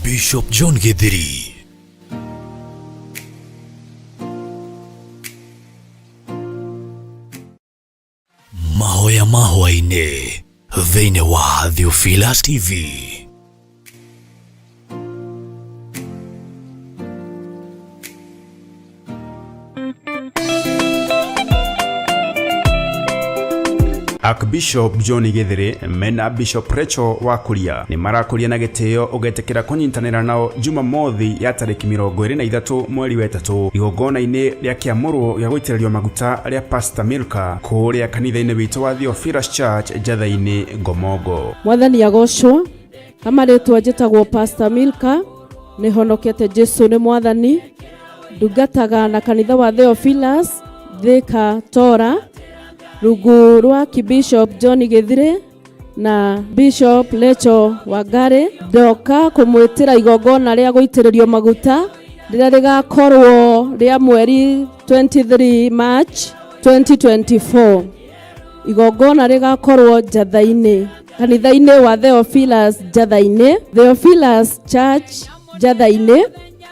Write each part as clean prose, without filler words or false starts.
Archbishop John Githiri. Mahoya mahwainĩ thĩinĩ wa Theophilus TV. Archbishop John Githiri mena Bishop Rachel wa Kuria nĩ marakũria na gĩtĩo ũgetĩkĩra kũnyitanĩra nao Jumamothi ya tarĩki 23 mweri wa 3 igongona-inĩ rĩa kĩamũrwo gĩa gũitĩrĩrio maguta rĩa Pastor Milka kũrĩa kanitha-inĩ witũ wa Theophilus Church Njatha-inĩ Ngomongo. Mwathani agocwo. Kama rĩtwa njĩtagwo Pastor Milka, nĩ honokete Jesu nĩ mwathani. Ndungataga na kanitha wa Theophilus Thika Tora, rungu rwa Bishop John Githire na Bishop Lecho Wangari. Ndoka kũmwĩtĩra igongona rĩa gũitĩrĩrio maguta rĩrĩa rĩgakorwo rĩa mweri 23 March 2024. Igongona rĩgakorwo Njatha-inĩ, kanitha-inĩ wa Theophilus Njatha-inĩ, Theophilus Church Njatha-inĩ,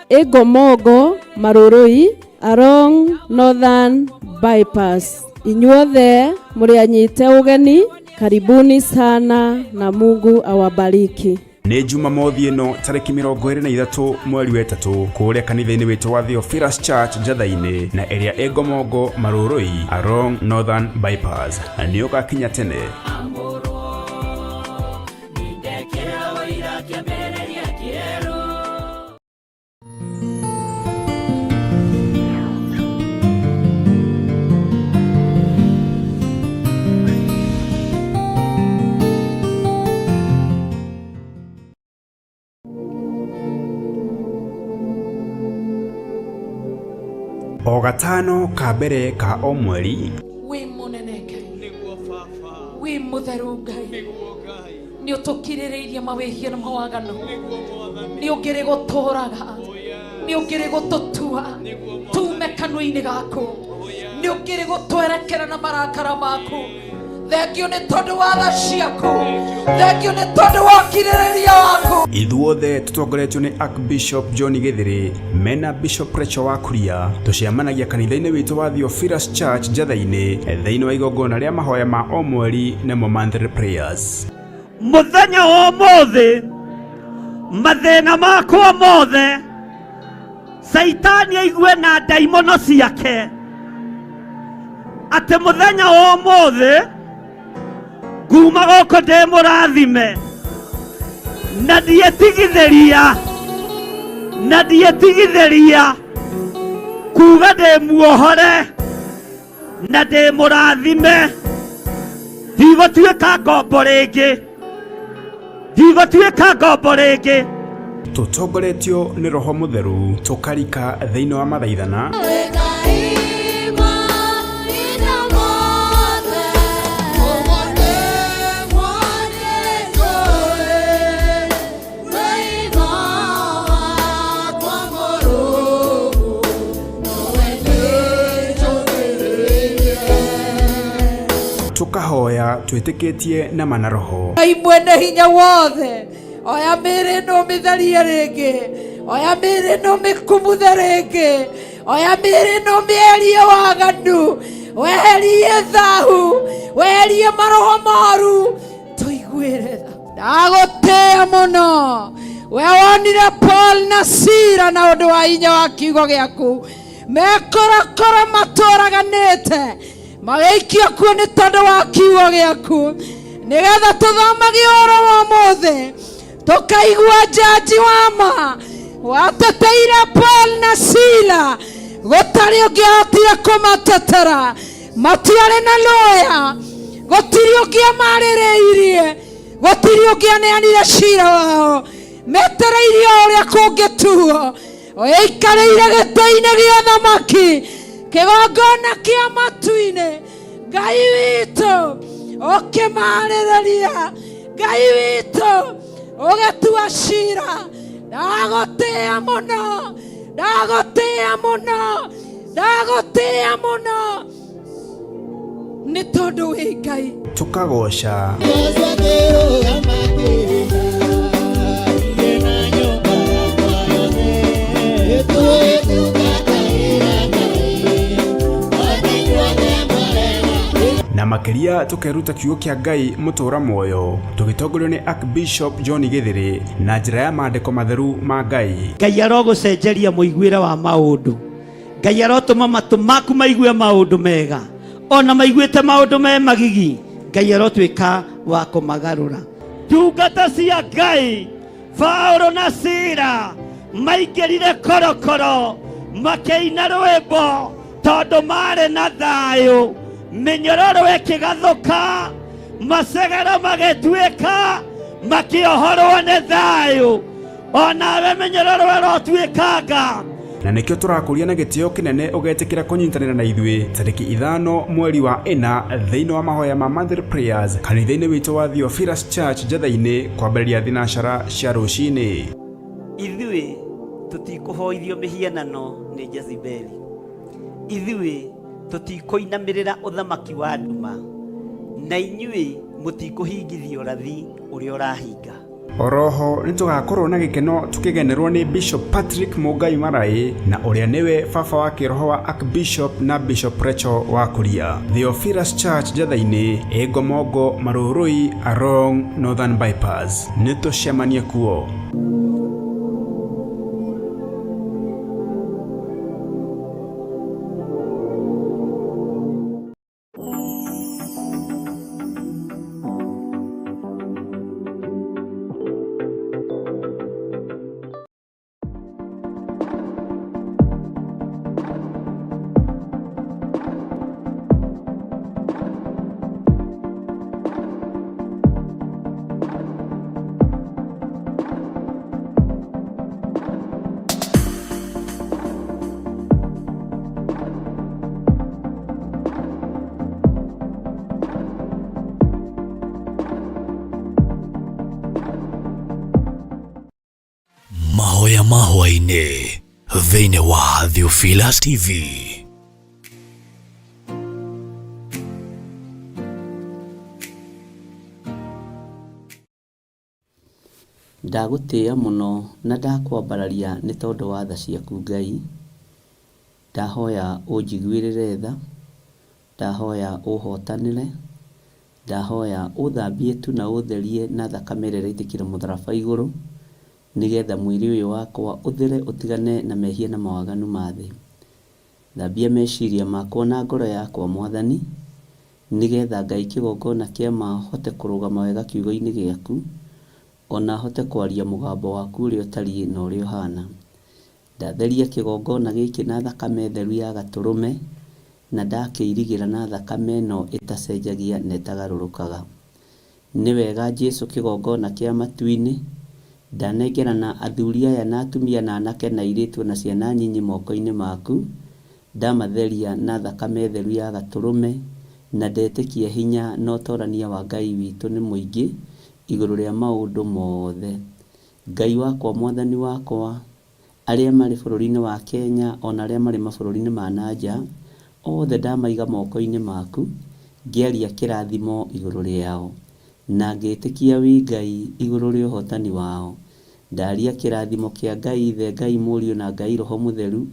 Ĩngomongo Marũrũi, along Northern Bypass. Inyuothe mũrĩ anyite ũgeni, karibuni sana na Mungu awabariki. Nĩ Jumamothi ĩno tarĩki 23 mweri wa 3 kũrĩa kanitha-inĩ witũ wa Theophilus Church Njatha-inĩ na ĩrĩa ĩ Ngomongo Marũrũi along Northern Bypass. Na nĩ ũgakinya tene. O gatano ka mbere ka o mweri Wĩ mũnene Ngai, wĩ mũtheru Ngai, nĩ ũtũkirĩrĩirie mawĩhia na mawaganu, nĩ ũngĩrĩ gũtũraga, nĩ ũngĩrĩ gũtũtua tume kanua-inĩ gaku, nĩ ũngĩrĩ gũtwerekera na marakara maku. Thengio nĩ tondũ wa tha ciaku, thengio nĩ tondũ wa ũkirĩrĩria waku. Ithuothe tũtongoretio nĩ Archbishop John Githiri mena Bishop Rachel wa Kuria tũcemanagia kanitha-inĩ witũ wa Theophilus Church Njatha-inĩ thĩinĩ wa igongona rĩa mahoya ma o mweri nĩmo monthly prayers. Mũthenya wa ũmũthĩ mathĩna makwa mothe Caitani aigue na ndaimono ciake atĩ mũthenya wa ũmũthĩ nguma gũkũ ndĩ mũrathime na ndietigithĩria na ndietigithĩria kuga ndĩ muohore na ndĩ mũrathime ndigũtuĩka ngombo rĩngĩ ndigũtuĩka ngombo rĩngĩ. Tũtongoretio nĩ Roho Mũtheru tũkarika thĩinĩ wa mathaithana tũkahoya twĩtĩkĩtie na mana roho. Ngai mwene hinya wothe, oya mĩĩrĩ ĩno ũmĩtherie rĩngĩ, oya mĩĩrĩ ĩno ũmĩkumuthe rĩngĩ, oya mĩĩrĩ ĩno ũmĩeherie waganu, weherie thahu, weherie maroho moru, tũiguĩre tha. Ndagũtĩĩa mũno we wonire Paul na Sila na ũndũ wa hinya wa kiugo gĩaku mekorokoro matũraganĩte magĩikio kuo nĩ tondũ wa kiugo gĩaku, nĩgetha tũthomage ũhoro wa ũmũthĩ tũkaigua njanji wa ma wateteire Paul na Sila, gũtarĩ ũngĩahotire kũmatetera, matiarĩ na lawyer, gũtirĩ ũngĩamarĩrĩirie, gũtirĩ ũngĩaneanire cira wao, metereirie o ũrĩa kũngĩtuo. Ũikarĩire gĩtĩ-inĩ gĩa ũthamaki, kĩgongona kĩa matu-inĩ, Ngai witũ ũkĩmarĩrĩria, Ngai witũ ũgĩtua cira. Ndagũtĩĩa mũno, ndagũtĩĩa mũno, ndagũtĩĩa mũno nĩ tondũ wĩ Ngai. Tũkagoca. Makĩria tũkeruta kiugo kĩa Ngai mũtũra muoyo tũgĩtongorio nĩ Archbishop John Gĩthĩrĩ na njĩra ya maandĩko matheru ma Ngai. Ngai arogũcenjeria mũiguĩre wa maũndũ. Ngai arotũma matũ maku maigue maũndũ mega, ona maiguĩte maũndũ me magigi, Ngai arotuĩka wa kũmagarũra. Ndungata cia Ngai Paulo na Sila maingĩrire korokoro makĩina rwĩmbo tondũ marĩ na thayũ, mĩnyororo ĩkĩgathũka, macegero magĩtuĩka, makĩohorwo nĩ thayũ. Onawe mĩnyororo ĩrotuĩkanga. Na nĩkĩo tũrakũria na gĩtĩo kĩnene ũgetĩkĩra kũnyitanĩra na ithuĩ tarĩki 5 mweri wa 4 thĩinĩ wa mahoya ma Monthly Prayers kanitha-inĩ witũ wa Theophilus Church Njetha-inĩ kwambĩrĩria thinacara cia rũcinĩ. Ithuĩ tũtikũhoithio mĩhianano nĩ Jezebeli. Ithuĩ tũtikũinamĩrĩra ũthamaki wa nduma, na inyuĩ mũtikũhingithia ũrathi ũrĩa ũrahinga. Oroho nĩ tũgakorwo na gĩkeno tũkĩgenerwo nĩ Bishop Patrick Mũngai Maraĩ na ũrĩa nĩwe baba wa kĩroho wa Archbishop na Bishop Rachel wa Kuria. Theophilus Church Njetha-inĩ, Ĩngomongo, Marũrũi, along Northern Bypass. Nĩ tũcemanie kuo. Mahoya mahwaĩ-inĩ thĩinĩ wa Theophilus TV. Ndagũtĩĩa mũno na ndakwambararia nĩ tondũ wa tha ciaku Ngai. Ndahoya ũnjiguĩrĩre tha, ndahoya ũhotanĩre, ndahoya ũthambie tu na ũtherie na thakame ĩrĩa ĩraitĩkire mũtharaba igũrũ, nĩgetha mwĩrĩ ũyũ wakwa ũthere ũtigane na mehia na mawaganu ma thĩ. Thambia meciria makwa na ngoro yakwa Mwathani, nĩgetha Ngai kĩgongona kĩa ma hote kũrũgama wega kiugo-inĩ gĩaku, ona hote kwaria mũgambo waku ũrĩa ũtariĩ na ũrĩa ũhana. Ndatheria kĩgongona gĩkĩ na thakame theru ya gatũrũme, na ndakĩirigĩra na thakame ĩno ĩtacenjagia na ĩtagarũrũkaga. Nĩ wega Jesu kĩgongona kĩa matu-inĩ, ndanengerana athuri aya na atumia na anake na airĩtu na ciana nyinyi moko-inĩ maku, ndamatheria na thakame theru ya gatũrũme, na ndetĩkia hinya na ũtorania wa Ngai witũ nĩ mũingĩ igũrũ rĩa maũndũ mothe. Ngai wakwa, Mwathani wakwa, arĩa marĩ bũrũri-inĩ wa Kenya ona arĩa marĩ mabũrũri-inĩ ma na nja, othe ndamaiga moko-inĩ maku, ngĩaria kĩrathimo igũrũ rĩao, na ngĩtĩkia wĩ Ngai igũrũ rĩa ũhotani wao. Ndaria kĩrathimo kĩa Ngai Ithe, Ngai Mũriũ na Ngai Roho Mũtheru,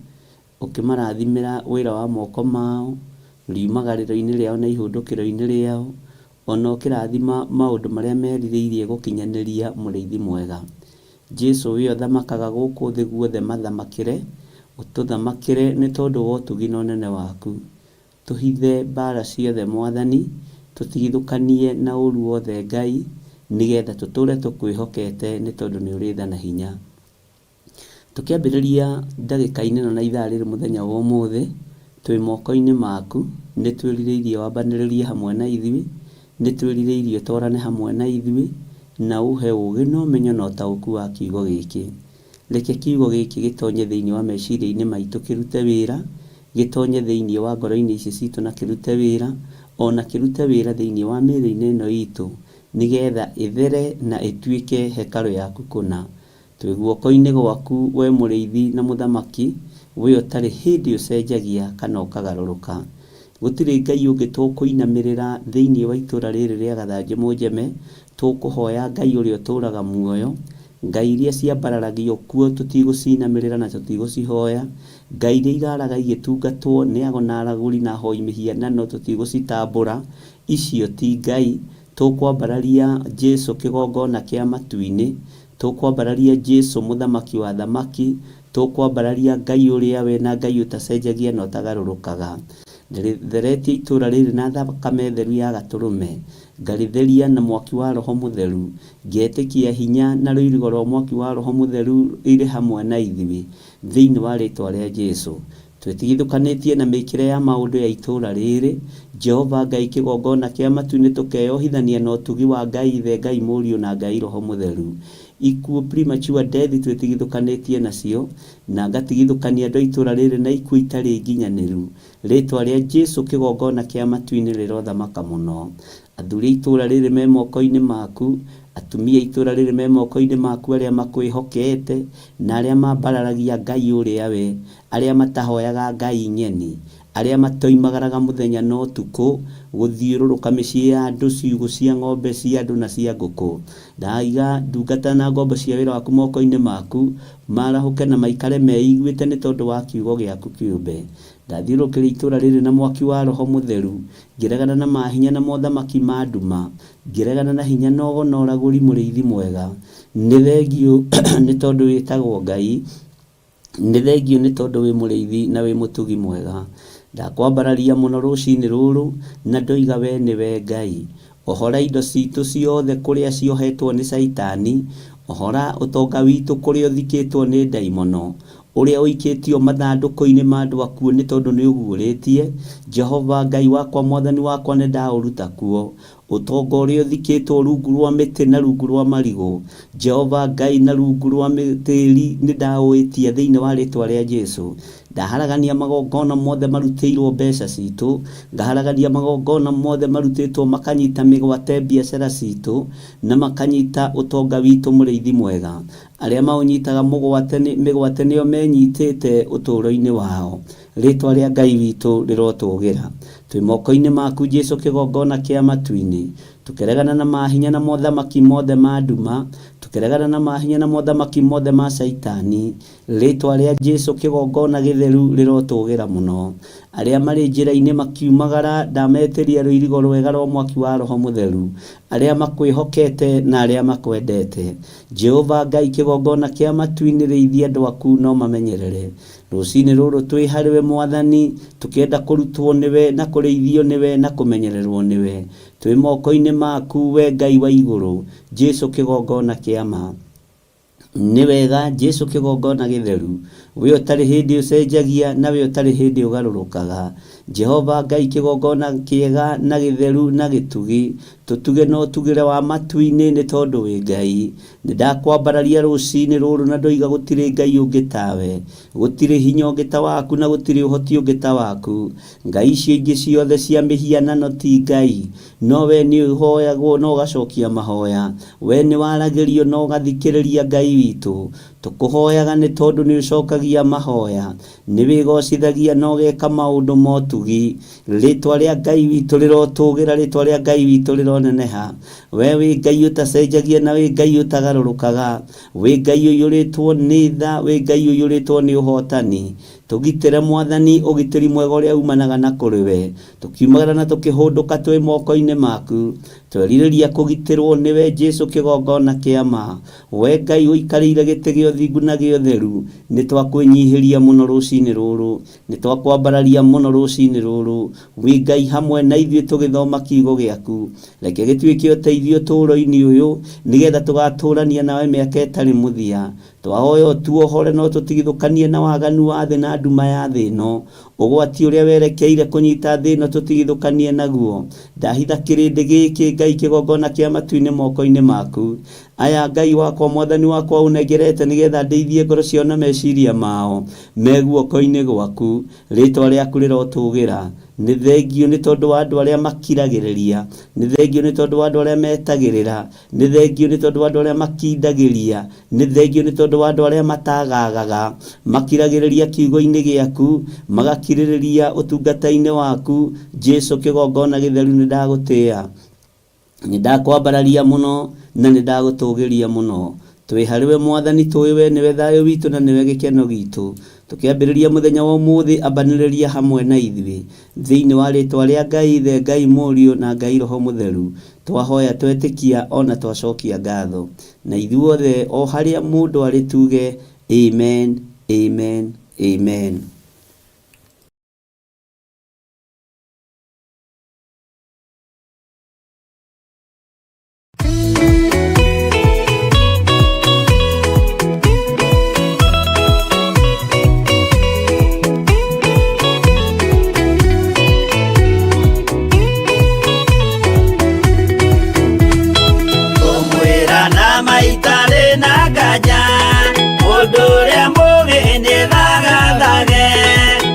ũkĩmarathimĩra wĩra wa moko mao, riumagarĩro-inĩ rĩao na ihũndũkĩro-inĩ rĩao, ona ũkĩrathima maũndũ marĩa merirĩirie gũkinyanĩria mũrĩithi mwega. Jesu we ũthamakaga gũkũ thĩ guothe mathamakĩre, ũtũthamakĩre nĩ tondũ wa ũtugi na ũnene waku. Tũhithe mbara ciothe Mwathani, tũtigithũkanie na ũru wothe Ngai, nĩgetha tũtũre tũkwĩhokete nĩ tondũ nĩ ũrĩ tha na hinya. Tũkĩambĩrĩria ndagĩka-inĩ ĩno na ithaa rĩrĩ mũthenya wa ũmũthĩ, twĩ moko-inĩ maku, nĩ twĩrirĩirie wambanĩrĩrie hamwe na ithuĩ, nĩ twĩrirĩirie ũtwarane hamwe na ithuĩ, na ũhe ũũgĩ na ũmenyo na ũtaũku wa kiugo gĩkĩ. Reke kiugo gĩkĩ gĩtonye thĩinĩ wa meciria-inĩ maitũ kĩrute wĩra, gĩtonye thĩinĩ wa ngoro-inĩ ici citũ na kĩrute wĩra, ona kĩrute wĩra thĩinĩ wa mĩĩrĩ-inĩ ĩno itũ, nĩgetha ĩthere na ĩtuĩke hekarũ yaku kũna. Twĩ guoko-inĩ gwaku we mũrĩithi na mũthamaki, we ũtarĩ hĩndĩ ũcenjagia kana ũkagarũrũka. Gũtirĩ Ngai ũngĩ tũkũinamĩrĩra thĩinĩ wa itũũra rĩrĩ rĩa Gathanjĩ Mũnjeme, tũkũhoya Ngai ũrĩa ũtũũraga muoyo. Ngai iria ciambararagio kuo tũtigũcinamĩrĩra na tũtigũcihoya. Ngai iria iraraga igĩtungatwo nĩ ago na aragũri na ahoi mĩhianano tũtigũcitambũra. Icio ti Ngai. Tũkwambararia Jesu kĩgongona kĩa matu-inĩ. Tũkwambararia Jesu mũthamaki wa athamaki. Tũkwambararia Ngai ũrĩa we na Ngai ũtacenjagia na ũtagarũrũkaga. Ndĩrĩtheretie itũũra rĩrĩ na thakame theru ya Gatũrũme, ngarĩtheria na mwaki wa Roho Mũtheru, ngetĩkia hinya na rũirigo rwa mwaki wa Roho Mũtheru irĩ hamwe na ithuĩ, thĩinĩ wa rĩĩtwa rĩa Jesu. Twĩtigithũkanĩtie na mĩkĩre ya maũndũ ya itũũra rĩrĩ, Jehova Ngai kĩgongona kĩa matu-inĩ tũkeyohithania na ũtugi wa Ngai Ithe, Ngai Mũriũ na Ngai Roho Mũtheru. Ikuũ, premature death, twĩtigithũkanĩtie nacio, na ngatigithũkania andũ a itũũra rĩrĩ na ikuũ itarĩ nginyanĩru. Rĩĩtwa rĩa Jesu kĩgongona kĩa matu-inĩ rĩrothamaka mũno. Athuri a itũũra rĩrĩ me moko-inĩ maku, atumia a itũũra rĩrĩ me moko-inĩ maku arĩa makwĩhokete, na arĩa mambararagia Ngai ũrĩa we, arĩa matahoyaga ngai ng'eni, arĩa matoimagaraga mũthenya na ũtukũ gũthiũrũrũka mĩciĩ ya andũ, ciugũ cia ng'ombe cia andũ na cia ngũkũ. Ndaiga ndungata na ngombo cia wĩra waku moko-inĩ maku, maarahũke na maikare meiguĩte nĩ tondũ wa kiugo gĩaku kĩũmbe. Ndathiũrũrũkĩria itũũra rĩrĩ na mwaki wa Roho Mũtheru, ngĩregana na mahinya na mothamaki ma nduma, ngĩregana na hinya na ũgo na ũragũri mũrĩithi mwega. Nĩ thengiũ nĩ tondũ wĩtagwo Ngai, nĩ thengiũ nĩ tondũ wĩ mũrĩithi na wĩ mũtugi mwega. Ndakwambararia mũno rũcinĩ rũrũ na ndoiga we nĩwe Ngai. Ohora indo citũ ciothe kũrĩa ciohetwo nĩ Caitani, ohora ũtonga witũ kũrĩa ũthikĩtwo nĩ ndaimono, ũrĩa ũikĩtio mathandũkũ-inĩ ma andũ akuũ nĩ tondũ nĩũguũrĩtie, Jehova Ngai wakwa Mwathani wakwa nĩndaũruta kuo. Ũtonga ũrĩa ũthikĩtwo rungu rwa mĩtĩ na rungu rwa marigũ, Jehova Ngai na rungu rwa tĩri nĩndaũĩtia thĩinĩ wa rĩtwa rĩa Jesu. Ndaharagania magongona mothe marutĩirwo mbeca citũ, ngaharagania magongona mothe marutĩtwo makanyita mĩgwate biacara citũ, na makanyita ũtonga witũ mũrĩithi mwega. Arĩa maũnyitaga mũgwate mĩgwate nĩo menyitĩte ũtũũro-inĩ wao. Rĩtwa rĩa Ngai witũ rĩrotũgĩra. Twĩ moko-inĩ maku Jesu kĩgongona kĩa matu-inĩ. Tũkĩregana na mahinya na mothamaki mothe ma nduma, tũkĩregana na mahinya na mothamaki mothe ma Caitani. Rĩĩtwa rĩa Jesu kĩgongona gĩtheru rĩrotũgĩra mũno. Arĩa marĩ njĩra-inĩ makiumagara ndametĩria rũirigo rwega rwa mwaki wa Roho Mũtheru, arĩa makwĩhokete na arĩa makwendete. Jehova Ngai kĩgongona kĩa matu-inĩ rĩithia andũ aku na ũmamenyerere. Rũcinĩ rũrũ twĩ harĩwe Mwathani, tũkĩenda kũrutwo nĩwe na kũrĩithio nĩwe na kũmenyererwo nĩwe. Twĩ moko-inĩ maku we Ngai wa igũrũ, Jesu kĩgongona kĩa ma. Nĩ wega Jesu kĩgongona gĩtheru, we ũtarĩ hĩndĩ ũcenjagia na we ũtarĩ hĩndĩ ũgarũrũkaga. Jehova Ngai kĩgongona kĩega na gĩtheru na gĩtugi, tũtuge na ũtugĩre wa matu-inĩ nĩ tondũ wĩ Ngai. Nĩ ndakwambararia rũcinĩ rũrũ na ndoiga gũtirĩ Ngai ũngĩ tawe, gũtirĩ hinya ũngĩ ta waku na gũtirĩ ũhoti ũngĩ ta waku. Ngai icio ingĩ ciothe cia mĩhianano ti Ngai, No wee nĩũhoyagwo na ũgacokia mahoya, wee nĩwaragĩrio na ũgathikĩrĩria Ngai witũ. Tũkũhoyaga nĩ tondũ nĩũcokagia mahoya, nĩwĩgocithagia na ũgeka maũndũ ma ũtugi. Rĩĩtwa rĩa Ngai witũ rĩrotũũgĩra, rĩĩtwa rĩa Ngai witũ rĩroneneha. Wee wĩ Ngai ũtacenjagia na wĩ Ngai ũtagarũrũkaga, wĩ Ngai ũiyũrĩtwo nĩ tha, wĩ Ngai ũiyũrĩtwo nĩ ũhootani. Tũgitĩre Mwathani, ũgitĩri mwega ũrĩa umanaga na kũrĩ we. Tũkiumagara na tũkĩhũndũka twĩ moko-inĩ maku. Twerirĩria kũgitĩrwo nĩwe Jesu kĩgongona kĩa ma. We Ngai ũikarĩire gĩtĩ gĩa ũthingu na gĩa ũtheru, nĩ twakwĩnyihĩria mũno rũcinĩ rũrũ. Nĩ twakwambararia mũno rũcinĩ rũrũ. Wĩ Ngai hamwe na ithuĩ tũgĩthoma kiugo gĩaku. Reke gĩtuĩke ũteithio ũtũũro-inĩ ũyũ, nĩgetha tũgatũũrania nawe mĩaka ĩtarĩ mũthia. Twahoya ũtuohore na ũtũtigithũkanie na waganu wa thĩ na nduma ya thĩ ĩno. Ũgwati ũrĩa werekeire kũnyita thĩ ĩno tũtigithũkanie naguo. Ndahitha kĩrĩndĩ gĩkĩ, Ngai, kĩgongona kĩa matu-inĩ moko-inĩ maku. Aya, Ngai wakwa, Mwathani wakwa, ũnengerete nĩgetha ndĩithie ngoro ciao na meciria mao me guoko-inĩ gwaku. Rĩĩtwa rĩaku rĩrotũũgĩra. Nĩ thengiũ nĩ tondũ wa andũ arĩa makiragĩrĩria. Nĩ thengiũ nĩ tondũ wa andũ arĩa metagĩrĩra. Nĩ thengiũ nĩ tondũ wa andũ arĩa makindagĩria. Nĩ thengiũ nĩ tondũ wa andũ arĩa matagaagaga, makiragĩrĩria kiugo-inĩ gĩaku, magakirĩrĩria ũtungata-inĩ waku. Jesu kĩgongona gĩtheru nĩ ndagũtĩa, nĩ ndakwambararia mũno na nĩ ndagũtũgĩria mũno. Twĩ harĩ we Mwathani tũĩ we nĩwe thayũ witũ na nĩwe gĩkeno gitũ. Tũkĩambĩrĩria mũthenya wa ũmũthĩ, ambanĩrĩria hamwe na ithuĩ thĩinĩ wa rĩtwa rĩa Ngai Ithe, Ngai Mũriũ na Ngai Roho Mũtheru. Twahoya twetĩkia ona twacokia ngatho. Na ithuothe o harĩa mũndũ arĩ tuge amen, amen, amen. Ngũmwĩra na maitarĩ na nganja, mũndũ ũrĩa mũũgĩ nĩ thagathage,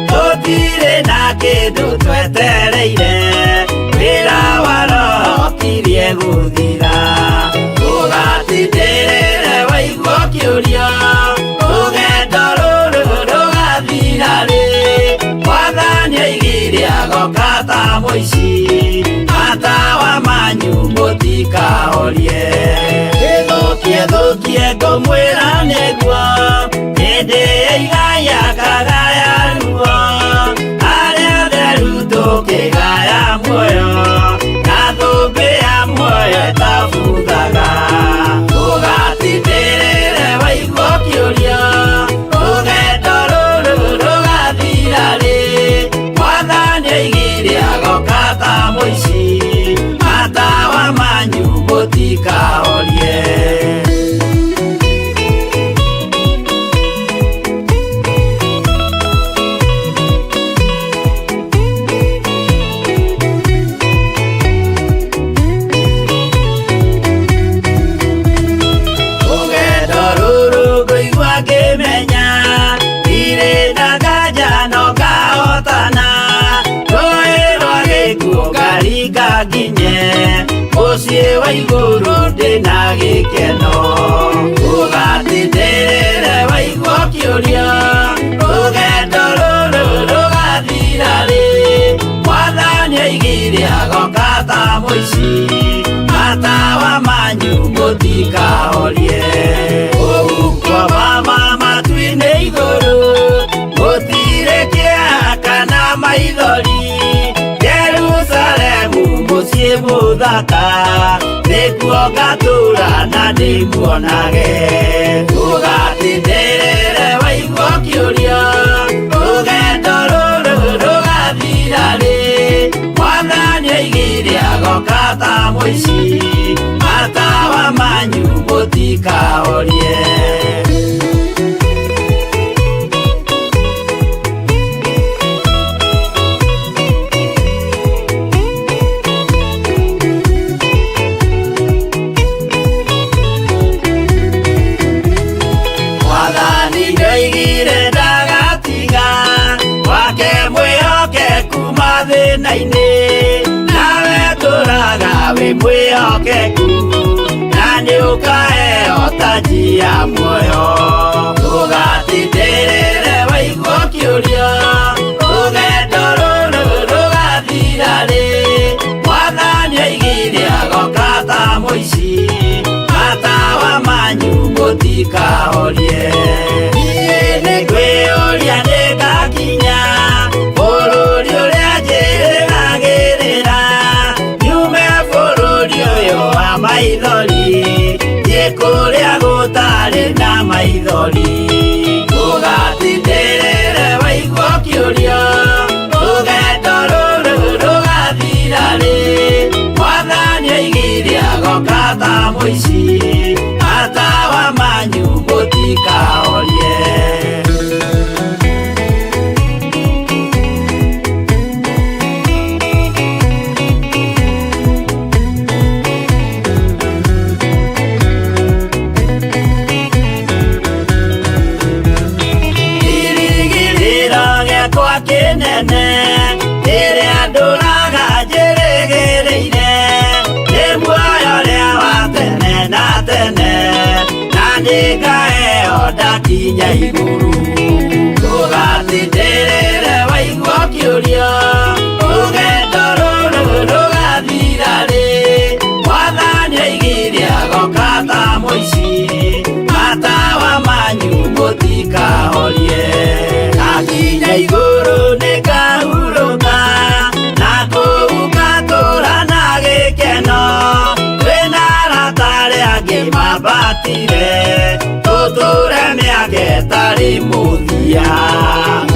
tũtirĩ na kĩndũ twetereire, wĩra wa Roho ũkirie gũthira. Ũgatindĩrĩre waigua ũkĩũrio, rũgendo rũrũ rũgathira rĩ, Mwathani oigire agoka ta mũici, matawa manyu mũtikahorie. Ĩthũkie thũkie ngũmwĩra nĩguo, hĩndĩ ĩigaya kagaya ruo, arĩa atheru tũkĩgaya muoyo, na thũmbĩ ya muoyo ĩtabuthaga. Ũgatindĩrĩre waigua ũkĩũrio, rũgendo rũrũ rũgathira rĩ, Mwathani oigire agoka ta mũici, matawa manyu mũtikahorie. Rũgendo rũrũ ngũigua ngĩmenya, ndirĩ na nganja no ngahotana, rũĩ rwa gĩkuũ ngaringa nginye, mũciĩ wa igũrũ ndĩna gĩkeno. Ũgatindĩrĩre waigua ũkĩũrio, rũgendo rũrũ rũgathira rĩ, Mwathani oigire agoka ta mũici, matawa manyu mũtikahorie. Kũu kwa mama matu-inĩ igũrũ, gũtirĩ kĩeha kana maithori, Jerusalemu mũciĩ mũthaka, nĩkuo ngatũũra na ndĩmuonage. Ũgatindĩrĩre waigua ũkĩũrio, rũgendo rũrũ rũgathira rĩ, Mwathani oigire agoka ta mũici, matawa manyu mũtikahorie. Mwathani nĩoigire ndagatiga, wake mwĩhokeku mathĩna-inĩ, nawe tũraga wĩ mwĩhokeku, na nĩũkaheo taji ya muoyo. Ũgatindĩrĩre waigua ũkĩũrio, rũgendo rũrũ rũgathira rĩ, Mwathani oigire agoka ta mũici, matawa manyu mũtikahorie. Niĩ nĩngwĩyũria nĩngakinya, bũrũri ũrĩa njĩrĩgagĩrĩra, nyume bũrũri ũyũ wa maithori, thiĩ kũrĩa gũtarĩ na maithori. Ũgatindĩrĩre waigua ũkĩũrio, rũgendo rũrũ rũgathira rĩ, Mwathani oigire agoka ta mũici, matawa manyu mũtikahorie. Kĩrĩgĩrĩro gĩakwa kĩnene, rĩrĩa ndũraga njĩrĩgĩrĩire, nĩ muoyo ũrĩa wa tene na tene, na nĩngaheo ndakinya igũrũ. Ũgatindĩrĩre waigua ũkĩũrio, rũgendo rũrũ rũgathira rĩ, Mwathani oigire agoka ta mũici, matawa manyu mũtikahorie. Twambatire tũtũre mĩaka ĩtarĩ mũthia.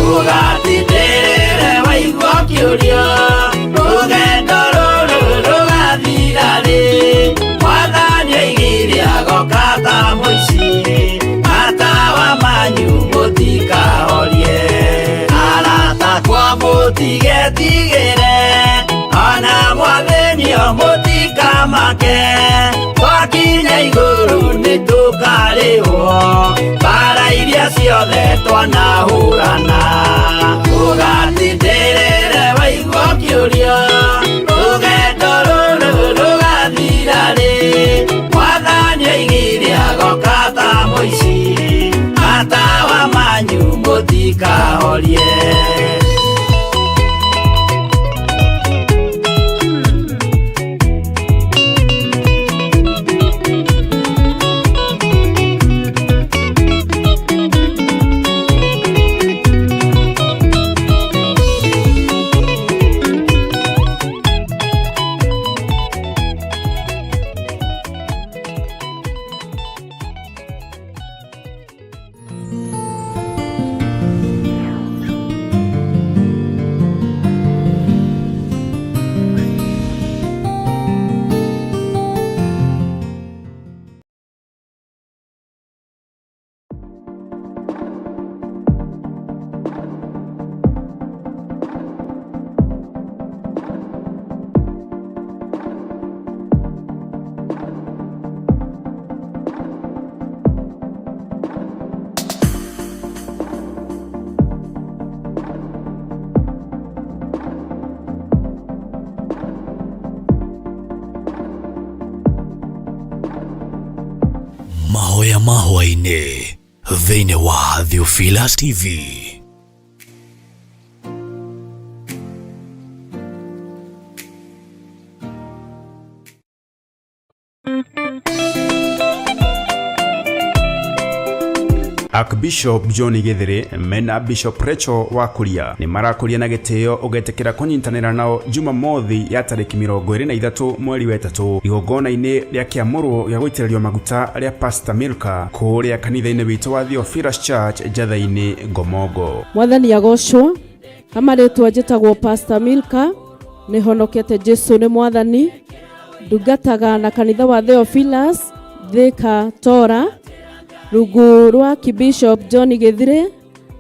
Ũgatindĩrĩre waigua ũkĩũrio, rũgendo rũrũ rũgathira rĩ? Mwathani oigire agoka ta mũici, matawa manyu mũtikahorie. Arata akwa mũtigetigĩre, ona mwathĩnio mũtikamake, twakinya igũrũ nĩtũkarĩhwo mbara iria ciothe twanahũrana. Ũgatindĩrĩre waigua ũkĩũrio, rũgendo rũrũ rũgathira rĩ? Mwathani oigire agoka ta mũici, matawa manyu mũtikahorie. Mahoya mahwainĩ thĩinĩ wa Theophilus TV. Archbishop John Githiri mena Bishop Rachel wa Kuria nĩ marakũria na gĩtĩo ũgetĩkĩra kũnyitanĩra nao Jumamothi ya tarĩki 23 mweri wa ĩtatũ igongona-inĩ rĩa kĩamũrwo gĩa gũitĩrĩrio maguta rĩa Pastor Milka kũrĩa kanitha-inĩ witũ wa Theophilus Church Njatha-inĩ Ngomongo. Mwathani agocwo. Amarĩtwa njĩtagwo Pastor Milka, nĩ honokete Jesu nĩ mwathani, ndungataga na kanitha wa Theophilus Thika Tora, rungu rwa Bishop John Githire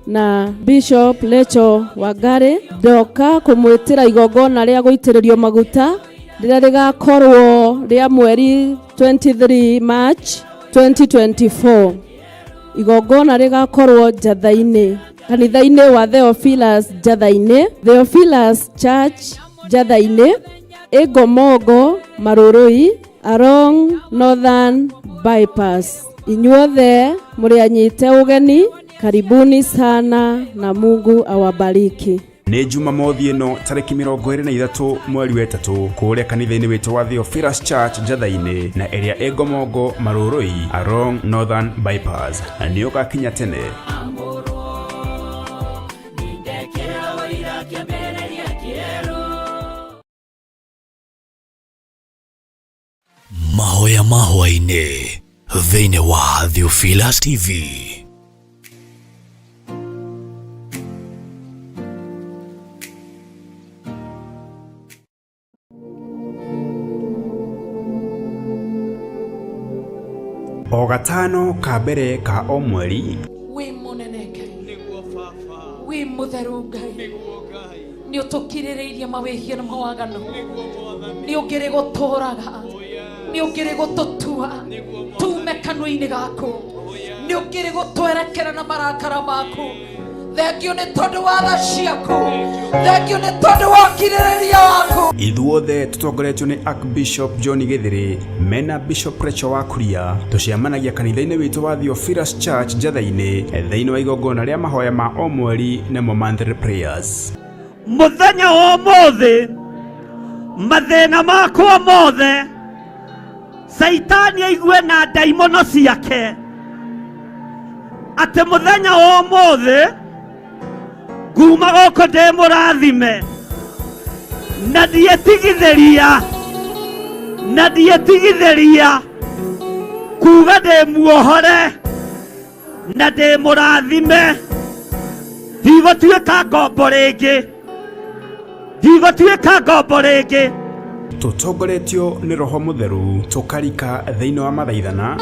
na Bishop Lecho Wangari. Ndoka kũmwĩtĩra igongona rĩa gũitĩrĩrio maguta rĩrĩa rĩgakorwo rĩa mweri 23 March 2024. Igongona rĩgakorwo Njatha-inĩ, kanitha-inĩ wa Theophilus Njatha-inĩ, Theophilus Church Njatha-inĩ, Ĩngomongo Marũrũi, along Northern Bypass. Inyuothe mũrĩ anyite ũgeni, karibuni sana na Mungu awabariki. Nĩ Jumamothi ĩno tarĩki 23 mweri wa ĩtatũ kũrĩa kanitha-inĩ witũ wa Theophilus Church Njatha-inĩ na ĩrĩa ĩ Ngomongo Marũrũi along Northern Bypass, na nĩ ũgakinya tene. Mahoya mahwainĩ thĩinĩ wa Theophilus TV. O gatano ka mbere ka o mweri Wĩ mũnene Ngai, wĩ mũtheru Ngai, nĩ ũtũkirĩrĩirie mawĩhia na mawaganu, nĩ ũngĩrĩ gũtũraga, nĩ ũngĩrĩ gũtũtua tume kanua-inĩ gaku, nĩ ũngĩrĩ gũtwerekera na marakara maku. Thengio nĩ tondũ wa tha ciaku, thengio nĩ tondũ wa ũkirĩrĩria waku. Ithuothe tũtongoretio nĩ Archbishop John Githiri mena Bishop Rachel wa Kuria tũcemanagia kanitha-inĩ witũ wa Theophilus Church Njatha-inĩ thĩinĩ wa igongona rĩa mahoya ma o mweri nĩmo monthly prayers. Mũthenya wa ũmũthĩ mathĩna makwa mothe Caitani aigue na ndaimono ciake atĩ mũthenya wa ũmũthĩ nguma gũkũ ndĩ mũrathime na ndietigithĩria na ndietigithĩria Kuga ndĩ muohore na ndĩ mũrathime, ndigũtuĩka ngombo rĩngĩ, ndigũtuĩka ngombo rĩngĩ. Tũtongoretio nĩ Roho Mũtheru tũkarika thĩinĩ wa mathaithana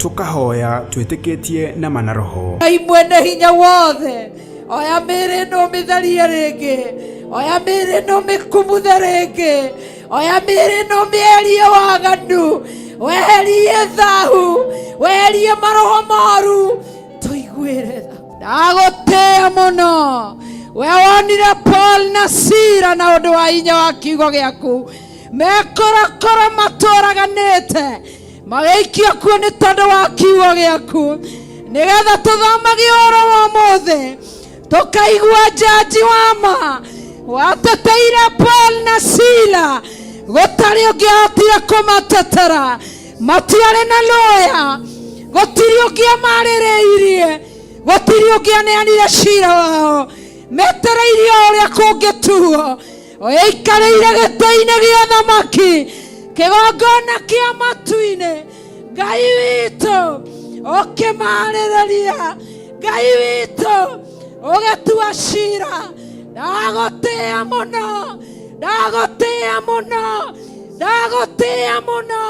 tũkahoya twĩtĩkĩtie na mana roho. Ngai mwene hinya wothe, oya mĩĩrĩ ĩno ũmĩtherie rĩngĩ, oya mĩĩrĩ ĩno ũmĩkumuthe rĩngĩ, oya mĩĩrĩ ĩno ũmĩeherie waganu, weherie thahu, weherie maroho moru, tũiguĩre tha. Ndagũtĩĩa mũno we wonire Paul na Sila na ũndũ wa hinya wa kiugo gĩaku mekorokoro matũraganĩte magĩikio kuo nĩ tondũ wa kiugo gĩaku, nĩgetha tũthomage ũhoro wa ũmũthĩ tũkaigua njanji wa ma wateteire Paul na Sila, gũtarĩ ũngĩahotire kũmatetera, matiarĩ na lawyer, gũtirĩ ũngĩamarĩrĩirie, gũtirĩ ũngĩaneanire cira wao, metereirie o ũrĩa kũngĩtuo. Ũikarĩire gĩtĩ-inĩ gĩa thamaki, kĩgongona kĩa matu-inĩ, Ngai witũ ũkĩmarĩrĩria, Ngai witũ ũgĩtua cira. Ndagũtĩĩa mũno, ndagũtĩĩa mũno, ndagũtĩĩa mũno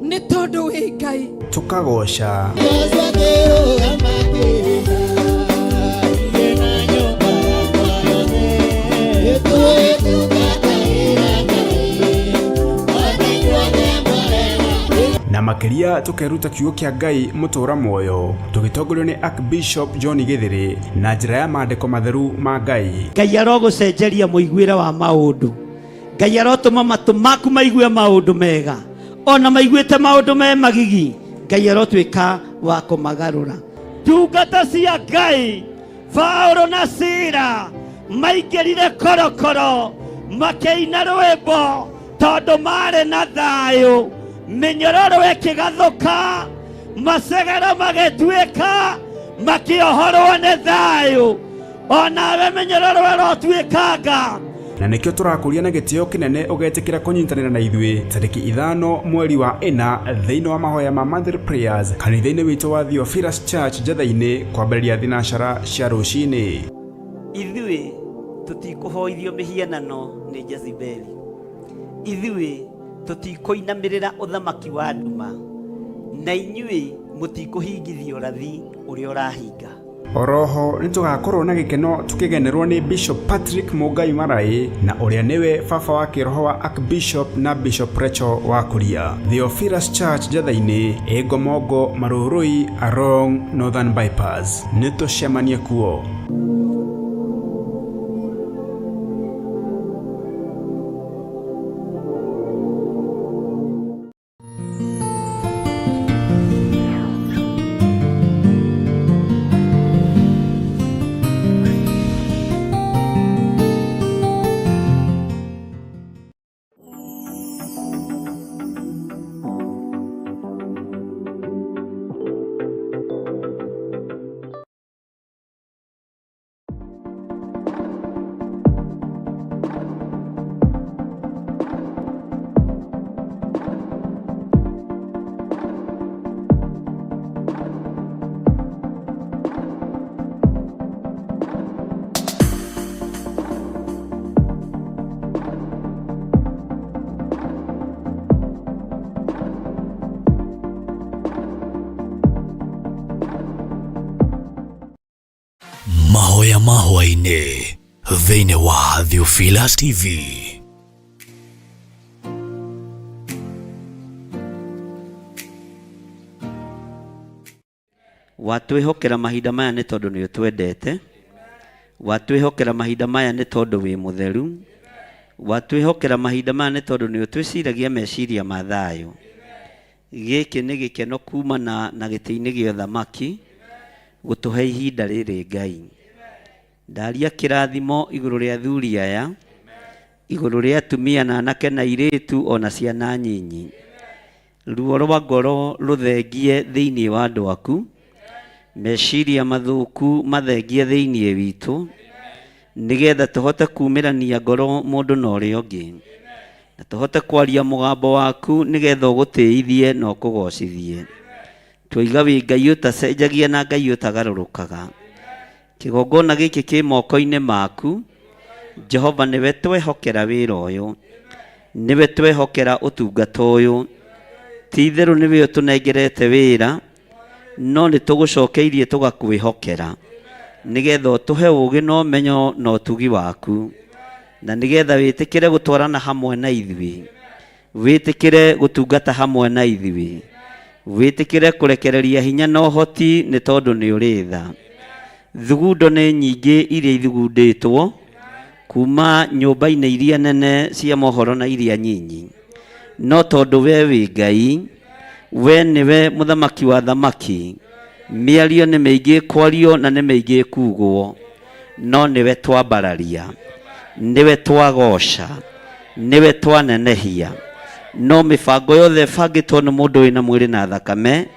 nĩ tondũ wĩ Ngai. Tũkagoca na makĩria tũkeruta kiugo kĩa Ngai mũtũra muoyo tũgĩtongorio nĩ Archbishop John Gĩthĩrĩ na njĩra ya maandĩko matheru ma Ngai. Ngai arogũcenjeria mũiguĩre wa maũndũ. Ngai arotũma matũ maku maigue maũndũ mega, ona maiguĩte maũndũ me magigi, Ngai arotuĩka wa kũmagarũra. Ndungata cia Ngai Paulo na Sila maingĩrire korokoro makĩina rwĩmbo tondũ marĩ na thayũ, mĩnyororo ĩkĩgathũka, macegero magĩtuĩka, makĩohorwo nĩ thayũ. Onawe mĩnyororo ĩrotuĩkanga. Na nĩkĩo tũrakũria na gĩtĩo kĩnene ũgetĩkĩra kũnyitanĩra na ithuĩ tarĩki 5 mweri wa 4 thĩinĩ wa mahoya ma monthly prayers kanitha-inĩ witũ wa Theophilus Church Njetha-inĩ kwambĩrĩria thinacara cia rũcinĩ. Ithuĩ tũtikũhoithio mĩhianano nĩ Jezebeli, ithuĩ tũtikũinamĩrĩra ũthamaki wa nduma, na inyuĩ mũtikũhingithia ũrathi ũrĩa ũrahinga. Oroho nĩ tũgakorwo na gĩkeno tũkĩgenerwo nĩ Bishop Patrick Mũngai Maraĩ na ũrĩa nĩwe baba wa kĩroho wa Archbishop na Bishop Rachel wa Kuria. Theophilus Church Njetha-inĩ, Ĩngomongo Marũrũi along Northern Bypass. Nĩ tũcemanie kuo. Mahoya mahwainĩ thĩinĩ wa Theophilus TV. Watwĩhokera mahinda maya nĩ tondũ nĩ ũtwendete, watwĩhokera mahinda maya nĩ tondũ wĩ mũtheru, watwĩhokera mahinda maya nĩ tondũ nĩ ũtwĩciragia meciria ma thayũ. Gĩkĩ nĩ gĩkeno kumana na gĩtĩ-inĩ gĩa ũthamaki gũtũhe ihinda rĩrĩ Ngai. Ndaria kĩrathimo igũrũ rĩa athuri aya, Igũrũ rĩa atumia na anake na airĩtu ona ciana nyinyi. Ruo rwa ngoro rũthengie thĩinĩ wa andũ aku. Meciria mathũku mathengie thĩinĩ witũ. Nĩgetha tũhote kumĩrania ngoro mũndũ na ũrĩa ũngĩ. Na tũhote kwaria mũgambo waku nĩgetha ũgũtĩithie na ũkũgocithie. Twoiga wĩ Ngai ũtacenjagia na Ngai ũtagarũrũkaga. Kĩgongona gĩkĩ kĩ moko-inĩ maku, Jehova nĩwe twehokera wĩra ũyũ, nĩwe twehokera ũtungata ũyũ. Ti itherũ nĩwe ũtũnengerete wĩra, no nĩ tũgũcokeirie tũgakwĩhokera, nĩgetha ũtũhe ũũgĩ na ũmenyo na ũtugi waku, na nĩgetha wĩtĩkĩre gũtwarana hamwe na ithuĩ. Wĩtĩkĩre gũtungata hamwe na ithuĩ. Wĩtĩkĩre kũrekereria hinya na ũhoti nĩ tondũ nĩ ũrĩ tha. Thugundo nĩ nyingĩ iria ithugundĩtwo kuma nyũmba-inĩ iria nene cia mohoro na iria nyinyi. No tondũ we wĩ Ngai, we nĩwe mũthamaki wa athamaki, mĩario nĩ mĩingĩ ĩkwario na nĩ mĩingĩ ĩkugwo. No nĩwe twambararia, nĩwe twagoca, nĩwe twanenehia. No mĩbango yothe ĩbangĩtwo nĩ mũndũ wĩna mwĩrĩ na thakame,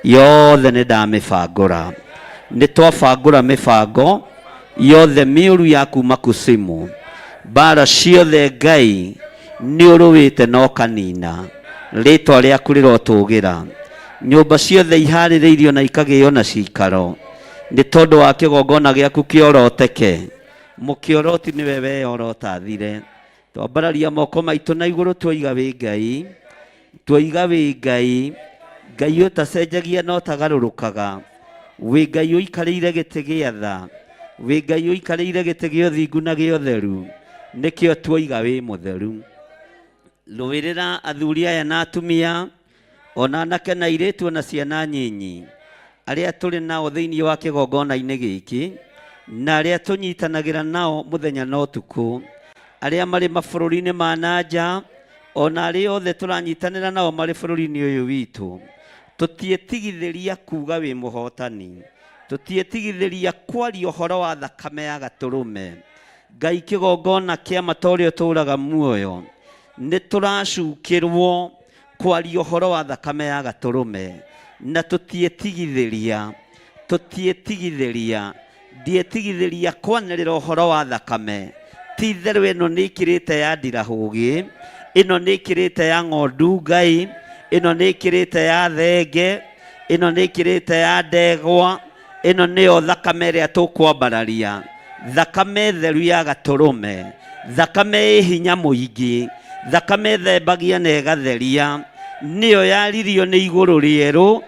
yothe nĩ ndamĩbangũra. Nĩ twabangũra mĩbango yothe mĩũru ya kuma kusimu. Mbara ciothe Ngai nĩ ũrũĩte na ũkanina. Rĩtwa rĩaku rĩrotũgĩra. Nyũmba ciothe iharĩrĩirio na ikagĩo na cikaro. Nĩ tondũ wa kĩgongona gĩaku kĩoroteke, mũkĩoroti nĩwe weyorotathire. Twambararia moko maitũ na igũrũ twoiga wĩ Ngai, twoiga wĩ Ngai, Ngai ũtacenjagia na ũtagarũrũkaga, wĩ Ngai ũikarĩire gĩtĩ gĩa tha, wĩ Ngai ũikarĩire gĩtĩ gĩa ũthingu na gĩa ũtheru, nĩkĩo twoiga wĩ mũtheru. Rũĩrĩra athuri aya na atumia o na anake na airĩtu o na ciana nyinyi, arĩa tũrĩ nao thĩinĩ wa kĩgongona-inĩ gĩkĩ, na arĩa tũnyitanagĩra nao mũthenya na ũtukũ, arĩa marĩ mabũrũri-inĩ ma na nja, o na arĩa othe tũranyitanĩra nao marĩ bũrũri-inĩ ũyũ witũ. Tũtiĩtigithĩria kuuga wĩ mũhotani. Tũtiĩtigithĩria kwaria ũhoro wa thakame ya Gatũrũme. Ngai kĩgongona kĩa ma ta ũrĩa ũtũũraga muoyo, nĩ tũracukĩrwo kwaria ũhoro wa thakame ya Gatũrũme, na tũtiĩtigithĩria, tũtiĩtigithĩria, ndiĩtigithĩria kwanĩrĩra ũhoro wa thakame. Ti itherũ ĩno nĩ ĩkĩrĩte ya ndirahũgĩ, ĩno nĩ ĩkĩrĩte ya ng'ondu Ngai, ĩno nĩ ĩkĩrĩte ya thenge, ĩno nĩ ĩkĩrĩte ya ndegwa, ĩno nĩyo thakame ĩrĩa tũkwambararia, thakame theru ya Gatũrũme, thakame ĩ hinya mũingĩ, thakame ĩthembagia na ĩgatheria, nĩyo yaririo nĩ igũrũ rĩerũ,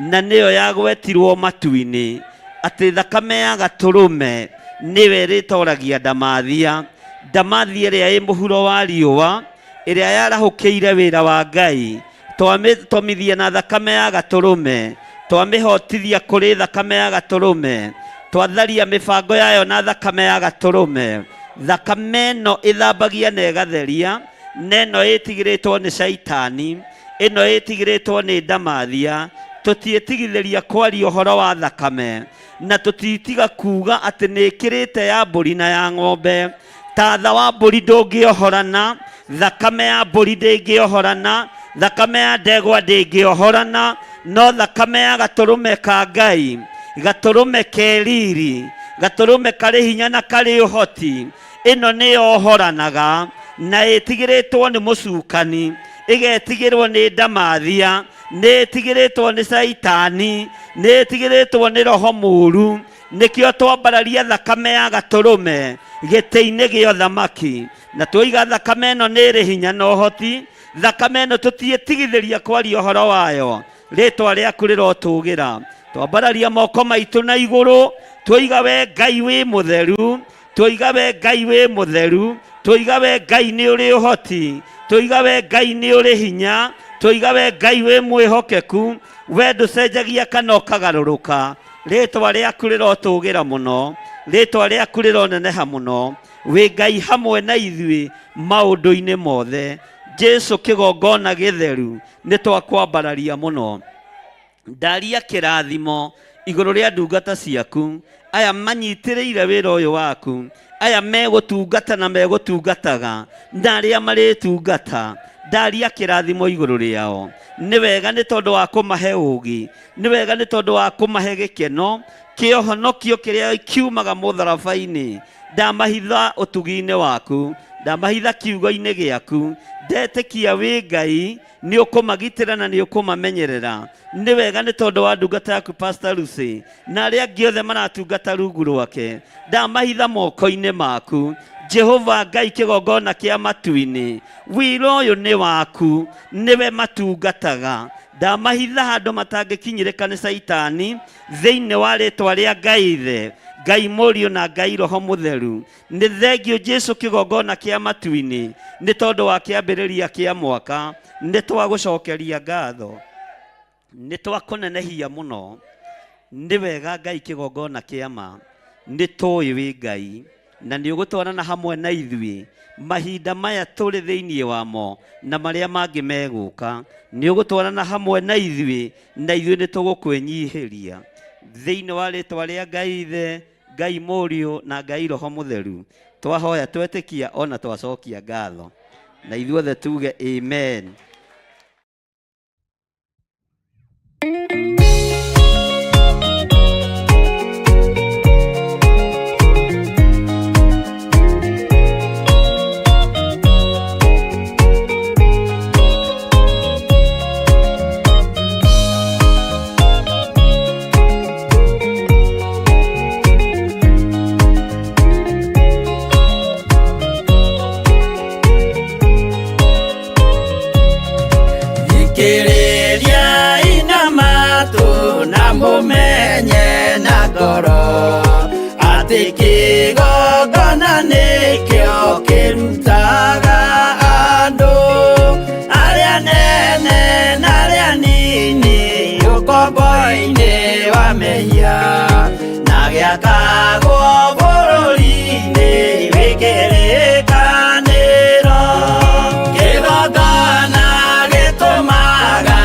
na nĩyo yagwetirwo matu-inĩ, atĩ thakame ya Gatũrũme nĩyo ĩrĩtoragia ndamathia, ndamathia ĩrĩa ĩ mũhuro wa riũa, ĩrĩa yarahũkĩire wĩra wa Ngai, twamĩtomithia na thakame ya Gatũrũme, twamĩhotithia kũrĩ thakame ya Gatũrũme, twatharia mĩbango yayo na thakame ya Gatũrũme. Thakame ĩno ĩthambagia na ĩgatheria, na ĩno ĩtigĩrĩtwo nĩ Caitani, ĩno ĩtigĩrĩtwo nĩ ndamathia. Tũtiĩtigithĩria kwaria ũhoro wa thakame, na tũtitiga kuga atĩ nĩ ĩkĩrĩte ya mbũri na ya ng'ombe. Tatha wa mbũri ndũngĩohorana, thakame ya mbũri ndĩngĩohorana, thakame ya ndegwa ndĩngĩohorana, no thakame ya gatũrũme ka Ngai, gatũrũme ke riri, gatũrũme karĩ hinya na karĩ ũhoti, ĩno nĩyohoranaga na ĩtigĩrĩtwo nĩ mũcukani, ĩgetigĩrwo nĩ ndamathia, nĩ ĩtigĩrĩtwo nĩ caitani, nĩ ĩtigĩrĩtwo nĩ roho mũru. Nĩkĩo twambararia thakame ya Gatũrũme gĩtĩ-inĩ gĩa ũthamaki, na twoiga thakame ĩno nĩ ĩrĩ hinya na ũhoti, thakame ĩno tũtiĩtigithĩria kwaria ũhoro wayo, rĩtwa rĩaku rĩrotũgĩra. Twambararia moko maitũ na igũrũ, twoiga we Ngai wĩ mũtheru, twoiga we Ngai wĩ mũtheru, twoiga we Ngai nĩ ũrĩ ũhoti, twoiga we Ngai nĩ ũrĩ hinya, twoiga we Ngai wĩ mwĩhokeku, we ndũcenjagia kana ũkagarũrũka. Rĩtwa rĩaku rĩrotũgĩra mũno, rĩtwa rĩaku rĩroneneha mũno, wĩ Ngai hamwe na ithuĩ maũndũ-inĩ mothe. Jesu kĩgongona gĩtheru, nĩ twakwambararia mũno. Ndaria kĩrathimo igũrũ rĩa ndungata ciaku, Aya manyitĩrĩire wĩra ũyũ waku, aya megũtungata na megũtungataga na arĩa marĩtungata, ndaria kĩrathimo igũrũ rĩao. Nĩ wega nĩ tondũ wa kũmahe ũũgĩ, nĩ wega nĩ tondũ wa kũmahe gĩkeno kĩohonokio kĩrĩa kiumaga mũtharaba-inĩ. Ndamahitha ũtugi-inĩ waku, ndamahitha kiugo-inĩ gĩaku, ndetĩkia wĩ Ngai nĩ ũkũmagitĩra na nĩ ũkũmamenyerera. Nĩ wega nĩ tondũ wa ndungata yaku Pastor Lucy na arĩa angĩ othe maratungata rungu rwake, ndamahitha moko-inĩ maku. Jehova Ngai kĩgongona kĩa matu-inĩ, wĩra ũyũ nĩ waku, nĩwe matungataga. Ndamahitha handũ matangĩkinyĩrĩka nĩ Caitani, thĩinĩ wa rĩtwa rĩa Ngai Ithe, Ngai Mũriũ na Ngai Roho Mũtheru. Nĩ thengio Jesu kĩgongona kĩa matu-inĩ nĩ tondũ wa kĩambĩrĩria kĩa mwaka. Nĩ twagũcokeria ngatho, nĩ twakũnenehia mũno. Nĩ wega Ngai kĩgongona kĩa ma, nĩ tũĩ wĩ Ngai na nĩ ũgũtwarana hamwe na ithuĩ mahinda maya tũrĩ thĩinĩ wamo na marĩa mangĩ megũka. Nĩ ũgũtwarana hamwe na ithuĩ na ithuĩ nĩ tũgũkwĩnyihĩria thĩinĩ wa rĩtwa rĩa Ngai Ithe, Ngai Mũriũ na Ngai Roho Mũtheru. Twahoya twetĩkia ona twacokia ngatho, na ithuothe tuge amen. Thikĩrĩriai na matũ na mũmenye na ngoro atĩ kĩgongona nĩkĩo kĩrutaga andũ arĩa nene na arĩa nini ũkombo-inĩ wa mehia na gĩakagwo bũrũri-inĩ wĩ kĩrĩkanĩro. Kĩgongona gĩtũmaga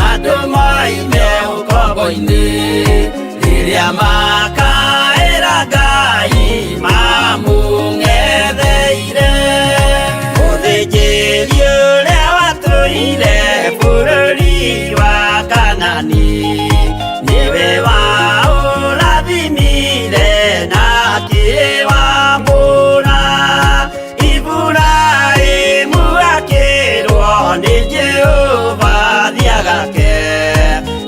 andũ moime ũkombo-inĩ rĩrĩa makaĩra Ngai mamũng'etheire. Mũthĩnjĩri ũrĩa watũire bũrũri wa Kanani nĩwe waũrathimire na akĩwamũra. Iburahĩmu akĩrwo nĩ Jehova thiagake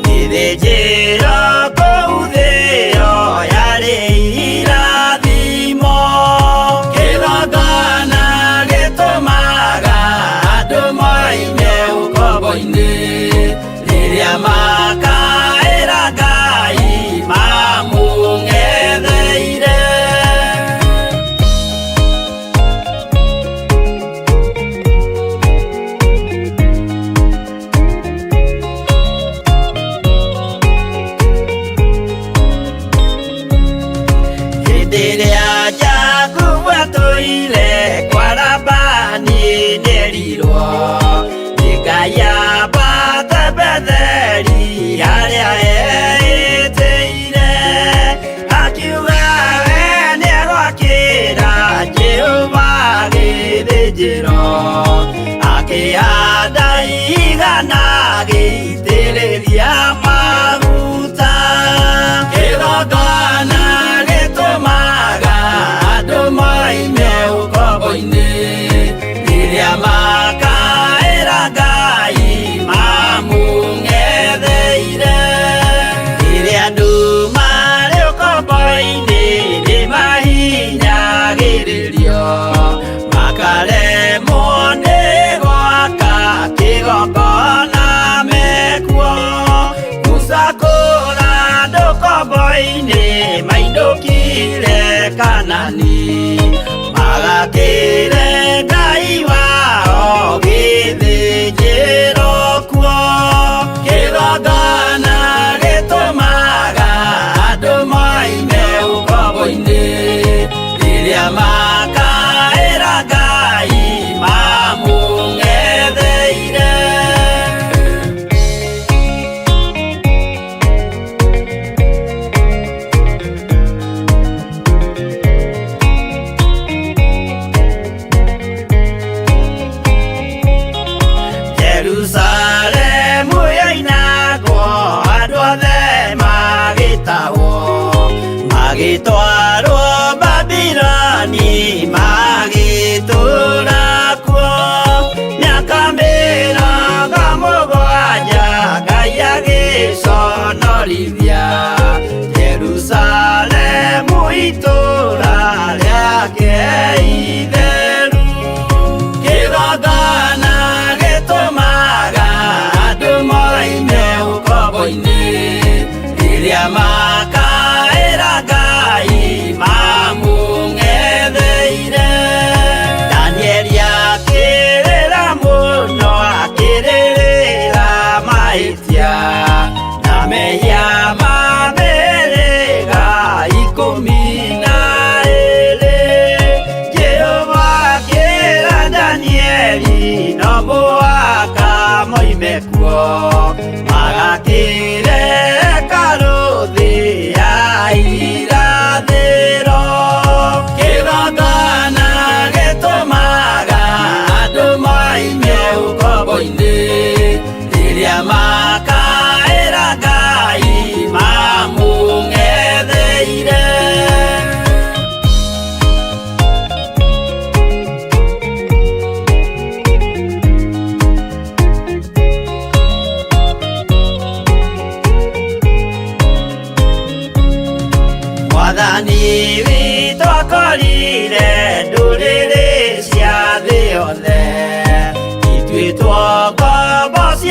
gĩthĩnjĩro kũu thĩo yarĩ irathimo. Kĩgongona gĩtũmaga andũ moime ũkombo-inĩ rĩrĩa makaĩra Ngai mamũng'etheire. Hĩndĩ ĩrĩa Jakubu atũire kwa Labani nĩerirwo nĩ Ngai ambate Betheli harĩa eĩtĩire, akiuga we nĩegwakĩra Jehova gĩthĩnjĩro, akĩhanda igana agĩitĩrĩria maguta. Kĩgongona gĩtũmaga andũ moime ũkombo-inĩ rĩrĩa makaĩra Ngai mamũng'etheire. Rĩrĩa andũ marĩ ũkombo-inĩ nĩmahinyagĩrĩrio, makaremwo nĩ gwaka kĩgongona mekwo.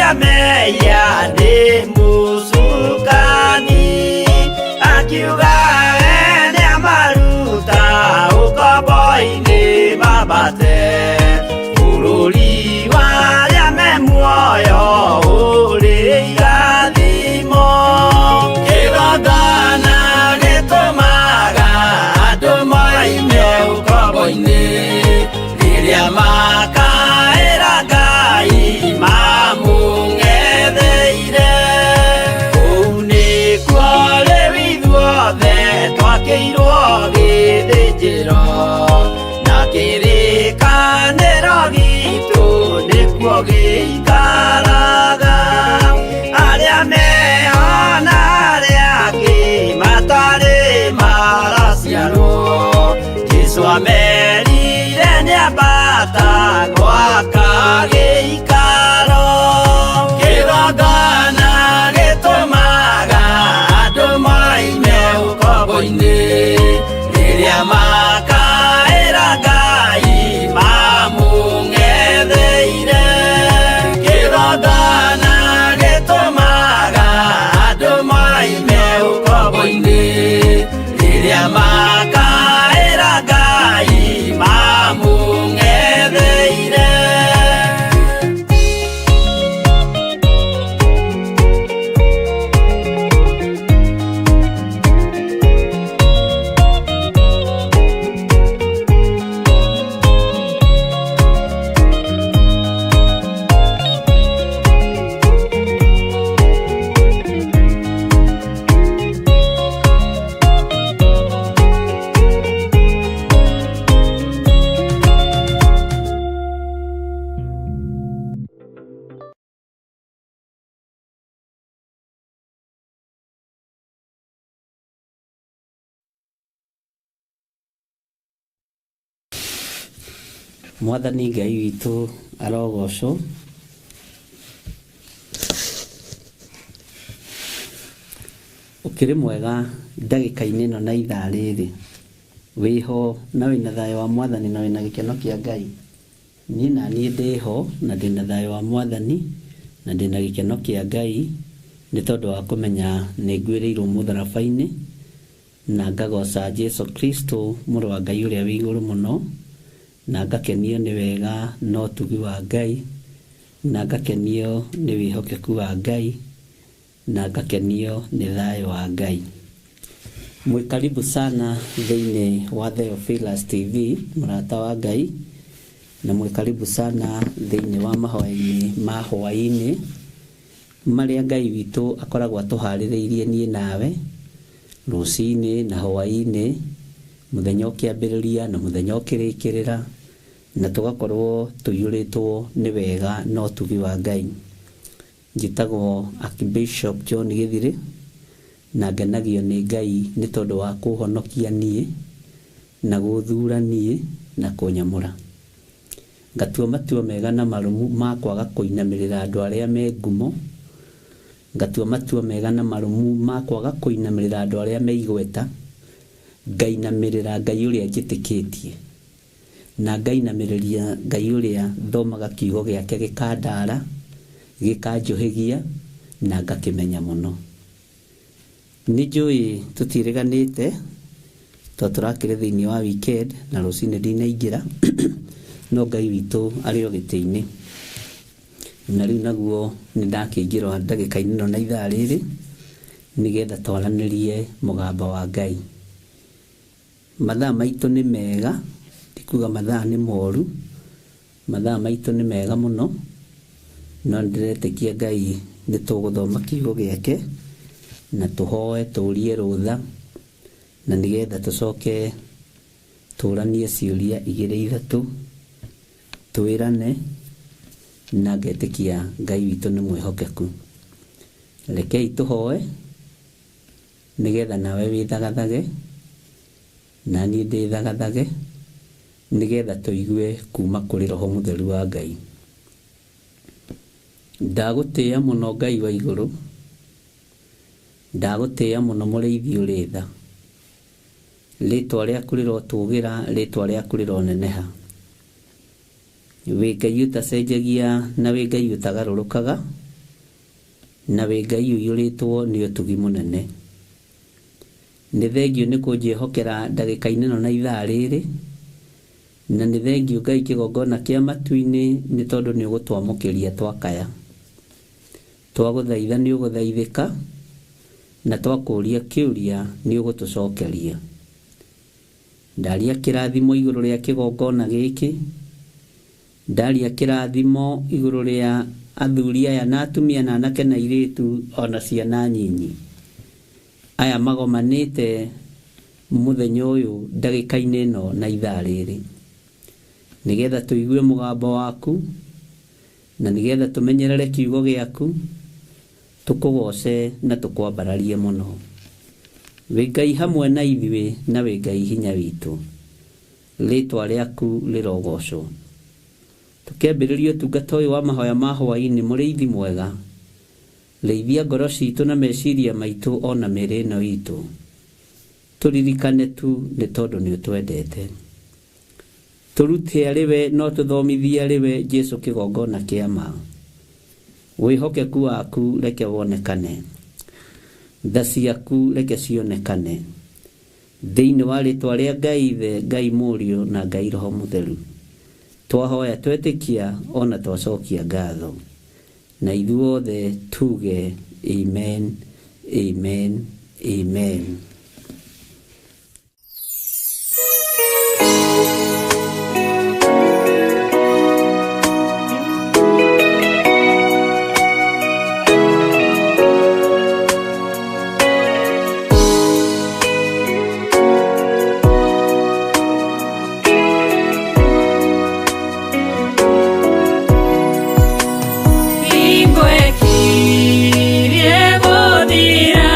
arĩa mehia nĩ mũcukani akiuga we nĩamaruta ũkombo-inĩ mambate bũrũri wa arĩa me muoyo ũrĩ irathimo kĩgongona gĩtũmaga andũ moime ũkombo-inĩ rĩrĩa makaĩra Ngai mamũng'etheire kũu nĩkuo rĩu ithuothe twakĩirwo gĩthĩnjĩro na kĩrĩkanĩro gitũ nĩkuo gĩikaraga arĩa meho na arĩa angĩ matarĩ maraciarwo Jesũ amerire nĩambata gwaka gĩikaro kĩgongona gĩtũmaga andũ moime ũkombo-inĩ rĩrĩa makaĩra Ngai mamũng'etheire kĩgongona gĩtũmaga andũ moime ũkombo-inĩ rĩrĩa makaĩra Ngai mamũng'etheire. Mwathani Ngai witũ arogocwo. Ũkĩrĩ mwega ndagĩka-inĩ ĩno na ithaa rĩrĩ, wĩho na wĩna thayũ wa Mwathani na wĩna gĩkeno kĩa Ngai. Niĩ na niĩ ndĩho na ndĩna thayũ wa Mwathani na ndĩna gĩkeno kĩa Ngai nĩ tondũ wa kũmenya nĩ ngwĩrĩirwo mũtharaba-inĩ na ngagoca Jesu Kristo mũrũ wa Ngai ũrĩa wĩ igũrũ mũno na ngakenio nĩ wega na ũtugi wa Ngai na ngakenio nĩ wĩhokeku wa Ngai na ngakenio nĩ thayũ wa Ngai. Mwĩ karibu sana thĩinĩ wa Theophilus TV mũrata wa Ngai na mwĩ karibu sana thĩinĩ wa mahoya-inĩ ma hwaĩ-inĩ marĩa Ngai witũ akoragwo atũharĩrĩirie niĩ nawe rũcinĩ na hwaĩ-inĩ mũthenya ũkĩambĩrĩria na mũthenya ũkĩrĩkĩrĩra na tũgakorwo tũiyũrĩtwo nĩ wega na ũtugi wa Ngai. Njĩtagwo Archbishop John Gĩthirĩ na ngenagio nĩ Ngai nĩ tondũ wa kũhonokia niĩ na gũthura niĩ na kũnyamũra. Ngatua matua mega na marũmu ma kwaga kũinamĩrĩra andũ arĩa me ngumo, ngatua matua mega na marũmu ma kwaga kũinamĩrĩra andũ arĩa me igweta, ngainamĩrĩra Ngai ũrĩa njĩtĩkĩtie na ngainamĩrĩria Ngai ũrĩa thomaga kiugo gĩake gĩkandara gĩkanjũhĩgia na ngakĩmenya mũno. Nĩ njũĩ tũtiĩrĩganĩte tondũ tũrakĩrĩ thĩinĩ wa weekend na rũcinĩ ndinaingĩra no Ngai witũ arĩ o gĩtĩ-inĩ. Na rĩu naguo nĩ ndakĩingĩra ndagĩka-inĩ ĩno na ithaa rĩrĩ nĩgetha twaranĩrie mũgambo wa Ngai. Mathaa maitũ nĩ mega, ti kuga mathaa nĩ moru, mathaa maitũ nĩ mega mũno, no nĩndĩretĩkia Ngai nĩ tũgũthoma kiugo gĩake na tũhoe tũrie rũtha na nĩgetha tũcoke tũranie ciũria igĩrĩ ithatũ twĩrane na ngetĩkia Ngai witũ nĩ mwĩhokeku. Rekei tũhoe nĩgetha nawe wĩthagathage na niĩ ndĩthagathage nĩgetha tũigue kuma kũrĩ Roho Mũtheru wa Ngai. Ndagũtĩĩa mũno Ngai wa igũrũ, ndagũtĩĩa mũno mũrĩithi ũrĩ tha, rĩtwa rĩaku rĩrotũgĩra, rĩtwa rĩaku rĩroneneha. Wĩ Ngai ũtacenjagia na wĩ Ngai ũtagarũrũkaga, Na wĩ Ngai ũiyũrĩtwo nĩ ũtugi mũnene. Nĩ thengiũ nĩ kũnjĩhokera ndagĩka-inĩ ĩno na ithaa rĩrĩ, na nĩ thengiũ Ngai kĩgongona kĩa matu-inĩ nĩ tondũ nĩ ũgũtwamũkĩria twakaya. Twagũthaitha nĩ ũgũthaithĩka, na twakũria kĩũria nĩ ũgũtũcokeria. Ndaria kĩrathimo igũrũ rĩa kĩgongona gĩkĩ, ndaria kĩrathimo igũrũ rĩa athuri aya na atumia na anake na airĩtu ona ciana nyinyi aya magomanĩte mũthenya ũyũ ndagĩka-inĩ ĩno na ithaa rĩrĩ, nĩgetha tũigue mũgambo waku na nĩgetha tũmenyerere kiugo gĩaku, tũkũgoce na tũkwambararie mũno. Wĩ Ngai hamwe na ithuĩ na wĩ Ngai hinya witũ, rĩtwa rĩaku rĩrogocwo. Tũkĩambĩrĩria ũtungata ũyũ wa mahoya ma hwaĩ-inĩ, mũrĩithi mwega, rĩithia ngoro citũ na meciria maitũ ona mĩĩrĩ ĩno itũ, tũririkane tu nĩ tondũ nĩ ũtwendete. Tũrute arĩ we no tũthomithie arĩ we Jesu kĩgongona kĩa ma. Wĩhokeku waku reke wonekane, tha ciaku reke cionekane, thĩinĩ wa rĩtwa rĩa Ngai Ithe, Ngai Mũriũ na Ngai Roho Mũtheru. Twahoya twetĩkia ona twacokia ngatho, na ithuothe tuge amen, amen, amen. Hingo ĩkirie gũthira.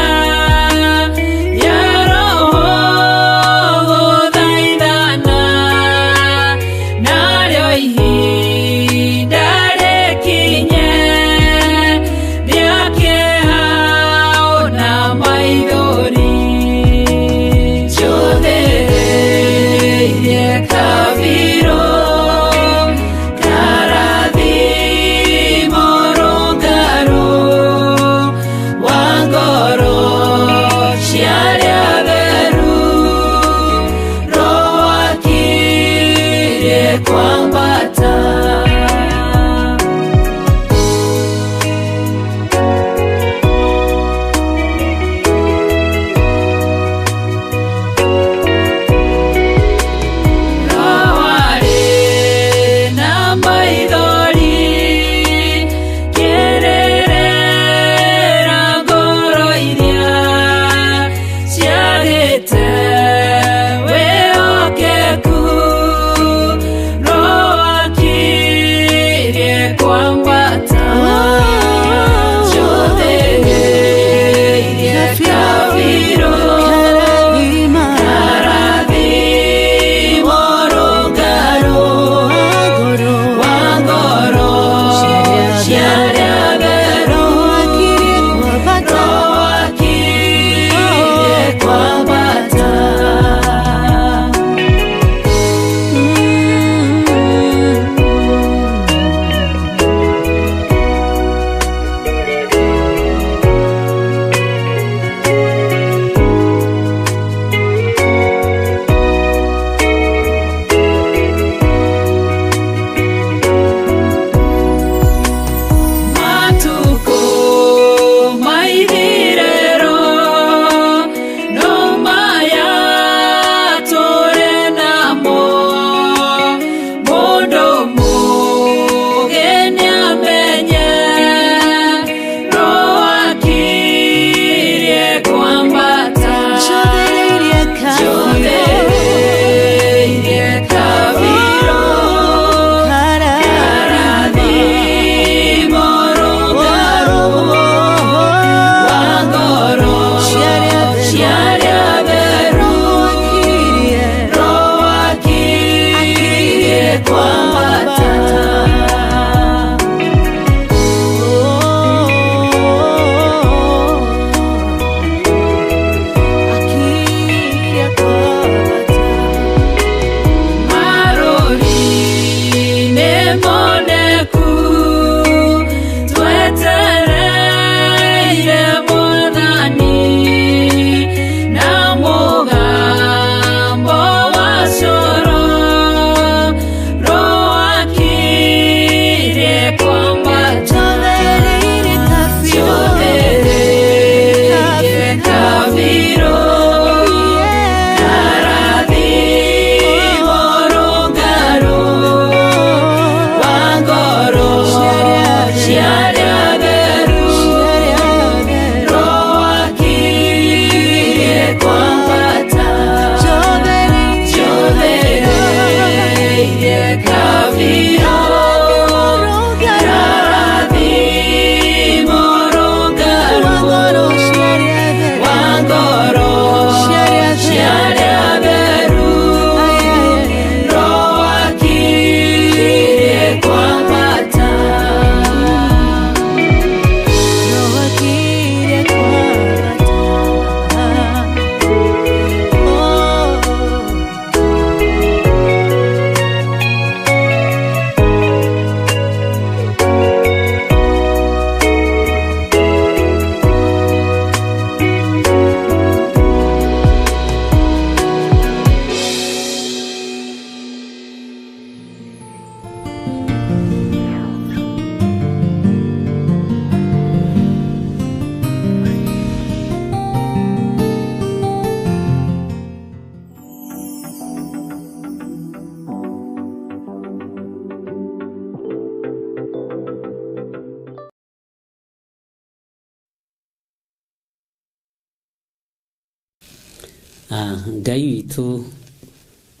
Ngai witũ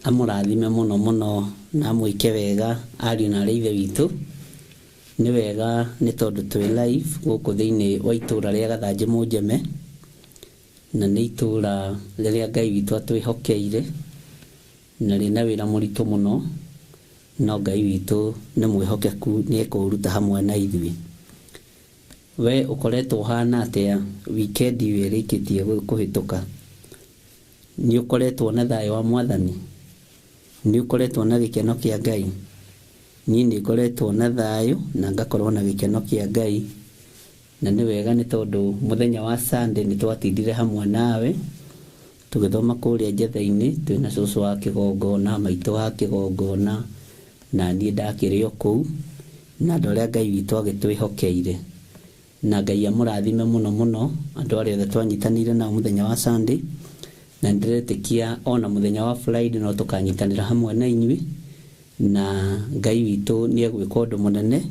amũrathime mũno mũno na amwĩke wega ariũ na arĩ ithe witũ. Nĩ wega nĩ tondũ twĩ live gũkũ thĩinĩ wa itũra rĩa Gathanjĩ Mũnjeme, na nĩ itũra rĩrĩa Ngai witũ atwĩhokeire na rĩna wĩra mũritũ mũno, no Ngai witũ nĩ mwĩhokeku, nĩ ekũũruta hamwe na ithuĩ. We ũkoretwo ũhana atĩa wikendi ĩyo ĩrĩkĩtie kũhĩtũka? Nĩ ũkoretwo na thayũ wa Mwathani? Nĩ ũkoretwo na gĩkeno kĩa Ngai? Niĩ nĩ ngoretwo na thayũ na ngakorwo na gĩkeno kĩa Ngai, na nĩ wega nĩ tondũ mũthenya wa Sunday nĩ twatindire hamwe nawe tũgĩthoma kũrĩa njetha-inĩ twĩna cũcũ wa kĩgongona, maitũ wa kĩgongona, na niĩ ndakĩrĩ o kũu, na andũ arĩa Ngai witũ agĩtwĩhokeire. Na Ngai amũrathime mũno mũno andũ arĩa othe twanyitanĩire nao mũthenya wa Sunday, na nĩndĩretĩkia ona mũthenya wa Friday no tũkanyitanĩra hamwe na inyuĩ, na Ngai witũ nĩ egwĩka ũndũ mũnene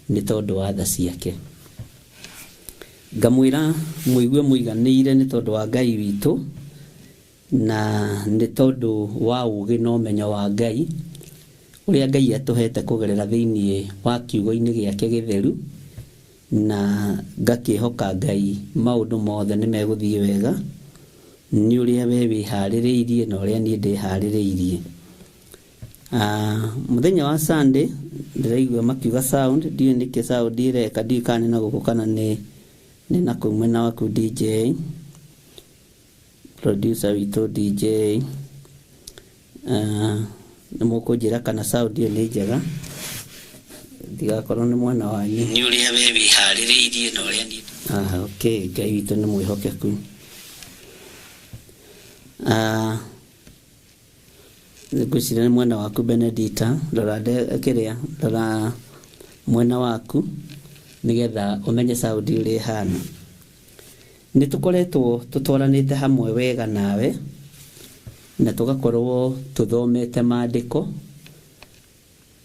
nĩ tondũ wa tha ciake. Ngamwĩra mũigue mũiganĩire nĩ tondũ wa Ngai witũ, na nĩ tondũ wa ũũgĩ na ũmenyo wa Ngai ũrĩa Ngai atũhete kũgerera thĩinĩ wa kiugo-inĩ gĩake gĩtheru, na ngakĩhoka Ngai maũndũ mothe nĩ megũthiĩ wega nĩ ũrĩa we wĩharĩrĩirie na ũrĩa niĩ ndĩharĩrĩirie. Mũthenya wa Sunday ndĩraigua makiuga sound, ndiũĩ nĩkĩ sound ĩreka, ndiũĩ kana nĩ na gũkũ kana nĩ na kũu mwena waku DJ producer witũ DJ. Nĩ mũkũnjĩra kana sound ĩyo nĩ njega, ndigakorwo nĩ mwena wanyu. Nĩ ũrĩa we wĩharĩrĩirie na ũrĩa niĩ. Okay, Ngai witũ nĩ mwĩhokeku. Ngwĩciria nĩ mwena waku Benedita, rora kĩrĩa, rora mwena waku nĩgetha ũmenye sound ũrĩa ĩhana. Nĩ tũkoretwo tũtwaranĩte hamwe wega nawe, na tũgakorwo tũthomete maandĩko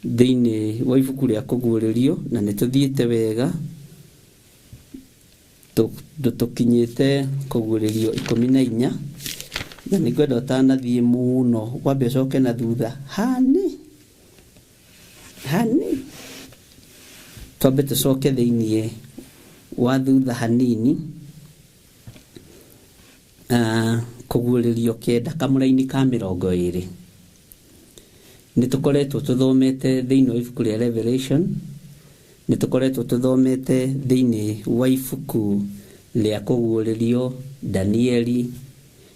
thĩinĩ wa ibuku rĩa kũguũrĩrio, na nĩ tũthiĩte wega tũkinyĩte kũguũrĩrio 14, na nĩ ngwenda ũtanathiĩ mũno wambe ũcoke na thutha hani hani, twambe tũcoke thĩinĩ wa thutha hanini. Kũguũrĩrio 9 kamũraini ka 20. Nĩ tũkoretwo tũthomete thĩinĩ wa ibuku rĩa Revelation, nĩ tũkoretwo tũthomete thĩinĩ wa ibuku rĩa kũguũrĩrio Danieli,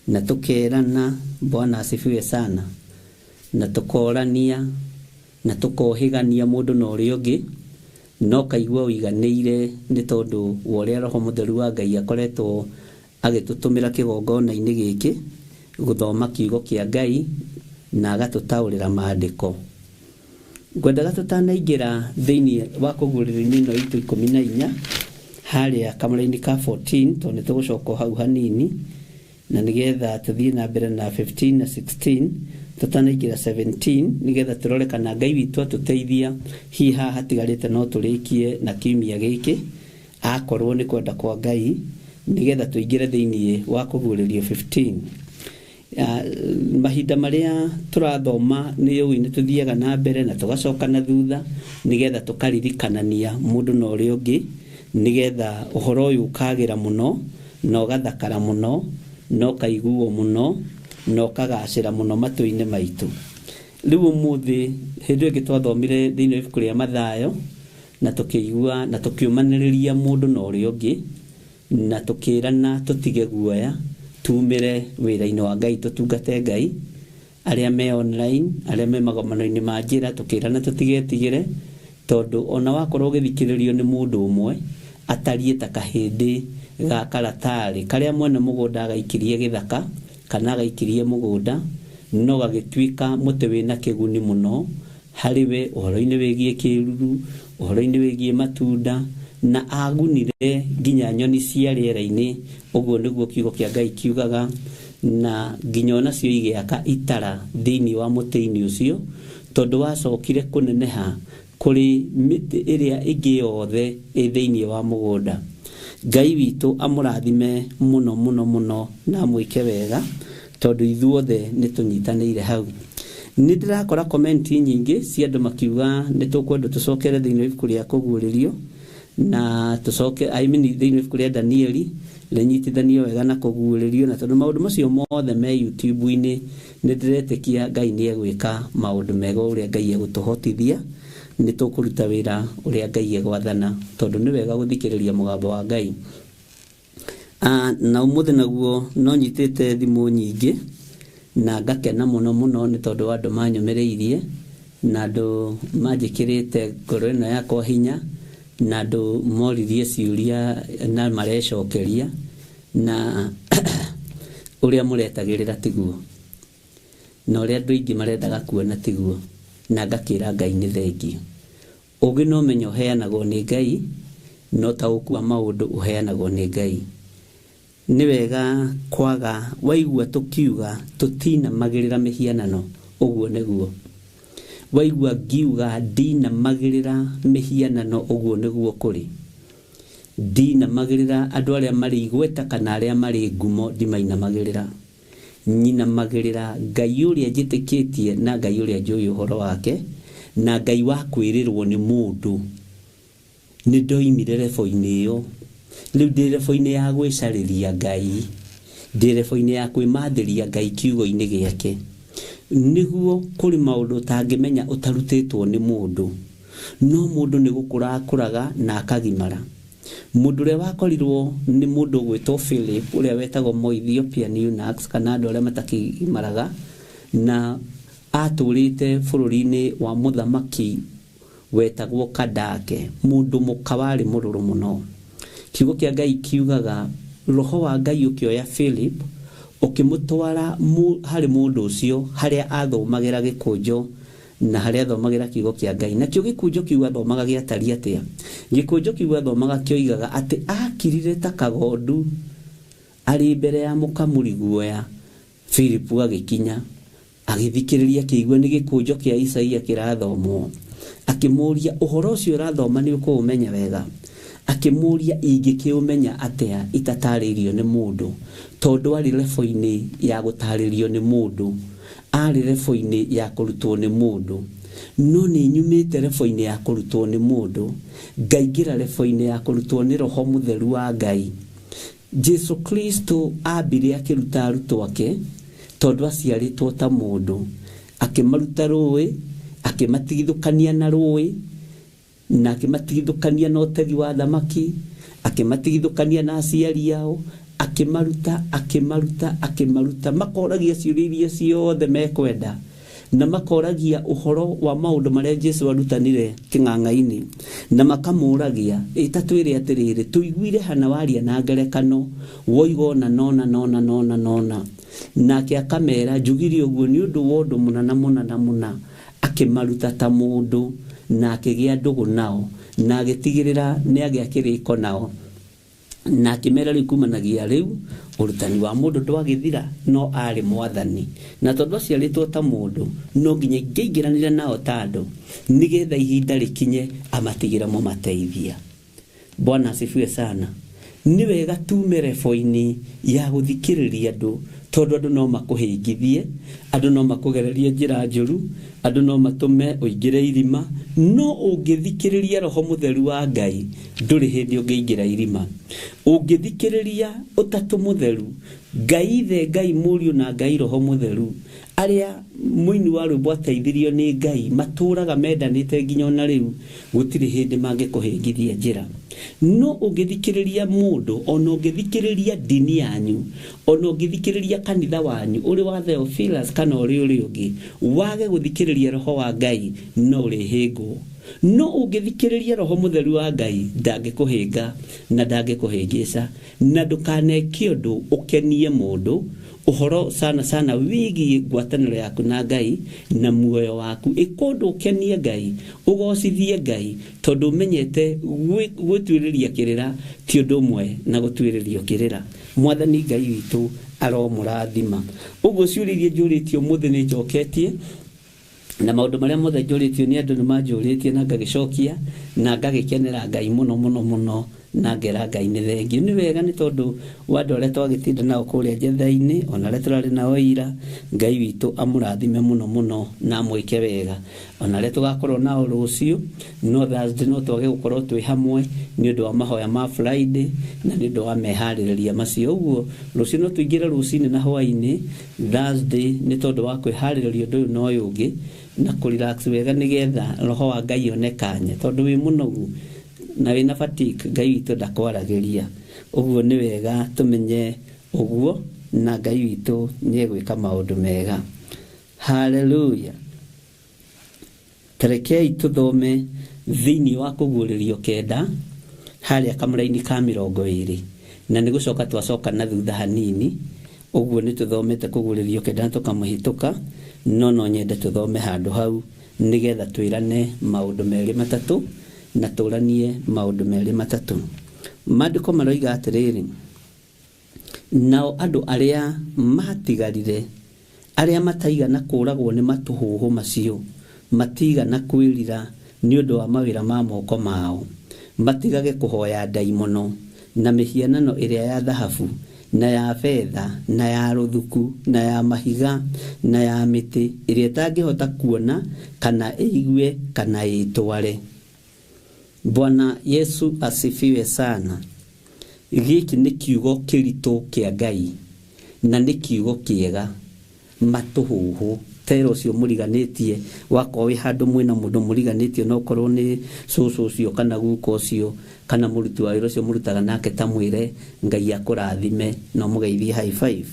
na tũkerana Bwana asifiwe sana, na tũkorania na tũkohĩgania mũndũ na ũrĩa ũngĩ, no kaigua ũiganĩire nĩ tondũ wa ũrĩa Roho Mũtheru wa Ngai akoretwo agĩtũtũmĩra kĩgongona-inĩ gĩkĩ gũthoma kiugo kĩa Ngai na agatũtaũrĩra maandĩko. Ngwendaga tũtanaingĩra thĩinĩ wa kũguũrĩrio ĩno itũ 14 harĩa kamũra-inĩ ka 14, tondũ nĩ tũgũcoka hau hanini, na nĩgetha tũthiĩ na mbere na 15 na 16, tũtanaingĩra 17, nĩgetha tũrore kana Ngai witũ atũteithia hihi haha hatigarĩte no tũrĩkie na kiumia gĩkĩ akorwo nĩ kwenda kwa Ngai, nĩgetha tũingĩre thĩinĩ wa kũguũrĩrio 15. Mahinda marĩa tũrathoma nĩ ũĩ nĩ tũthiaga na mbere na tũgacoka na thutha nĩgetha tũkaririkanania mũndũ na ũrĩa ũngĩ, nĩgetha ũhoro ũyũ ũkagĩra mũno na ũgathakara mũno na ũkaiguo mũno na ũkagacĩra mũno matũ-inĩ maitũ. Rĩu ũmũthĩ hĩndĩ ĩngĩ twathomire thĩinĩ wa ibuku rĩa Mathayo na tũkĩigua na tũkĩũmanĩrĩria mũndũ na ũrĩa ũngĩ, na tũkĩrana tũtige guoya, tumĩre wĩra-inĩ wa Ngai, tũtungate Ngai, arĩa me online, arĩa me magomano-inĩ ma njĩra, tũkĩrana tũtigetigĩre, tondũ ona wakorwo ũgĩthikĩrĩrio nĩ mũndũ ũmwe atariĩ ta kahĩndĩ ga karatarĩ karĩa mwene mũgũnda agaikirie gĩthaka kana agaikirie mũgũnda, no gagĩtuĩka mũtĩ wĩna kĩguni mũno harĩ we ũhoro-inĩ wĩgiĩ kĩruru, ũhoro-inĩ wĩgiĩ matunda, na agunire nginya nyoni cia rĩera-inĩ. Ũguo nĩguo kiugo kĩa Ngai kiugaga, na nginya onacio igĩaka itara thĩinĩ wa mũtĩ-inĩ ũcio, tondũ wacokire kũneneha kũrĩ mĩtĩ ĩrĩa ĩngĩ yothe ĩ thĩinĩ wa mũgũnda. Ngai witũ amũrathime mũno mũno mũno na amwĩke wega. Tondũ ithuothe nĩ tũnyitanĩire hau. Nĩ ndĩrakora comment nyingĩ cia andũ makiuga nĩ tũkwenda tũcokere thĩinĩ wa ibuku rĩa kũguũrĩrio na tũcoke, I mean, thĩinĩ wa ibuku rĩa Danieli rĩnyitithanio wega na kũguũrĩrio, na tondũ maũndũ macio mothe me YouTube-inĩ, nĩ ndĩretĩkia Ngai nĩ egwĩka maũndũ mega. Ũrĩa Ngai egũtũhotithia, nĩ tũkũruta wĩra ũrĩa Ngai egwathana, tondũ nĩ wega gũthikĩrĩria mũgambo wa Ngai. Na ũmũthĩ naguo no nyitĩte thimũ nyingĩ na ngakena mũno mũno nĩ tondũ wa andũ manyũmĩrĩirie na andũ manjĩkĩrĩte ngoro ĩno yakwa hinya na andũ moririe ciũria na marecokeria, na ũrĩa mũretagĩrĩra tiguo na ũrĩa andũ aingĩ marendaga kuona tiguo, na ngakĩra Ngai nĩ thengiũ. Ũgĩ na ũmenyo ũheanagwo nĩ Ngai, na ũtaũku wa maũndũ ũheanagwo nĩ Ngai. Nĩ wega kwaga waigua tũkiuga tũtinamagĩrĩra mĩhianano, ũguo nĩguo. Waigua ngiuga ndinamagĩrĩra mĩhianano, ũguo nĩguo kũrĩ. Ndinamagĩrĩra andũ arĩa marĩ igweta kana arĩa marĩ ngumo, ndimainamagĩrĩra. Nyinamagĩrĩra Ngai ũrĩa njĩtĩkĩtie na Ngai ũrĩa njũĩ ũhoro wake na Ngai wa kwĩrĩrwo nĩ mũndũ. Nĩ ndoimire rebo-inĩ ĩyo, rĩu ndĩ rebo-inĩ ya gwĩcarĩria Ngai, ndĩ rebo-inĩ ya kwĩmathĩria Ngai kiugo-inĩ gĩake. Nĩguo kũrĩ maũndũ ũtangĩmenya ũtarutĩtwo nĩ mũndũ, no mũndũ nĩ gũkũra akũraga na akagimara. Mũndũ ũrĩa wakorirwo nĩ mũndũ ũgwĩtwo Philip, ũrĩa wetagwo Mo-Ethiopian eunuchs kana andũ arĩa matakĩgimaraga, na atũrĩte bũrũri-inĩ wa mũthamaki wetagwo Kandake, mũndũ mũka warĩ mũrũrũ mũno. Kiugo kĩa Ngai kiugaga roho wa Ngai ũkĩoya Philip ũkĩmũtwara harĩ mũndũ ũcio harĩa athomagĩra gĩkũnjo na harĩa athomagĩra kiugo kĩa Ngai. Nakĩo gĩkũnjo kĩu athomaga gĩatariĩ atĩa? Gĩkũnjo kĩu athomaga kĩoigaga atĩ akirire ta kagondu arĩ mbere ya mũkamuri guoya. Philip agĩkinya agĩthikĩrĩria, akĩigua nĩ gĩkũnjo kĩa Isaia kĩrathomwo. Akĩmũria, ũhoro ũcio ũrathoma nĩ ũkũũmenya wega? Akĩmũria, ingĩkĩũmenya atĩa itatarĩirio nĩ mũndũ? Tondũ arĩ rebo-inĩ ya gũtarĩrio nĩ mũndũ, arĩ rebo-inĩ ya kũrutwo nĩ mũndũ. No nĩ nyumĩte rebo-inĩ ya kũrutwo nĩ mũndũ, ngaingĩra rebo-inĩ ya kũrutwo nĩ Roho Mũtheru wa Ngai. Jesu Kristo ambire akĩruta arutwo ake tondũ aciarĩtwo ta mũndũ, akĩmaruta rũĩ, akĩmatigithũkania na rũĩ, na akĩmatigithũkania na ũtegi wa thamaki, akĩmatigithũkania na aciari ao, akĩmaruta, akĩmaruta, akĩmaruta, makoragia ciũria iria ciothe mekwenda, na makoragia ũhoro wa maũndũ marĩa Jesu arutanire kĩng'ang'a-inĩ, na makamũragia, ĩta twĩre atĩrĩrĩ, tũiguire hana waria na ngerekano, woiga ũna nona nona nona nona. Nake akamera, njugire ũguo nĩ ũndũ wa ũndũ mũna na mũna na mũna. Akĩmaruta ta mũndũ na akĩgĩa ndũgũ nao na agĩtigĩrĩra nĩ agĩa kĩrĩko nao, na akĩmera rĩu kumanagia rĩu ũrutani wa mũndũ ndwagĩthira, no arĩ mwathani, na tondũ aciarĩtwo ta mũndũ no nginya ingĩingĩranĩra nao ta andũ nĩgetha ihinda rĩkinye amatigĩre mũmateithia. Bwana asifiwe sana. Nĩ wega tume rebo-inĩ ya gũthikĩrĩria andũ, tondũ andũ no makũhĩngithie, andũ no makũgererie njĩra njũru, andũ no matũme ũingĩre irima, no ũngĩthikĩrĩria Roho Mũtheru wa Ngai ndũrĩ hĩndĩ ũngĩingĩra irima. Ũngĩthikĩrĩria Ũtatũ Mũtheru, Ngai Ithe, Ngai Mũriũ na Ngai Roho Mũtheru, arĩa mũini wa rwĩmbo ateithirio nĩ Ngai matũraga mendanĩte nginya ona rĩu, gũtirĩ hĩndĩ mangĩkũhĩngithia njĩra. No ũngĩthikĩrĩria mũndũ, ona ũngĩthikĩrĩria ndini yanyu, ona ũngĩthikĩrĩria kanitha wanyu ũrĩ wa Theophilus kana ũrĩ ũrĩ ũngĩ, wage gũthikĩrĩria Roho wa Ngai no ũrĩhĩngwo. No ũngĩthikĩrĩria Roho Mũtheru wa Ngai ndangĩkũhĩnga na ndangĩkũhĩngĩca, na ndũkaneke ũndũ ũkenie mũndũ. Ũhoro sana sana wĩgiĩ ngwatanĩro yaku na Ngai na muoyo waku, ĩka ũndũ ũkenie Ngai, ũgocithie Ngai, tondũ ũmenyete gwĩtuĩrĩria kĩrĩra ti ũndũ ũmwe na gũtuĩrĩrio kĩrĩra. Mwathani Ngai witũ aromũrathima. Ũguo ciũria iria njũrĩtio ũmũthĩ nĩ njoketie, na maũndũ marĩa mothe njũrĩtio nĩ andũ nĩ manjũrĩtie na ngagĩcokia na ngagĩkenera Ngai mũno mũno mũno. Na ngera Ngai nĩ thengiũ. Nĩ wega nĩ tondũ wa andũ arĩa twagĩtinda nao kũrĩa njetha-inĩ, ona arĩa tũrarĩ nao ira, Ngai witũ amũrathime mũno mũno na amwĩke wega. Ona arĩa tũgakorwo nao rũciũ, no Thursday no twage gũkorwo twĩ hamwe nĩ ũndũ wa mahoya ma Friday na nĩ ũndũ wa meharĩrĩria macio. Ũguo rũciũ no tũingĩre rũcinĩ na hwaĩ-inĩ, Thursday nĩ tondũ wa kwĩharĩrĩria ũndũ ũyũ na ũyũ ũngĩ na kũ relax wega nĩgetha roho wa Ngai one kanya, tondũ wĩ mũnogu na wĩna fatigue, Ngai witũ ndakwaragĩria. Ũguo nĩ wega tũmenye ũguo na Ngai witũ nĩ egwĩka maũndũ mega. Hallelujah. Tarekei tũthome thĩinĩ wa Kũguũrĩrio 9 harĩa kamũraini ka 20, na nĩ gũcoka twacoka na thutha hanini. Ũguo nĩ tũthomete Kũguũrĩrio 9 na tũkamũhĩtũka, no nyende tũthome handũ hau nĩgetha twĩrane maũndũ merĩ matatũ na tũranie maũndũ merĩ matatũ. Maandĩko maroiga atĩrĩrĩ, nao andũ arĩa matigarire, arĩa mataigana kũragwo nĩ matũhũhũ macio, matigana kwĩrira nĩ ũndũ wa mawĩra ma moko mao, matigage kũhoya ndaimono na mĩhianano ĩrĩa ya thahabu na ya betha na ya rũthuku na ya mahiga na ya mĩtĩ ĩrĩa ĩtangĩhota kuona kana ĩigue kana ĩtware. Bwana Yesu asifiwe sana. Gĩkĩ nĩ kiugo kĩritũ kĩa Ngai na nĩ kiugo kĩega. Matũhũhũ tera ũcio mũriganĩtie, wakorwo wĩ handũ mwĩna mũndũ mũriganĩtie, no ũkorwo nĩ cũcũ ũcio kana guka ũcio kana mũruti wa wĩra ũcio mũrutaga nake, ta mwĩre Ngai akũrathime na ũmũgeithie high five.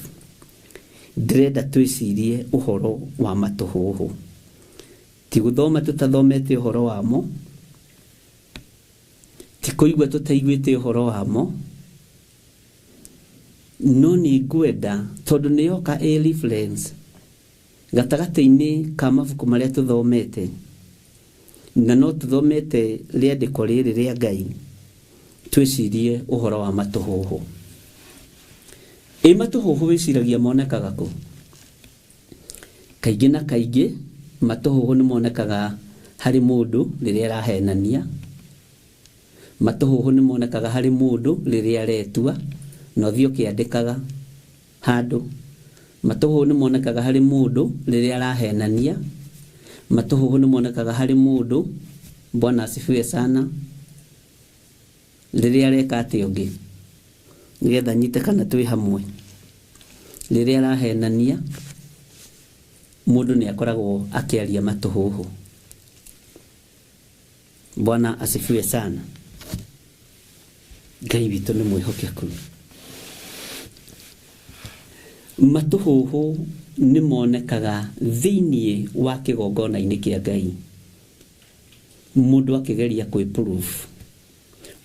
Ndĩrenda twĩcirie ũhoro wa matũhũhũ, ti gũthoma tũtathomete ũhoro wamo, ti kũigua tũtaiguĩte ũhoro wamo, no nĩ ngwenda tondũ nĩ yoka ĩ reference gatagatĩ-inĩ ka mabuku marĩa tũthomete, na no tũthomete rĩandĩko rĩrĩ rĩa Ngai, twĩcirie ũhoro wa matũhũhũ. Ĩ matũhũhũ wĩciragia monekaga kũ? Kaingĩ na kaingĩ matũhũhũ nĩ monekaga harĩ mũndũ rĩrĩa arahenania, matũhũhũ nĩ monekaga harĩ mũndũ rĩrĩa aretua na ũthiĩ ũkĩandĩkaga handũ, matũhũhũ nĩ monekaga harĩ mũndũ rĩrĩa arahenania, matũhũhũ nĩ monekaga harĩ mũndũ, Bwana asifiwe sana, rĩrĩa areka atĩa ũngĩ, nĩgetha nyite kana twĩ hamwe. Rĩrĩa arahenania mũndũ nĩ akoragwo akĩaria matũhũhũ. Bwana asifiwe sana. Ngai witũ nĩ mwĩhokeku. Matũhũhũ nĩ monekaga thĩinĩ wa kĩgongona-inĩ kĩa Ngai, mũndũ akĩgeria kwĩ proof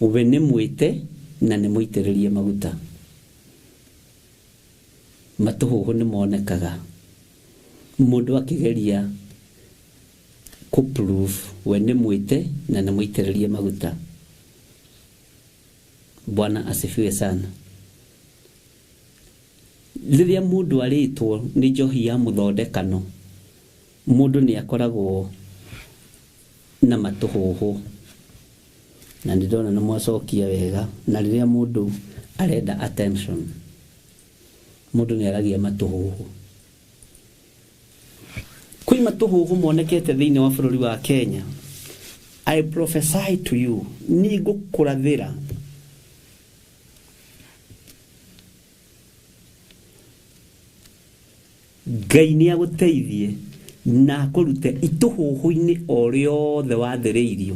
we nĩ mwĩte na nĩ mũitĩrĩrie maguta. Matũhũhũ nĩ monekaga mũndũ akĩgeria kũ proof we nĩ mwĩte na nĩ mũitĩrĩrie maguta. Bwana asifiwe sana. Rĩrĩa mũndũ arĩtwo nĩ njohi ya mũthondekano, mũndũ nĩ akoragwo na matũhũhũ, na nĩ ndona nĩ mwacokia wega. Na rĩrĩa mũndũ arenda attention, mũndũ nĩ aragia matũhũhũ. Kwĩ matũhũhũ monekete thĩinĩ wa bũrũri wa Kenya. I prophesy to you, niĩ ngũkũrathĩra Ngai nĩ agũteithie na akũrute itũhũhũ-inĩ o rĩothe wathĩrĩirio,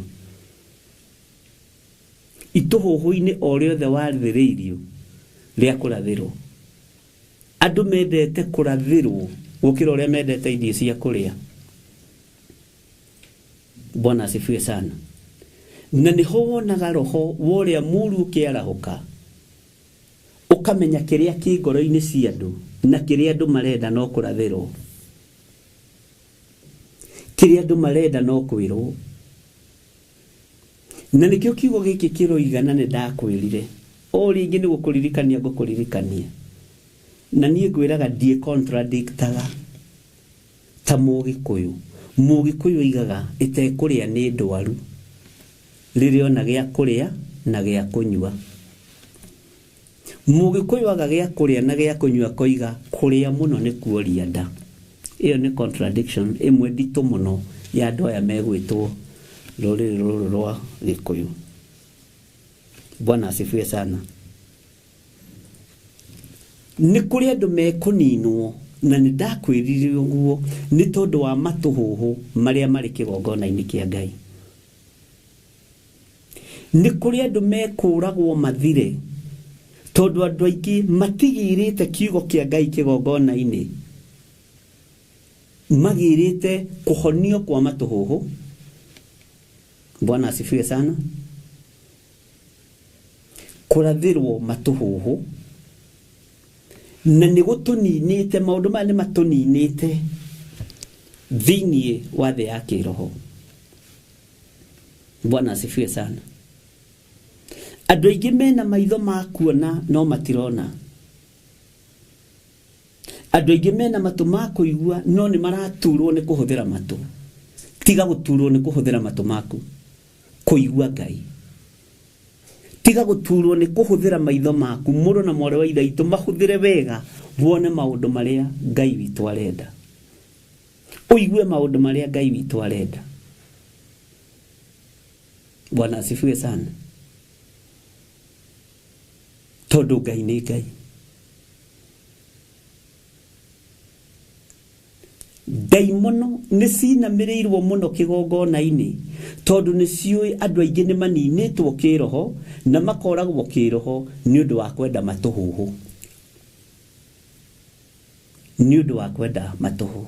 itũhũhũ-inĩ o rĩothe wathĩrĩirio rĩa kũrathĩrwo. Andũ mendete kũrathĩrwo gũkĩra ũrĩa mendete irio cia kũrĩa. Bwana asifiwe sana. Na nĩho wonaga roho wa ũrĩa mũũru ũkĩarahũka, ũkamenya kĩrĩa kĩ ngoro-inĩ cia andũ na kĩrĩa andũ marenda no kũrathĩrwo, kĩrĩa andũ marenda no kwĩrwo. Na nĩkĩo kiugo gĩkĩ kĩroiga, na nĩ ndakwĩrire o rĩngĩ nĩ gũkũririkania ngũkũririkania, na niĩ ngwĩraga ndiĩ contradictaga ta Mũgĩkũyũ. Mũgĩkũyũ oigaga ĩtekũrĩa nĩ ndwaru, rĩrĩa ona gĩa kũrĩa na gĩa kũnyua. Mũgĩkũyũ aga gĩa kũrĩa na gĩa kũnyua koiga kũrĩa mũno nĩ kuoria nda. Ĩyo nĩ contradiction ĩmwe nditũ mũno ya andũ aya megwĩtwo rũrĩrĩ rũrũ rwa Gĩkũyũ. Bwana asifiwe sana. Nĩ kũrĩ andũ mekũninwo na nĩ ndakwĩrire ũguo nĩ tondũ wa matũhũhũ marĩa marĩ kĩgongona-inĩ kĩa Ngai. Nĩ kũrĩ andũ mekũragwo mathire tondũ andũ aingĩ matigĩrĩte kiugo kĩa Ngai kĩgongona-inĩ, magĩrĩte kũhonio kwa matũhũhũ. Bwana asifiwe sana. Kũrathĩrwo matũhũhũ na nĩ gũtũninĩte, maũndũ maya nĩ matũninĩte thĩinĩ wa thĩ ya kĩroho. Bwana asifiwe sana. Andũ aingĩ mena maitho ma kuona no matirona. Andũ aingĩ mena matũ ma kũigua no nĩ maraturwo nĩ kũhũthĩra matũ. Tiga gũturwo nĩ kũhũthĩra matũ maku kũigua Ngai. Tiga gũturwo nĩ kũhũthĩra maitho maku. Mũrũ na mwarĩ wa ithe witũ mahũthĩre wega wone maũndũ marĩa Ngai witũ arenda, ũigue maũndũ marĩa Ngai witũ arenda. Bwana asifiwe sana. Tondũ Ngai nĩ Ngai. Ndaimono nĩ cinamĩrĩirwo mũno kĩgongona-inĩ tondũ nĩ ciũĩ andũ aingĩ nĩ maninĩtwo kĩroho na makoragwo kĩroho nĩ ũndũ wa kwenda matũhũhũ, nĩ ũndũ wa kwenda matũhũhũ.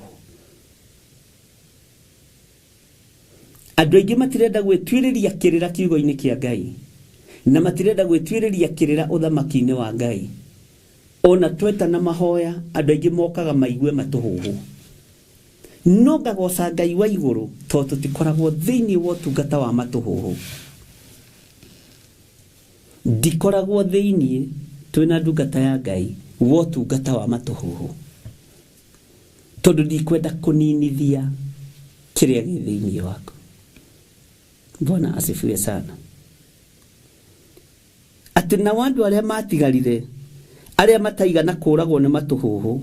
Andũ aingĩ matirenda gwĩtuĩrĩria kĩrĩra kiugo-inĩ kĩa Ngai na matirenda gwĩtuĩrĩria kĩrĩra ũthamaki-inĩ wa Ngai. Ona twetana mahoya andũ aingĩ mokaga maigue matũhũhũ. No ngagoca Ngai wa igũrũ tondũ tũtikoragwo thĩinĩ wa ũtungata wa matũhũhũ. Ndikoragwo thĩinĩ twĩna ndungata ya Ngai wa ũtungata wa matũhũhũ tondũ ndikwenda kũninithia kĩrĩa gĩ thĩinĩ waku. Bwana asifiwe sana. Atĩ nao andũ arĩa matigarire, arĩa mataigana kũragwo nĩ matũhũhũ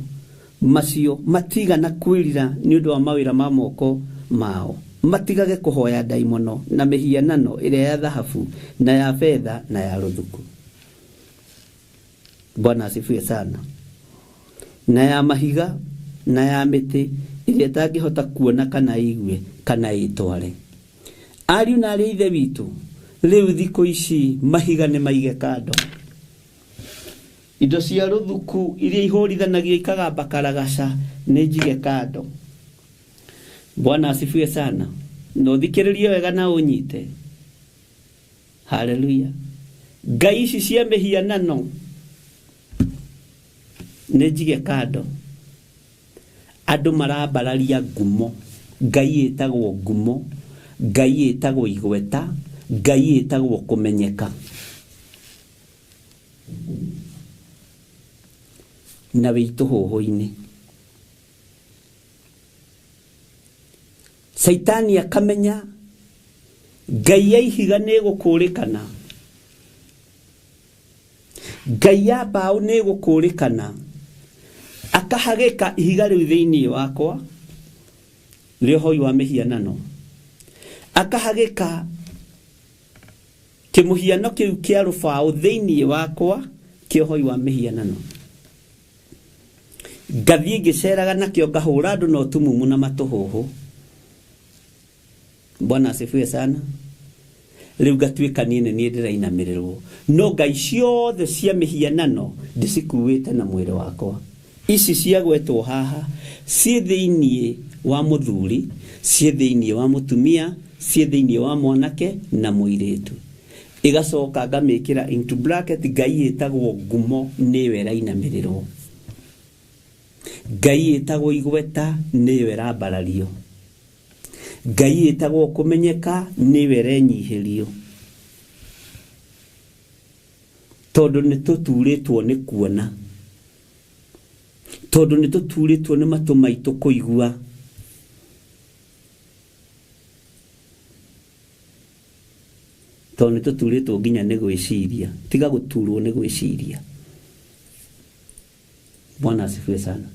macio, matigana kwĩrira nĩ ũndũ wa mawĩra ma moko mao, matigage kũhoya ndaimono na mĩhianano ĩrĩa ya thahabu na ya betha na ya rũthuku. Bwana asifiwe sana. Na ya mahiga na ya mĩtĩ ĩrĩa ĩtangĩhota kuona kana ĩigue kana ĩtware. Ariũ na arĩ ithe witũ, rĩu thikũ ici mahiga nĩ maige kando. Indo cia rũthuku iria ihũrithanagio ikagamba karagaca nĩ njige kando. Bwana asifiwe sana. Na ũthikĩrĩrie wega na ũnyite. Haleluya. Ngai ici cia mĩhianano nĩ njige kando. Andũ marambararia ngumo. Ngai ĩtagwo ngumo, Ngai ĩtagwo igweta, Ngai ĩtagwo kũmenyeka. Na wĩ itũhũhũ-inĩ. Caitani akamenya Ngai ya ihiga nĩ ĩgũkũrĩkana, Ngai ya mbaũ nĩ ĩgũkũrĩkana, akahagĩka ihiga rĩu thĩinĩ wakwa rĩa ũhoi wa mĩhianano, akahagĩka kĩmũhiano kĩu kĩa rũbaũ thĩinĩ wakwa kĩa ũhoi wa mĩhianano. Ngathiĩ ngĩceraga nakĩo ngahũra andũ na ũtumumu na matũhũhũ. Bwana asifiwe sana. Rĩu ngatuĩka niĩ nĩ niĩ ndĩrainamĩrĩrwo, no ngai ciothe cia mĩhianano ndĩcikuĩte na mwĩrĩ wakwa. Ici ciagwetwo haha ciĩ thĩinĩ wa mũthuri, ciĩ thĩinĩ wa mũtumia, ciĩ thĩinĩ wa mwanake na mũirĩtu. Ĩgacoka ngamĩkĩra into bracket Ngai ĩtagwo ngumo nĩyo ĩrainamĩrĩrwo, Ngai ĩtagwo igweta nĩyo ĩrambarario, Ngai ĩtagwo kũmenyeka nĩyo ĩrenyihĩrio. Tondũ nĩ tũturĩtwo nĩ kuona, tondũ nĩ tũturĩtwo nĩ matũ maitũ kũigua. Tondũ nĩ tũturĩtwo nginya nĩ gwĩciria. Tiga gũturwo nĩ gwĩciria. Bwana asifiwe sana.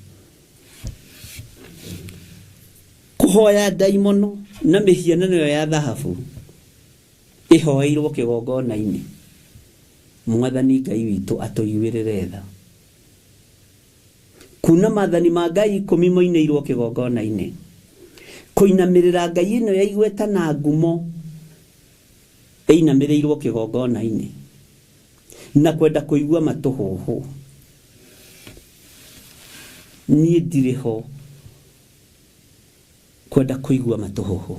Kũhoya ndaimono na mĩhianano ĩyo ya thahabu ĩhoeirwo kĩgongona-inĩ. Mwathani Ngai witũ atũiguĩrĩre tha. Kuna maathani ma Ngai 10 moinĩirwo kĩgongona-inĩ. Kũinamĩrĩra Ngai ĩno ya igweta na ngumo ĩinamĩrĩirwo kĩgongona-inĩ. Na kwenda kũigua matũhũhũ. Niĩ ndirĩ ho kwenda kũigua matũhũhũ.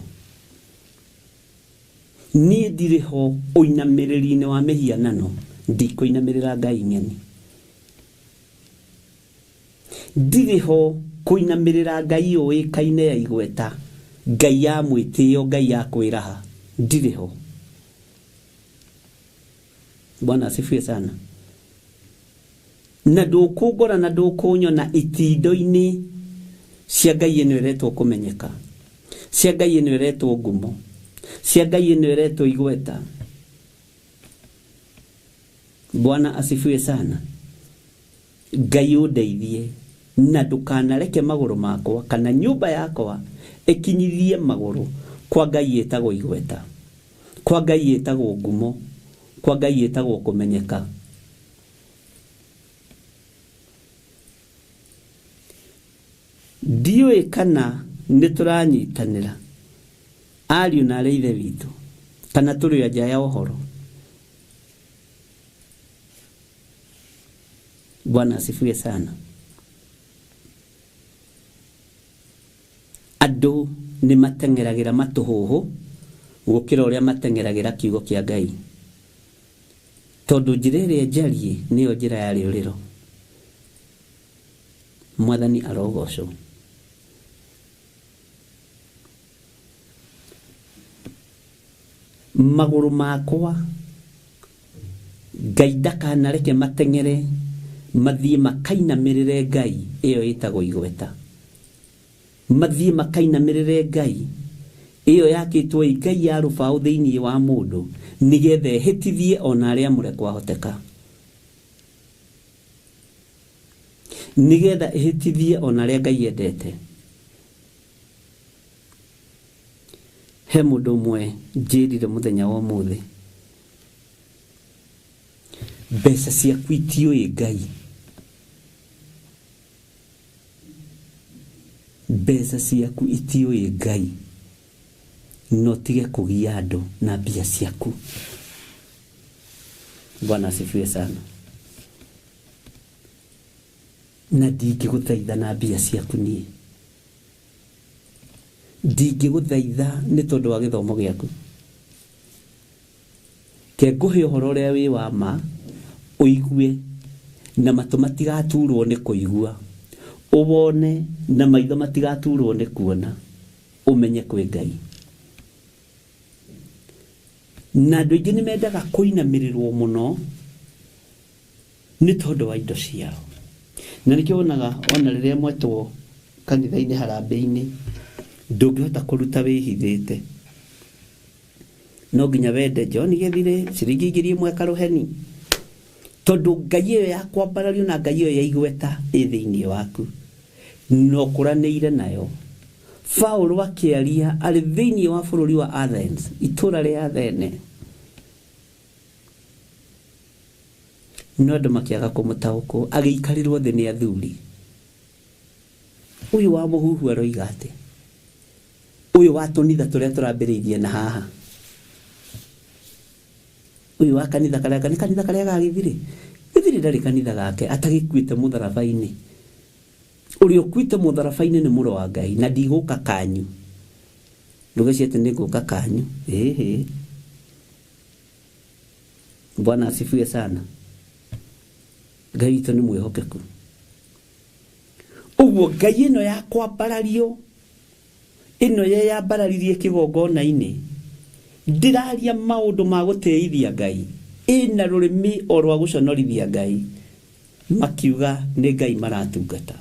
Niĩ ndirĩ ho ũinamĩrĩri-inĩ wa mĩhianano, ndikũinamĩrĩra Ngai ng'eni. Ndirĩ ho kũinamĩrĩra Ngai yũĩkaine ya igweta, Ngai ya mwĩtĩo, Ngai ya kwĩraha, ndirĩ ho. Bwana asifiwe sana. Na ndũkũngora na ndũkũnyona itindo-inĩ cia Ngai ĩno ĩretwo kũmenyeka, cia Ngai ĩno ĩretwo ngumo, cia Ngai ĩno ĩretwo igweta. Bwana asifiwe sana. Ngai ũndeithie na ndũkanareke magũrũ makwa kana nyũmba yakwa ĩkinyithie magũrũ kwa Ngai ĩtagwo igweta, kwa Ngai ĩtagwo ngumo, kwa Ngai ĩtagwo kũmenyeka. Ndiũĩ kana nĩ tũranyitanĩra ariũ na arĩ ithe witũ kana tũrĩ nja ya ũhoro. Bwana asifiwe sana. Andũ nĩ mateng'eragĩra matũhũhũ gũkĩra ũrĩa mateng'eragĩra kiugo kĩa Ngai. Tondũ njĩra ĩrĩa njariĩ nĩyo njĩra ya rĩũrĩro. Mwathani arogocwo. Magũrũ makwa Ngai ndakanareke mateng'ere mathiĩ makainamĩrĩre Ngai ĩyo ĩtagwo igweta. Mathiĩ makainamĩrĩre Ngai ĩyo yakĩtwo ĩ Ngai ya rũbaũ thĩinĩ wa mũndũ nĩgetha ĩhĩtithie ona arĩa amũre kwahoteka. Nĩgetha ĩhĩtithie ona arĩa Ngai endete. He mũndũ ũmwe njĩrire mũthenya wa ũmũthĩ, mbeca ciaku itiũĩ Ngai. Mbeca ciaku itiũĩ Ngai. No tige kũgia andũ na mbia ciaku. Bwana asifiwe sana. Na ndingĩgũthaitha na mbia ciaku niĩ. Ndingĩgũthaitha nĩ tondũ wa gĩthomo gĩaku. Ke ngũhe ũhoro ũrĩa wĩ wa ma ũigue na matũ matigaturwo nĩ kũigua, ũwone na maitho matigaturwo nĩ kuona, ũmenye kwĩ Ngai. Na andũ aingĩ nĩ mendaga kũinamĩrĩrwo mũno nĩ tondũ wa indo ciao. Na nĩkĩo wonaga ona rĩrĩa mwetwo kanitha-inĩ harambĩ-inĩ ndũngĩhota kũruta wĩhithĩte. No nginya wende John gĩthirĩ ciringi 1000 karũheni. Tondũ Ngai ĩyo ya kwambarario na Ngai ĩyo ya igweta ĩ thĩinĩ waku. No kũranĩire nayo. Paulo akĩaria arĩ thĩinĩ wa bũrũri wa Athens, itũũra rĩa Athene. No andũ makĩaga kũmũtaũkwo, agĩikarĩrwo thĩ nĩ athuri. Ũyũ wa mũhuhu aroiga atĩ ũyũ wa tũnitha tũrĩa tũrambĩrĩirie na haha, ũyũ wa kanitha karĩa nĩ kanitha karĩa ga Gĩthirĩ. Gĩthirĩ ndarĩ kanitha gake atagĩkuĩte mũtharaba-inĩ. Ũrĩa ũkuĩte mũtharaba-inĩ nĩ mũrũ wa Ngai na ndigũka kanyu. Ndũgecirie atĩ nĩngũka kanyu. Ĩhĩ. Bwana asifiwe sana. Ngai witũ nĩ mwĩhokeku. Ũguo Ngai ĩno ya kwambarario ĩno yeyambararirie kĩgongona-inĩ ndĩraria maũndũ ma gũtĩithia Ngai, ĩna rũrĩmĩ o rwa gũconorithia Ngai, makiuga nĩ Ngai maratungata.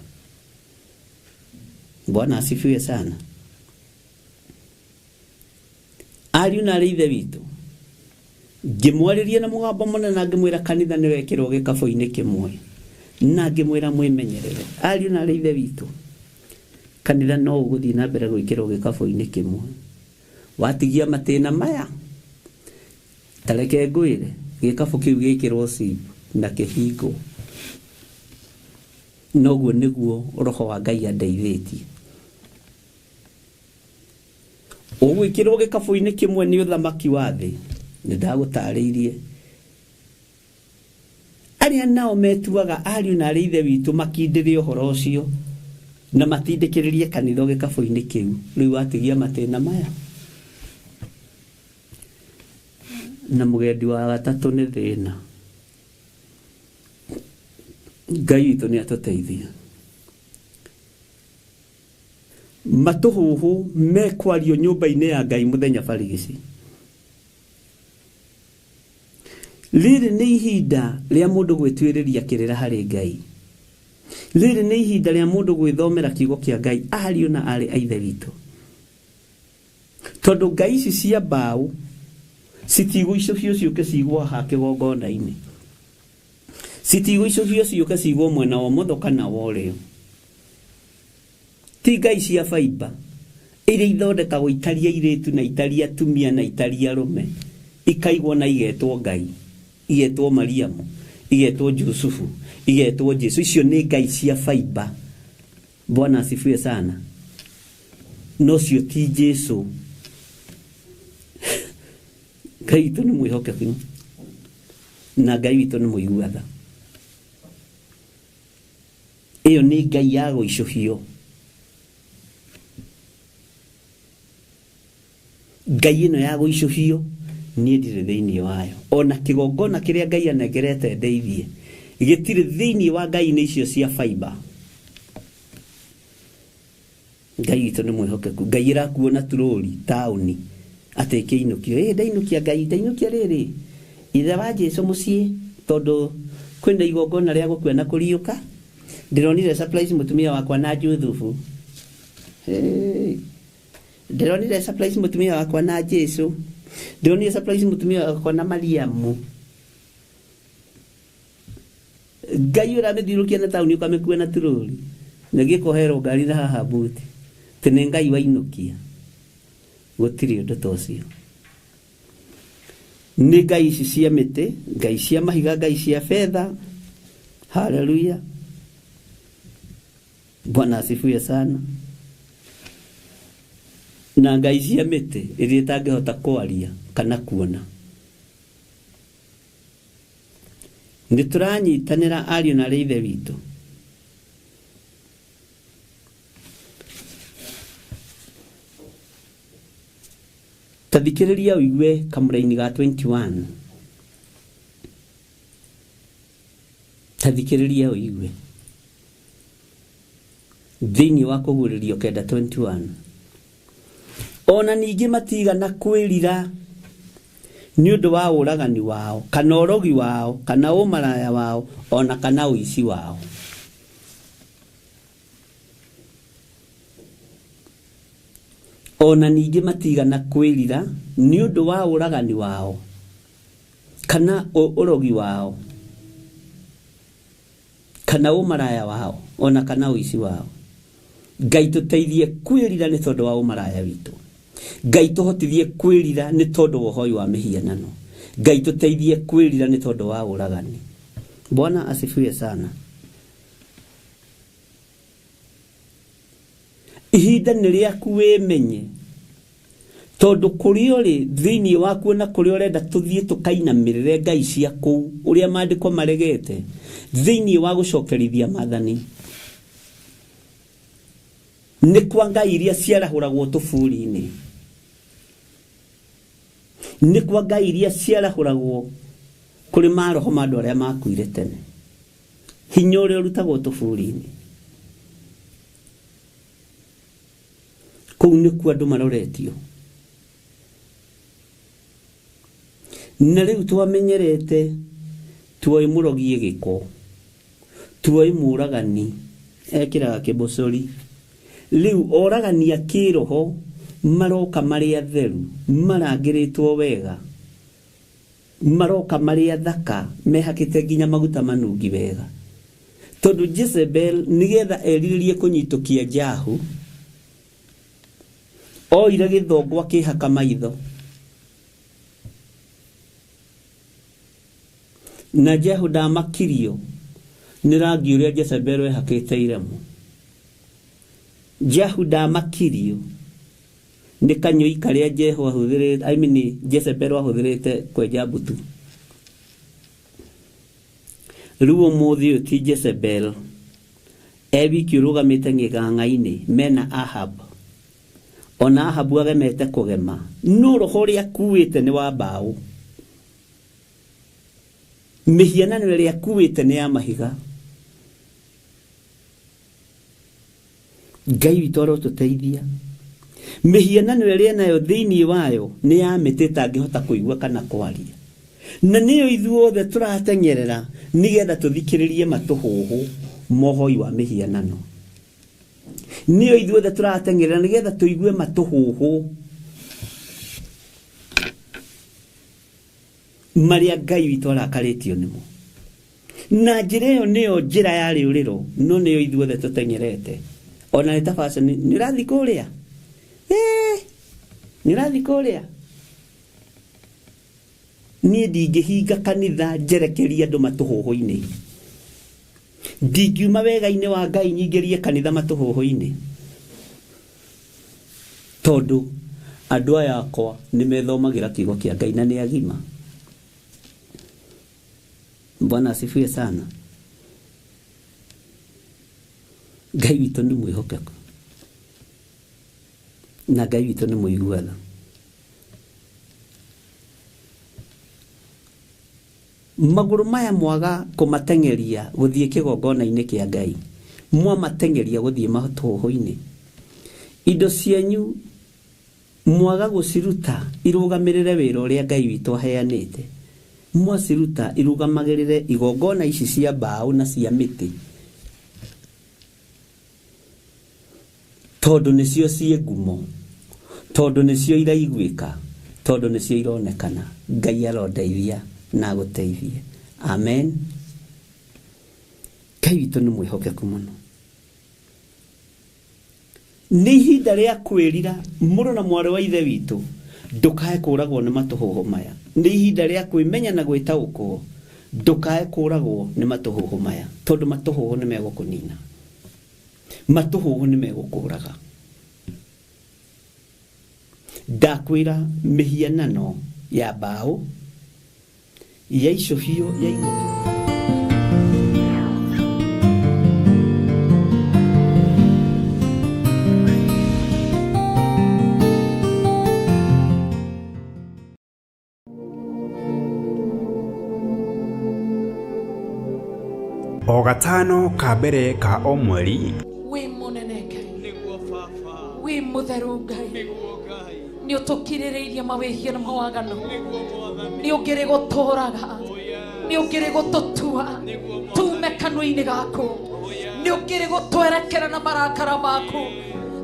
Bwana asifiwe sana. Ariũ na arĩ ithe witũ, Ngĩmwarĩria na mũgambo mũnene na ngĩmwĩra kanitha nĩ wekĩrwo gĩkabũ-inĩ kĩmwe, na ngĩmwĩra mwĩmenyerere. Ariũ na arĩ ithe witũ, kanitha no ũgũthiĩ na mbere gwĩkĩrwo gĩkabũ-inĩ kĩmwe. Watigia matĩna maya, ta reke ngwĩre, gĩkabũ kĩu gĩkĩrwo zip na kĩhingwo. Noguo nĩguo roho wa Ngai andeithĩtie. Ũgwĩkĩrwo gĩkabũ-inĩ kĩmwe nĩ ũthamaki wa thĩ. Nĩ ndagũtarĩirie. Arĩa nao metuaga ariũ na arĩ ithe witũ makindĩre ũhoro ũcio na matindĩkĩrĩrie kanitha gĩkabũ-inĩ kĩu. Rĩu watigia matĩna maya. Na mũgendi wa gatatũ nĩ thĩna. Ngai witũ nĩ atũteithie. Matũhũhũ mekwario nyũmba-inĩ ya Ngai mũthenya barigici. Rĩrĩ nĩ ihinda rĩa mũndũ gwĩtuĩrĩria kĩrĩra harĩ Ngai. Rĩrĩ nĩ ihinda rĩa mũndũ gwĩthomera kiugo kĩa Ngai, ariũ na aarĩ a ithe witũ. Tondũ ngai ici cia mbaũ citigũicũhio ciũke cigwo haha kĩgongona-inĩ. Citigũicũhio ciũke cigwo mwena wa ũmotho kana wa ũrĩo. Ti ngai cia baimba iria ithondekagwo itari airĩtu na itari atumia na itari arũme, ikaigwo na igetwo Ngai, igetwo Mariamu, igetwo Jusufu, igetwo Jesu. Icio nĩ ngai cia baimba. Bwana asifiwe sana. No cio ti Jesu. Ngai witũ nĩ mwĩhokeku na Ngai witũ nĩ mũigua tha. Ĩyo nĩ ngai ya gũicũhio. Ngai ĩno ya gũicũhio niĩ ndirĩ thĩinĩ wayo. Ona kĩgongona kĩrĩa Ngai anengerete ndeithie gĩtirĩ thĩinĩ wa ngai-inĩ icio cia baimba. Ngai witũ nĩ mwĩhokeku. Ngai ĩrakuo na turũri taũni atĩ ĩkĩinũkio. Ĩ ndainũkia Ngai, ndainũkia rĩrĩ ithe wa Jesu mũciĩ, tondũ kwĩna igongona rĩa gũkua na kũriũka. Ndĩronire surprise mũtumia wakwa na Juthubu. Ndĩronire surprise mũtumia wakwa na Jesu. Ndĩronire surprise mũtumia wakwa na Mariamu. Ngai ũramĩthiũrũrũkia na taũni ũkamĩkua na turũri. Na gĩkoherwo ngari na haha buti. Atĩ nĩ Ngai wainũkia. Gũtirĩ ũndũ ta ũcio. Nĩ ngai ici cia mĩtĩ, ngai cia mahiga, ngai cia betha. Haleluya. Bwana asifiwe sana. Na ngai cia mĩtĩ iria itangĩhota kwaria kana kuona. Nĩ tũranyitanĩra ariũ na arĩ ithe witũ. Ta thikĩrĩria ũigue kamũraini ga 21. Ta thikĩrĩria ũigue. Thĩinĩ wa kũguũrĩrio 9:21. Ona ningĩ matigana kwĩrira nĩ ũndũ wa ũragani wao, kana ũrogi wao, kana ũmaraya wao, ona kana ũici wao. Ona ningĩ matigana kwĩrira nĩ ũndũ wa ũragani wao, kana ũrogi wao, kana ũmaraya wao, ona kana ũici wao. Ngai tũteithie kwĩrira nĩ tondũ wa ũmaraya witũ. Ngai tũhotithie kwĩrira nĩ tondũ wa ũhoi wa mĩhianano. Ngai tũteithie kwĩrira nĩ tondũ wa ũragani. Bwana asifiwe sana. Ihinda nĩ rĩaku wĩmenye, tondũ kũrĩa ũrĩ thĩinĩ waku na kũrĩa ũrenda tũthiĩ tũkainamĩrĩre ngai cia kũu ũrĩa maandĩko maregete thĩinĩ wa gũcokerithia maathani, nĩ kwa ngai iria ciarahũragwo tũburi-inĩ, nĩ kwa ngai iria ciarahũragwo kũrĩ maroho ma andũ arĩa makuire tene, hinya ũrĩa ũrutagwo tũburi-inĩ. Kũu nĩkuo andũ maroretio. Na rĩu twamenyerete tuoĩ mũrogi gĩko, tuoĩ mũragani ekĩraga kĩbocori. Rĩu oragani a kĩroho maroka marĩ atheru, marangĩrĩtwo wega. Maroka marĩ athaka mehakĩte nginya maguta manungi wega. Tondũ Jezebel nĩgetha erirĩrie kũnyitũkia Jahu, oire gĩthongo akĩhaka maitho. Na Jehu ndamakirio nĩ rangi ũrĩa Jezebel ehakĩte iremo. Jehu ndamakirio nĩ kanyũi karĩa Jehu ahũthĩrĩte, I mean Jezebel ahũthĩrĩte kwenja mbutu. Rĩu ũmũthĩ ũyũ ti Jezebel e wiki ũrũgamĩte gĩthang'a-inĩ mena Ahab. Ona Ahabu agemete kũgema, no roho ũrĩa akuĩte nĩ wa mbaũ. Mĩhianano ĩrĩa akuĩte nĩ ya mahiga. Ngai witũ arotũteithia. Mĩhianano ĩrĩa nayo thĩinĩ wayo nĩ ya mĩtĩ ĩtangĩhota kũigua kana kwaria. Na nĩyo ithuothe tũrateng'erera nĩgetha tũthikĩrĩrie matũhũhũ mohoi wa mĩhianano. Nĩyo ithuothe tũrateng'erera nĩgetha tũigue matũhũhũ marĩa Ngai witũ arakarĩtio nĩmo. Na njĩra ĩyo nĩyo njĩra ya rĩũrĩro, no nĩyo ithuothe tũteng'erete. Ona nĩ ta fashion, nĩ ũrathiĩ kũrĩa? Nĩ ũrathiĩ kũrĩa? Niĩ ndingĩhinga kanitha njerekerie andũ matũhũhũ-inĩ. Ndingiuma wega-inĩ wa Ngai nyingĩrie kanitha matũhũhũ-inĩ. Tondũ andũ aya akwa nĩ methomagĩra kiugo kĩa Ngai na nĩ agima. Bwana asifiwe sana. Ngai witũ nĩ mwĩhokeku. Na Ngai witũ nĩ mũigua tha. Magũrũ maya mwaga kũmateng'eria gũthiĩ kĩgongona-inĩ kĩa Ngai, mwamateng'eria gũthiĩ matũhũhũ-inĩ. Indo cianyu mwaga gũciruta irũgamĩrĩre wĩra ũrĩa Ngai witũ aheanĩte. Mwaciruta irũgamagĩrĩre igongona ici cia mbaũ na cia mĩtĩ. Tondũ nĩcio ciĩ ngumo, tondũ nĩcio iraiguĩka, tondũ nĩcio ironekana. Ngai arondeithia na agũteithie. Amen. Ngai witũ nĩ mwĩhokeku mũno. Nĩ ihinda rĩa kwĩrira, mũrũ na mwarĩ wa ithe witũ, ndũkae kũragwo nĩ matũhũhũ maya. Nĩ ihinda rĩa kwĩmenya na gwĩtaũkwo, ndũkae kũragwo nĩ matũhũhũ maya, tondũ matũhũhũ nĩ megũkũnina. Matũhũhũ nĩ megũkũraga. Ndakwĩra mĩhianano ya mbaũ, ya icũhio, ya igũrũ. O gatano ka mbere ka o mweri. Wĩ mũnene Ngai, wĩ mũtheru Ngai, nĩ ũtũkirĩrĩirie mawĩhia na mawaganu, nĩ ũngĩrĩ gũtũraga, nĩ ũngĩrĩ gũtũtua tume kanua-inĩ gaku, nĩ ũngĩrĩ gũtwerekera na marakara maku.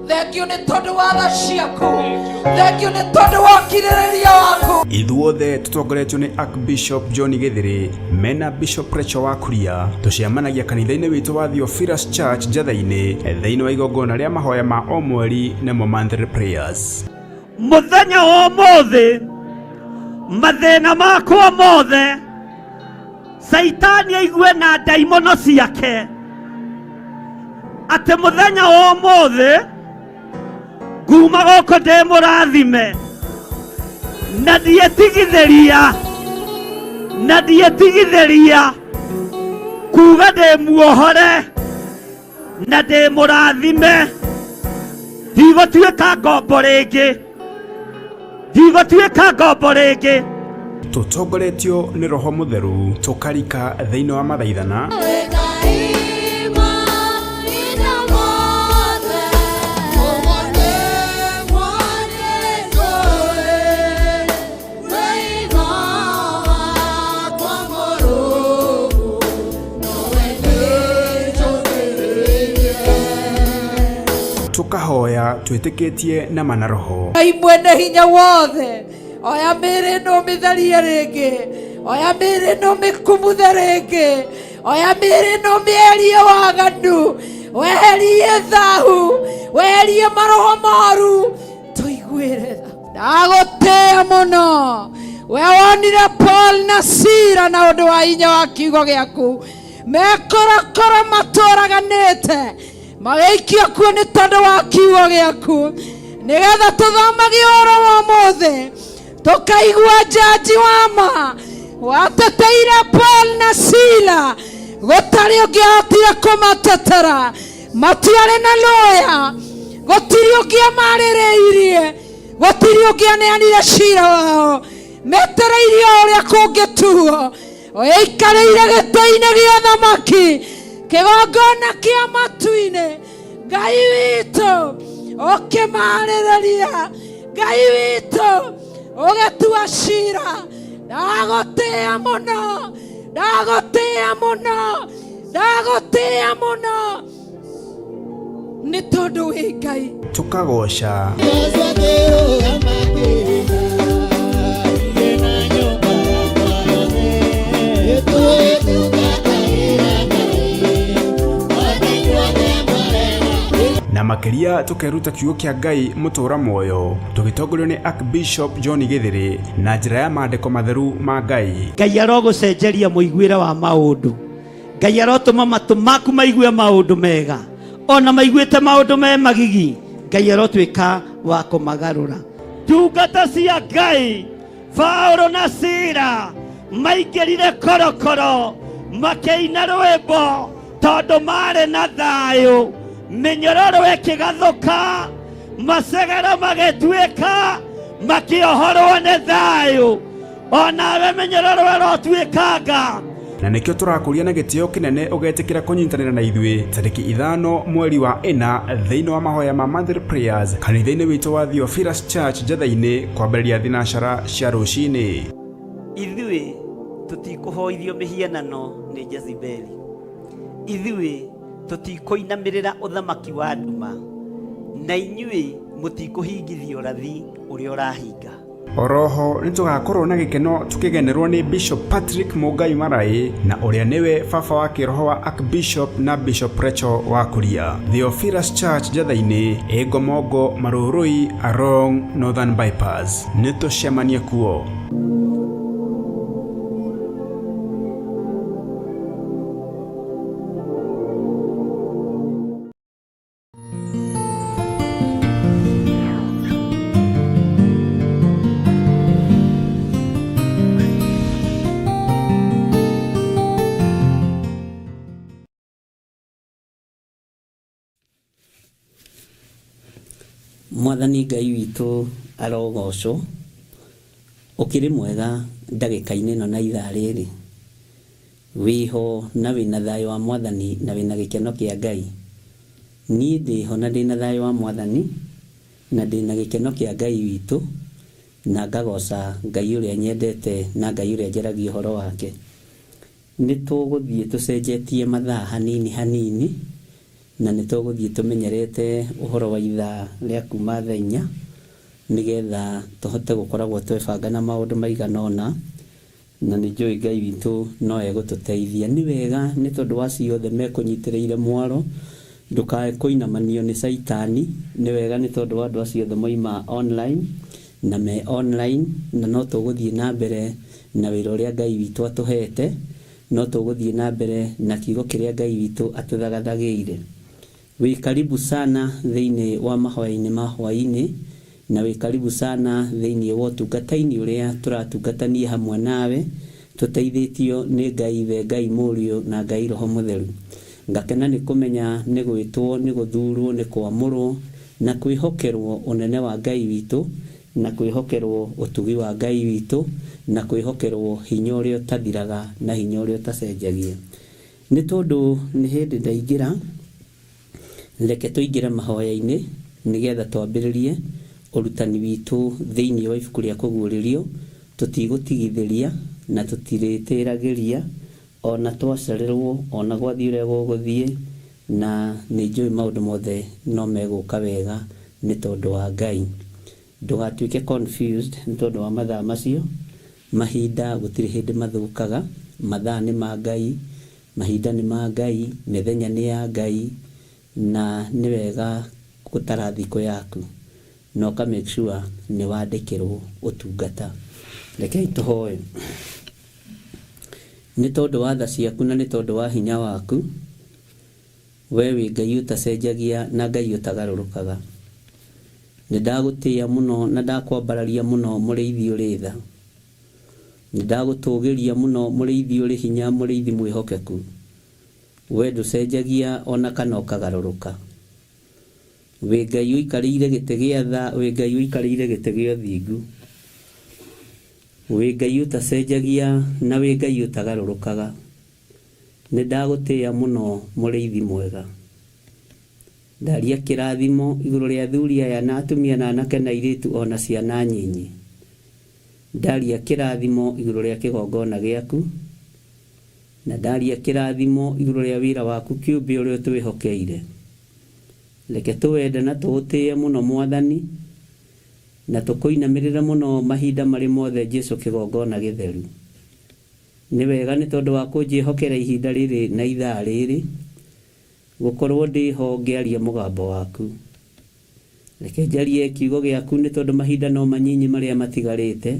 Thengio nĩ tondũ wa tha ciaku, thengio nĩ tondũ wa ũkirĩrĩria waku. Ithuothe tũtongoretio nĩ Archbishop John Githiri mena Bishop Rachel wa Kuria, tũcemanagia kanitha-inĩ witũ wa Theophilus Church Njatha-inĩ thĩinĩ wa igongona rĩa mahoya ma o mweri nĩmo monthly prayers. Mũthenya wa ũmũthĩ mathĩna makwa mothe Caitani aigue na ndaimono ciake atĩ mũthenya wa ũmũthĩ nguma gũkũ ndĩ mũrathime na ndietigithĩria, na ndietigithĩria kuga ndĩ muohore na ndĩ mũrathime. Ndigũtuĩka ngombo rĩngĩ, ndigũtuĩka ngombo rĩngĩ. Tũtongoretio nĩ Roho Mũtheru tũkarika thĩinĩ wa mathaithana. Tũkahoya twĩtĩkĩtie na mana roho. Ngai mwene hinya wothe, oya mĩĩrĩ ĩno ũmĩtherie rĩngĩ, Oya mĩĩrĩ ĩno mĩkumuthe rĩngĩ. Oya mĩĩrĩ ĩno mĩerie waganu. Weherie thahu. Weherie maroho moru. Tũiguĩre tha. Ndagũtĩĩa mũno. We wonire Paul na Sila na ũndũ wa hinya wa kiugo gĩaku. Mekorokoro matũraganĩte. Magĩikio kuo nĩ tondũ wa kiugo gĩaku. Nĩgetha tũthomage ũhoro wa ũmũthĩ. Tũkaigua njanji wa ma wateteire Paul na Sila gũtarĩ ũngĩahotire kũmatetera matiarĩ na lawyer gũtirĩ ũngĩamarĩrĩirie gũtirĩ ũngĩaneanire cira wao metereirie o ũrĩa kũngĩtuo ũikarĩire gĩtĩ-inĩ gĩa thamaki kĩgongona kĩa matu-inĩ Ngai witũ ũkĩmarĩrĩria Ngai witũ ũgĩtua cira ndagũtĩĩa mũno ndagũtĩĩa mũno ndagũtĩĩa mũno nĩ tondũ wĩ Ngai. Tũkagoca. Na makĩria tũkeruta kiugo kĩa Ngai mũtũra muoyo tũgĩtongorio nĩ Archbishop John Gĩthĩrĩ na njĩra ya maandĩko matheru ma Ngai. Ngai arogũcenjeria mũiguĩre wa maũndũ. Ngai arotũma matũ maku maigue maũndũ mega ona maiguĩte maũndũ me magigi. Ngai arotuĩka wa kũmagarũra. Ndungata cia Ngai Paulo na Sila maingĩrire korokoro makĩina rwĩmbo tondũ marĩ na thayũ. Mĩnyororo ĩkĩgathũka, macegero magĩtuĩka, makĩohorwo nĩ thayũ. Onawe mĩnyororo ĩrotuĩkanga. Na nĩkĩo tũrakũria na gĩtĩo kĩnene ũgetĩkĩra kũnyitanĩra na ithuĩ tarĩki 5 mweri wa 4 thĩinĩ wa mahoya ma Monthly Prayers kanitha-inĩ witũ wa Theophilus Church Njetha-inĩ kwambĩrĩria thinacara cia rũcinĩ. Ithuĩ tũtikũhoithio mĩhianano nĩ Jezebeli. Ithuĩ tũtikũinamĩrĩra ũthamaki wa nduma, na inyuĩ mũtikũhingithia ũrathi ũrĩa ũrahinga. Oroho nĩ tũgakorwo na gĩkeno tũkĩgenerwo nĩ Bishop Patrick Mũngai Maraĩ na ũrĩa nĩwe baba wa kĩroho wa Archbishop na Bishop Rachel wa Kuria. Theophilus Church Njetha-inĩ, ĩ Ngomongo Marũrũi along Northern Bypass. Nĩ tũcemanie kuo. Mwathani Ngai witũ arogocwo, ũkĩrĩ mwega ndagĩka-inĩ ĩno na ithaa rĩrĩ. Wĩho na wĩna thayũ wa Mwathani na wĩna gĩkeno kĩa Ngai. Niĩ ndĩho na ndĩna thayũ wa Mwathani na ndĩna gĩkeno kĩa Ngai witũ na ngagoca Ngai ũrĩa nyendete na Ngai ũrĩa njaragia ũhoro wake. Nĩ tũgũthiĩ tũcenjetie mathaa hanini hanini na nĩ tũgũthiĩ tũmenyerete ũhoro wa ithaa rĩa kuma thaa inya nĩgetha tũhote gũkoragwo twebanga na maũndũ maigana ũna. Na nĩ njũĩ Ngai witũ no egũtũteithia. Nĩ wega nĩ tondũ wa ciothe mekũnyitĩrĩire mwaro, ndũkae kũinamanio nĩ Caitani. Nĩ wega nĩ tondũ wa andũ acio othe moima online na me online, na no tũgũthiĩ na mbere na wĩra ũrĩa Ngai witũ atũhete, no tũgũthiĩ na mbere na kiugo kĩrĩa Ngai witũ atũthagathagĩire. Wĩ karibu sana thĩinĩ wa mahoya-inĩ ma hwaĩ-inĩ, na wĩ karibu sana thĩinĩ wa ũtungata-inĩ ũrĩa tũratungatania hamwe nawe, tũteithĩtio nĩ Ngai Ithe, Ngai Mũriũ na Ngai Roho Mũtheru. Ngakena nĩ kũmenya nĩ gwĩtwo, nĩ gũthurwo, nĩ kwamũrwo, na kwĩhokerwo ũnene wa Ngai witũ, na kwĩhokerwo ũtugi wa Ngai witũ, na kwĩhokerwo hinya ũrĩa ũtathiraga na hinya ũrĩa ũtacenjagia. Nĩ tondũ nĩ hĩndĩ ndaingĩra, reke tũingĩre mahoya-inĩ nĩgetha twambĩrĩrie ũrutani witũ thĩinĩ wa ibuku rĩa Kũguũrĩrio. Tũtigũtigithĩria na tũtirĩtĩragĩria ona twacererwo ona gwathiĩ ũrĩa gũgũthiĩ, na nĩ njũĩ maũndũ mothe no megũka wega nĩ tondũ wa Ngai. Ndũgatuĩke confused nĩ tondũ wa mathaa macio. Mahinda gũtirĩ hĩndĩ mathũkaga, mathaa nĩ ma Ngai, mahinda nĩ ma Ngai, mĩthenya nĩ ya Ngai, na nĩ wega gũtara thikũ yaku na ũka make sure nĩ wandĩkĩrwo ũtungata. Rekei tũhoe. Nĩ tondũ wa tha ciaku na nĩ tondũ wa hinya waku, we wĩ Ngai ũtacenjagia na Ngai ũtagarũrũkaga. Nĩ ndagũtĩĩa mũno na ndakwambararia mũno mũrĩithi ũrĩ tha. Nĩ ndagũtũgĩria mũno mũrĩithi ũrĩ hinya mũrĩithi mwĩhokeku. We ndũcenjagia o na kana ũkagarũrũka. Wĩ Ngai ũikarĩire gĩtĩ gĩa tha, wĩ Ngai ũikarĩire gĩtĩ gĩa ũthingu. Wĩ Ngai ũtacenjagia na wĩ Ngai ũtagarũrũkaga. Nĩ ndagũtĩĩa mũno mũrĩithi mwega. Ndaria kĩrathimo igũrũ rĩa athuri aya na atumia na anake na airĩtu o na ciana nyinyi. Ndaria kĩrathimo igũrũ rĩa kĩgongona gĩaku, na ndaria kĩrathimo igũrũ rĩa wĩra waku kĩũmbe ũrĩa ũtwĩhokeire. Reke tũwende na tũũtĩĩe mũno Mwathani, na tũkũinamĩrĩre mũno mahinda marĩ mothe Jesu kĩgongona gĩtheru. Nĩ wega nĩ tondũ wa kũnjĩhokera ihinda rĩrĩ na ithaa rĩrĩ, gũkorwo ndĩ ho ngĩaria mũgambo waku. Reke njarie kiugo gĩaku nĩ tondũ mahinda no manyinyi marĩa matigarĩte,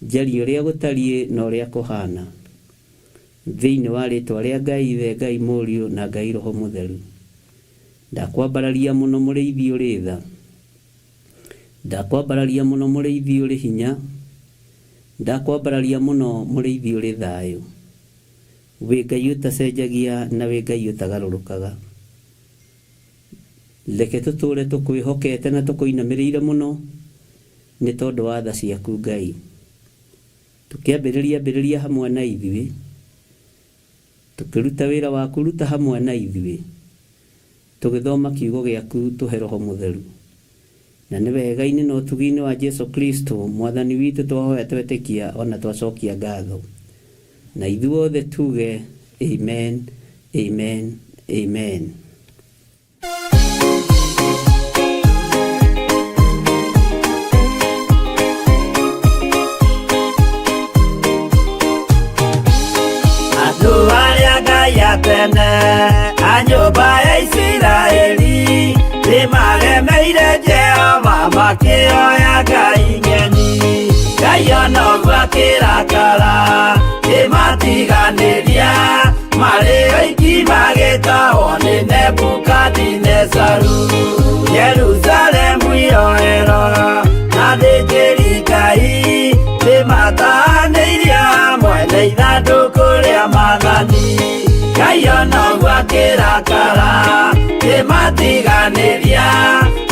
njarie ũrĩa gũtariĩ na ũrĩa kũhana. Thĩinĩ wa rĩtwa rĩa Ngai Ithe, Ngai Mũriũ na Ngai Roho Mũtheru. Ndakwambararia mũno mũrĩithi ũrĩ tha. Ndakwambararia mũno mũrĩithi ũrĩ hinya. Ndakwambararia mũno mũrĩithi ũrĩ thayũ. Wĩ Ngai ũtacenjagia na wĩ Ngai ũtagarũrũkaga. Reke tũtũũre tũkwĩhokete na tũkũinamĩrĩire mũno nĩ tondũ wa tha ciaku Ngai. Tũkĩambĩrĩria ambĩrĩria hamwe na ithuĩ. Tũkĩruta wĩra waku ruta hamwe na ithuĩ. Tũgĩthoma kiugo gĩaku tũhe Roho Mũtheru. Na nĩ wega-inĩ na ũtugi-inĩ wa Jesu Kristo Mwathani witũ twahoya twetĩkia o na twacokia ngatho. Na ithuothe tuge Amen, Amen, Amen. Andũ arĩa Ngai a tene a nyũmba ya Isiraeli nĩmaremeire Jehova makĩoya ngai ng'eni. Ngai ona ũguo akĩrakara kĩmatiganĩria marĩ oiki magĩtahwo nĩ Nebukadinezaru. Jerusalemu yoerwo na athĩnjĩri Ngai nĩmatahanĩirio hamwe na ithandũkũ rĩa maathani. Ngai ona ũguo akĩrakara kĩmatiganĩria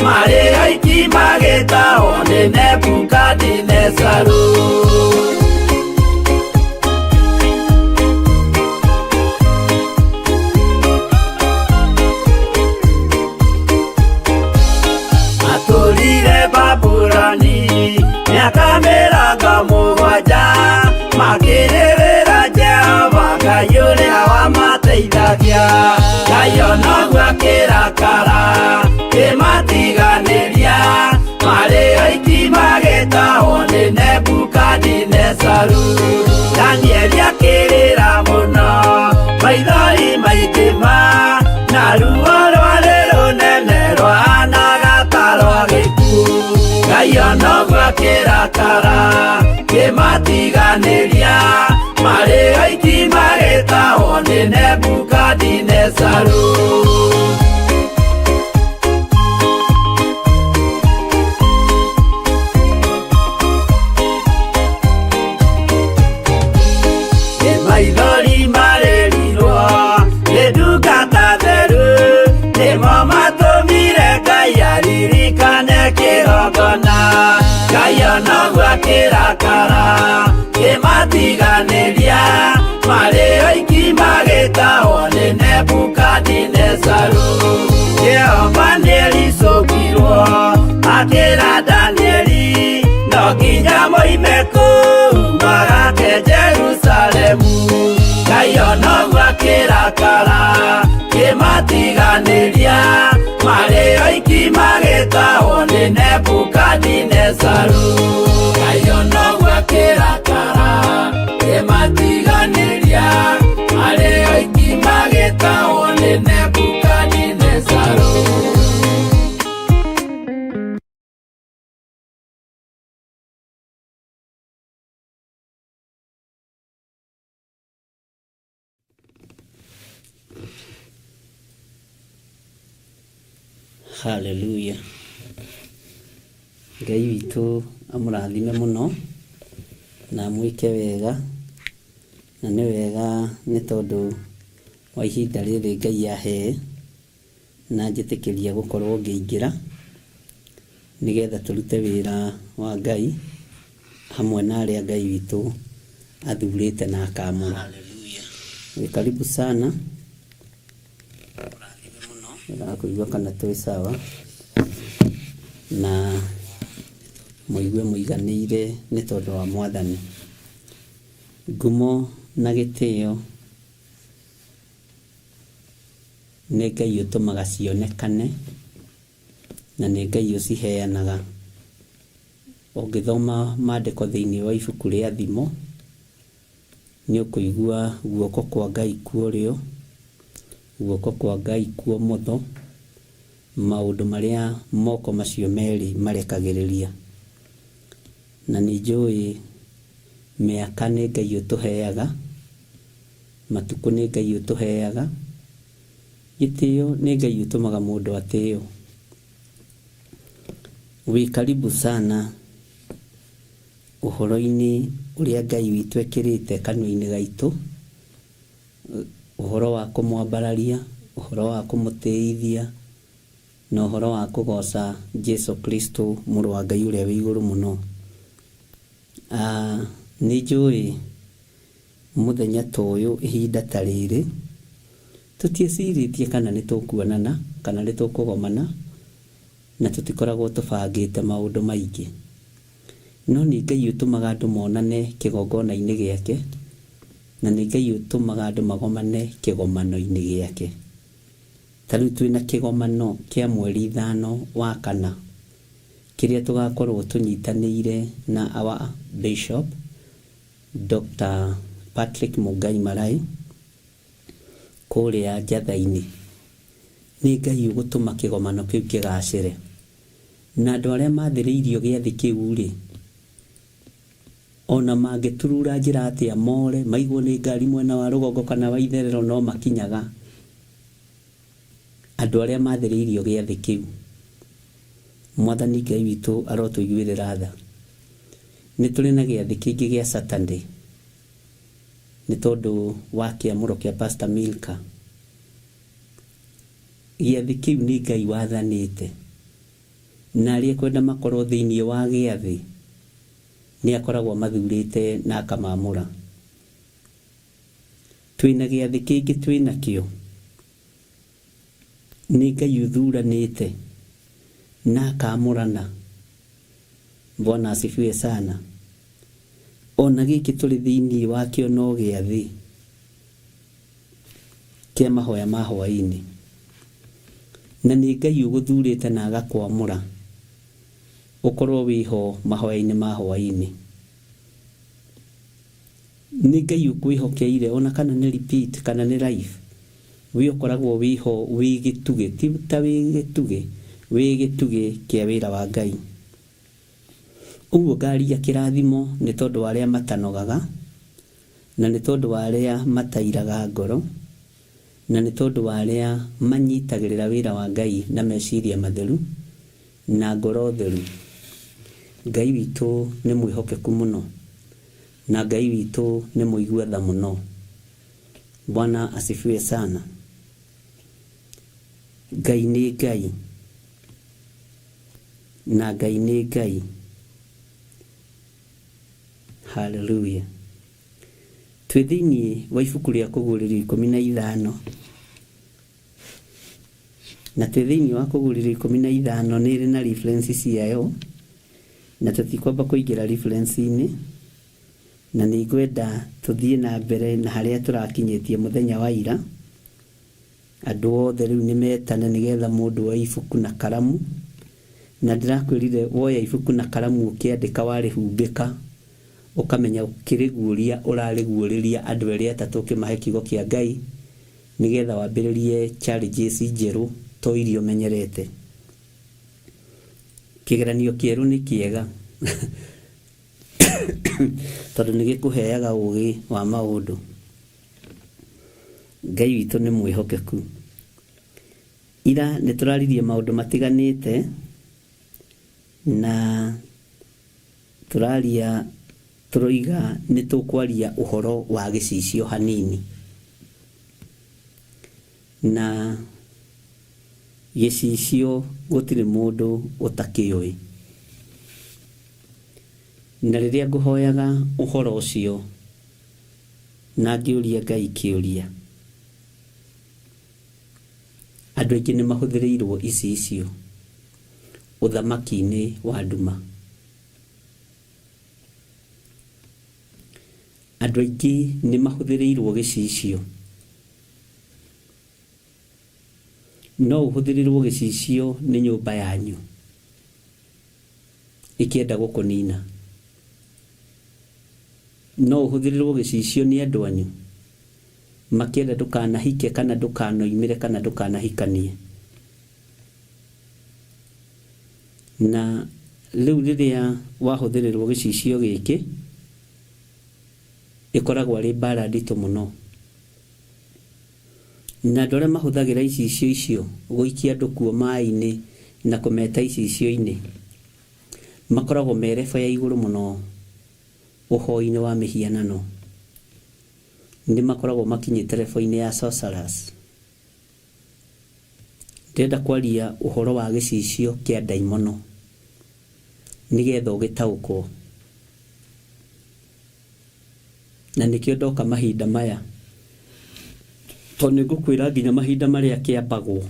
marĩ oiki magĩtahwo nĩ Nebukadinezaru. Matũũrire Babuloni mĩaka mĩrongo mũgwanja makĩrĩrĩra Jehova Ngai ũrĩa wamateithagia. Ngai ona ũguo akĩrakara kĩmatiganĩria marĩ oiki magĩtahwo nĩ Nebukadinezaru. Danieli akĩrĩra mũno maithori maingĩ ma na ruo rwarĩ rũnene rwahanaga ta rwa gĩkuũ. Ngai ona ũguo akĩrakara kĩmatiganĩria marĩ oiki magĩtahwo nĩ Nebukadinezaru. Nĩ maithori marĩrirwo nĩ ndungata theru nĩmo matũmire Ngai aririkane kĩgongona. Ngai ona ũguo akĩrakara kĩmatiganĩria marĩ oiki magĩtahwo nĩ Nebukadinezaru. Jehova nĩericũkirwo akĩra Danieli no nginya moime kũu magake Jerusalemu. Ngai ona ũguo akĩrakara kĩmatiganĩria marĩ oiki magĩtahwo nĩ Nebukadinezaru. Ngai ona ũguo akĩrakara wĩtagwo nĩ Nebukadinezaru. Haleluya. Ngai witũ amũrathime mũno na amwĩke wega, na nĩ wega nĩ tondũ wa ihinda rĩrĩ Ngai ahe na njĩtĩkĩria gũkorwo ngĩingĩra nĩgetha tũrute wĩra wa Ngai hamwe na arĩa Ngai witũ athurĩte na akamũra. Wĩ karibu sana. Ndĩrakũigua kana twĩ sawa na mũigue mũiganĩire nĩ tondũ wa Mwathani. Ngumo na gĩtĩo nĩ Ngai ũtũmaga cionekane na nĩ Ngai ũciheanaga. Ũngĩthoma maandĩko thĩinĩ wa ibuku rĩa Thimo, Nĩ ũkũigua guoko kwa Ngai kwa ũrĩo, guoko kwa Ngai kwa ũmotho, maũndũ marĩa moko macio merĩ marekagĩrĩria. Na nĩ njũĩ mĩaka nĩ Ngai ũtũheaga, matukũ nĩ Ngai ũtũheaga, gĩtĩo nĩ Ngai ũtũmaga mũndũ atĩo. Wĩ karibu sana. Ũhoro-inĩ ũrĩa Ngai witũ ekĩrĩte kanua-inĩ gaitũ, ũhoro wa kũmwambararia, ũhoro wa kũmũtĩithia, na ũhoro wa kũgooca Jesu Kristo Mũrũ wa Ngai ũrĩa wĩ igũrũ mũno. Nĩ njũĩ mũthenya ta ũyũ, ihinda ta rĩrĩ, tũtiecirĩtie kana nĩ tũkuonana, kana nĩ tũkũgomana, na tũtikoragwo tũbangĩte maũndũ maingĩ. No nĩ Ngai ũtũmaga andũ monane kĩgongona-inĩ gĩake, na nĩ Ngai ũtũmaga andũ magomane kĩgomano-inĩ gĩake. Ta rĩu twĩ na kĩgomano kĩa mweri ithano wa kana, kĩrĩa tũgakorwo tũnyitanĩire na our Bishop Doctor Patrick Mungai Marai kũrĩa Njatha-inĩ. Nĩ Ngai ũgũtũma kĩgomano kĩu kĩgacĩre. Na andũ arĩa maathĩrĩirio gĩathĩ kĩu-rĩ, o na mangĩturura njĩra atĩa more, maigwo nĩ ngari mwena wa rũgongo kana wa itherero no makinyaga, andũ arĩa maathĩrĩirio gĩathĩ kĩu. Mwathani Ngai witũ arotũiguĩrĩra tha. Nĩ tũrĩ na gĩathĩ kĩngĩ gĩa Saturday nĩ tondũ wa kĩamũro kĩa Pastor Milka. Gĩathĩ kĩu nĩ Ngai wathanĩte, na arĩa ekwenda makorwo thĩinĩ wa gĩathĩ nĩ akoragwo amathurĩte na akamamũra. Twĩna gĩathĩ kĩngĩ twĩnakĩo, nĩ Ngai ũthuranĩte na akamũrana. Bwana asifiwe sana. Ona gĩkĩ tũrĩ thĩinĩ wakĩo no gĩathĩ. kĩa mahoya ma hwaĩ-inĩ. Na nĩ Ngai ũgũthurĩte na agakwamũra ũkorwo wĩ ho mahoya-inĩ ma hwaĩ-inĩ. Nĩ Ngai ũkwĩhokeire ona kana nĩ repeat kana nĩ live, we ũkoragwo wĩ ho wĩ gĩtugĩ, ti ta wĩ gĩtugĩ, wĩ gĩtugĩ kĩa wĩra wa Ngai. Ũguo ngaria kĩrathimo nĩ tondũ wa arĩa matanogaga, Na nĩ tondũ wa arĩa matairaga ngoro, na nĩ tondũ wa arĩa manyitagĩrĩra wĩra wa Ngai na meciria matheru na ngoro theru. Ngai witũ nĩ mwĩhokeku mũno, na Ngai witũ nĩ mũigua tha mũno. Bwana asifiwe sana. Ngai nĩ Ngai, na Ngai nĩ Ngai. Hallelujah. Twĩ thĩinĩ wa ibuku rĩa Kũguũrĩrio 15. Na twĩ thĩinĩ wa Kũguũrĩrio 15 nĩ ĩrĩ na reference ciayo, na tũtikwamba kũingĩra reference-inĩ, na nĩ ngwenda tũthiĩ na mbere na harĩa tũrakinyĩtie mũthenya wa ira. Andũ othe rĩu nĩ metane nĩgetha mũndũ oe ibuku na karamu. Na ndĩrakwĩrire woya ibuku na karamu ũkĩandĩka warĩhumbĩka, ũkamenya ũkĩrĩguũria ũrarĩguũrĩria andũ erĩ atatũ ũkĩmahe kiugo kĩa Ngai Nĩgetha wambĩrĩrie challenges njerũ to iria ũmenyerete. Kĩgeranio kĩerũ nĩ kĩega tondũ nĩ gĩkũheaga ũgĩ wa maũndũ. Ngai witũ nĩ mwĩhokeku. Ira nĩ tũraririe maũndũ matiganĩte na tũraria tũroiga nĩ tũkwaria ũhoro wa gĩcicio hanini. Na gĩcicio gũtirĩ mũndũ ũtakĩũĩ. Na rĩrĩa ngũhoyaga ũhoro ũcio na ngĩũria Ngai kĩũria, andũ aingĩ nĩ mahũthĩrĩirwo icicio ũthamaki-inĩ wa nduma. Andũ aingĩ nĩ mahũthĩrĩirwo gĩcicio. No ũhũthĩrĩrwo gĩcicio nĩ nyũmba yanyu ĩkĩenda gũkũnina. No ũhũthĩrĩrwo gĩcicio nĩ andũ anyu makĩenda ndũkanahike kana ndũkanoimĩre kana ndũkanahikanie. Na rĩu rĩrĩa wahũthĩrĩrwo gĩcicio gĩkĩ, ĩkoragwo arĩ mbara nditũ mũno. Na andũ arĩa mahũthagĩra icicio icio gũikia andũ kuo maĩ-inĩ na kũmeta icicio-inĩ, makoragwo me level ya igũrũ mũno ũhoi-inĩ wa mĩhianano. Nĩ makoragwo makinyĩte level-inĩ ya sorcerers. Ndĩrenda kwaria ũhoro wa gĩcicio kĩa ndaimono nĩgetha ũgĩtaũkwo. Na nĩkĩo ndoka mahinda maya, tondũ nĩ ngũkwĩra nginya mahinda marĩa kĩambagwo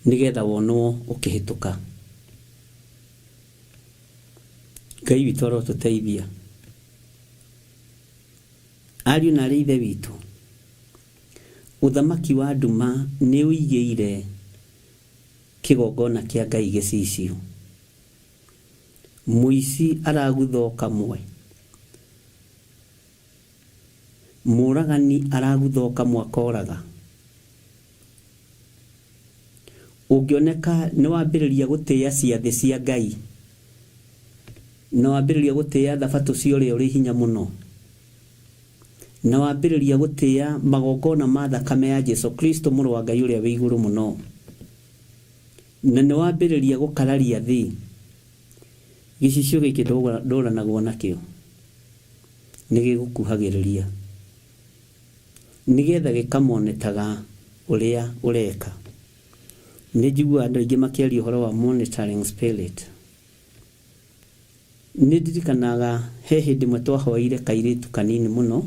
nĩgetha wonwo ũkĩhĩtũka. Ngai witũ arotũteithia. Ariũ na aarĩ a Ithe witũ, ũthamaki wa nduma nĩ ũigĩire kĩgongona kĩa Ngai gĩcicio. Mũici aragutha o kamwe, mũũragani aragutha o kamwe akoraga. Ũngĩoneka nĩ wambĩrĩria gũtĩĩa ciathĩ cia Ngai, na wambĩrĩria gũtĩĩa thabatũ cia ũrĩa ũrĩ hinya mũno, na wambĩrĩria gũtĩĩa magongona ma thakame ya Jesu Kristo mũrũ wa Ngai ũrĩa wĩ igũrũ mũno, na nĩ wambĩrĩria gũkararia thĩ, gĩcicio gĩkĩ ndũranagwo nakĩo, nĩ gĩgũkuhagĩrĩria, nĩgetha gĩkamonetaga ũrĩa ũreka. Nĩ njiguaga andũ aingĩ makĩaria ũhoro wa monitoring spirit. Nĩ ndirikanaga he hĩndĩ ĩmwe twahoeire kairĩtu kanini mũno,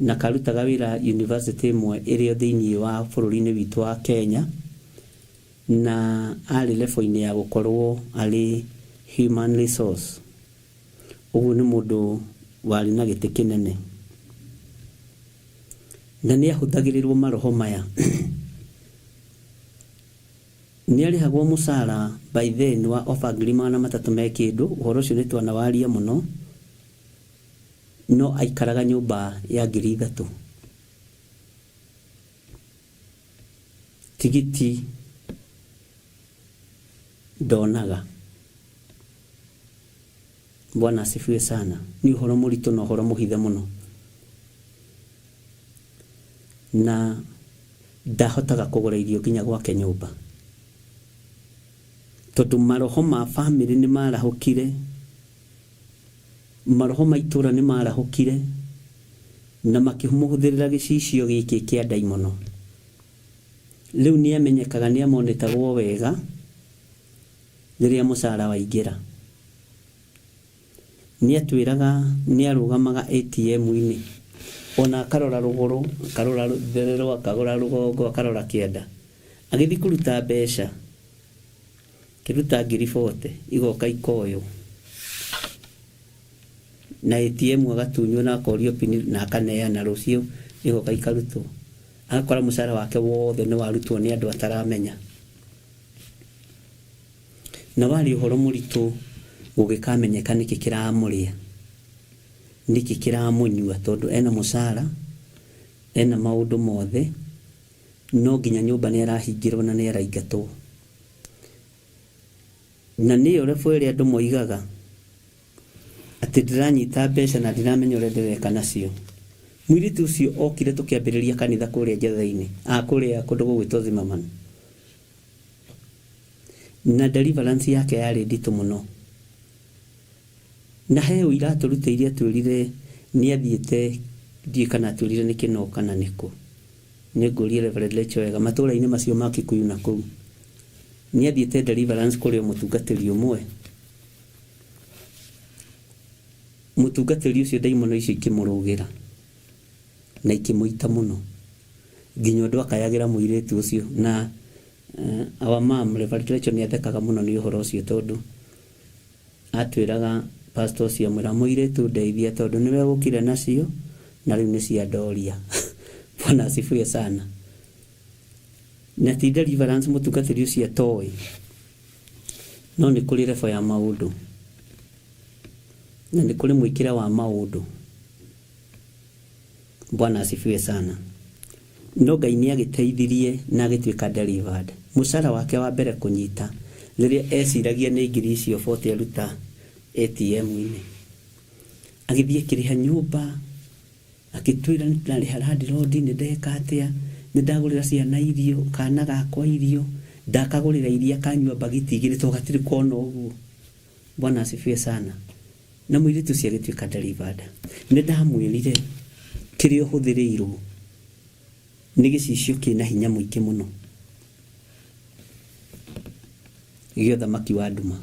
na karutaga wĩra university ĩmwe ĩrĩ o thĩinĩ wa bũrũri-inĩ witũ wa Kenya, na arĩ level -inĩ ya gũkorwo arĩ human resource. Ũguo nĩ mũndũ warĩ na gĩtĩ kĩnene. Na nĩ ahũthagĩrĩrwo maroho maya. Nĩ arĩhagwo mũcara by then wa over 300,000 me kĩndũ, ũhoro ũcio nĩ twanawaria mũno, no aikaraga nyũmba ya 3,000. Tigiti ndonaga. Bwana asifiwe sana. Nĩ ũhoro mũritũ na ũhoro mũhithe mũno. Na ndahotaga kũgũra irio nginya gwake nyũmba. Tondũ maroho ma famĩlĩ nĩ marahũkire, maroho ma itũra nĩ marahũkire, na makĩmũhũthĩrĩra gĩcicio gĩkĩ kĩa ndaimono. Rĩu nĩ amenyekaga nĩ amonetagwo wega rĩrĩa mũcara waingĩra. Nĩ atwĩraga nĩ arũgamaga ATM-inĩ ona akarora rũgũrũ, akarora itherero, akarora rũgongo, akarora kĩanda. Agĩthiĩ kũruta mbeca, akĩruta 40,000 igoka ikoywo. Na ATM agatunywo na akorio pin na akaneana rũciũ igoka ikarutwo. Agakora mũcara wake wothe nĩ warutwo nĩ andũ ataramenya. Na warĩ ũhoro mũritũ gũgĩkamenyeka nĩkĩ kĩramũrĩa, nĩkĩ kĩramũnyua tondũ ena mũcara, Ena maũndũ mothe, no nginya nyũmba nĩ arahingĩrwo na nĩ araingatwo. Na nĩyo level ĩrĩa andũ moigaga atĩ ndĩranyita mbeca na ndiramenya ũrĩa ndĩreka nacio. Mũirĩtu ũcio okire tũkĩambĩrĩria kanitha kũrĩa Njetha-inĩ, ah, kũrĩa kũndũ gũgwĩtwo Zimmerman. Na deliverance yake yarĩ nditũ mũno. Na he ũira atũrutĩire atwĩrire nĩ athiĩte ndiũĩ kana atwĩrire nĩ Kĩnoo kana nĩ kũ. Nĩ ngũrie Reverend Rachel wega matũra-inĩ macio ma Kikuyu na kũu. Nĩ athiĩte deliverance kũrĩ o mũtungatĩri ũmwe. Mũtungatĩri ũcio ndaimono icio ikĩmũrũgĩra na ikĩmũita mũno nginya ũndũ akayagĩra mũirĩtu ũcio na our mom Reverend Rachel nĩ athekaga mũno nĩ ũhoro ũcio tondũ Atwĩraga pastor ũcio amwĩra mũirĩtu ndeithia tondũ nĩwe ũkire nacio na rĩu nĩ cia ndoria. Bwana asifiwe sana. Na ti deliverance mũtungatĩri ũcio atoĩ, no nĩ kũrĩ level ya maũndũ na nĩ kũrĩ mwĩkĩre wa maũndũ. Bwana asifiwe sana. No Ngai nĩ agĩteithirie na agĩtuĩka delivered. Mũcara wake wa mbere kũnyita rĩrĩa eciragia nĩ ngiri icio 40 aruta ATM-inĩ. Agĩthiĩ akĩrĩha nyũmba, akĩtwĩra nĩ ndarĩha landlord, nĩ ndeka atĩa, nĩ ndagũrĩra ciana irio, kana gakwa irio, ndakagũrĩra iria kanyua mbagiti igĩrĩ tondũ gatirĩ kona ũguo. Bwana asifiwe sana. Na mũirĩtu ũcio agĩtuĩka delivered. Nĩ ndamwĩrire kĩrĩa ũhũthĩrĩirwo nĩ gĩcicio kĩna hinya mũingĩ mũno gĩa ũthamaki wa nduma.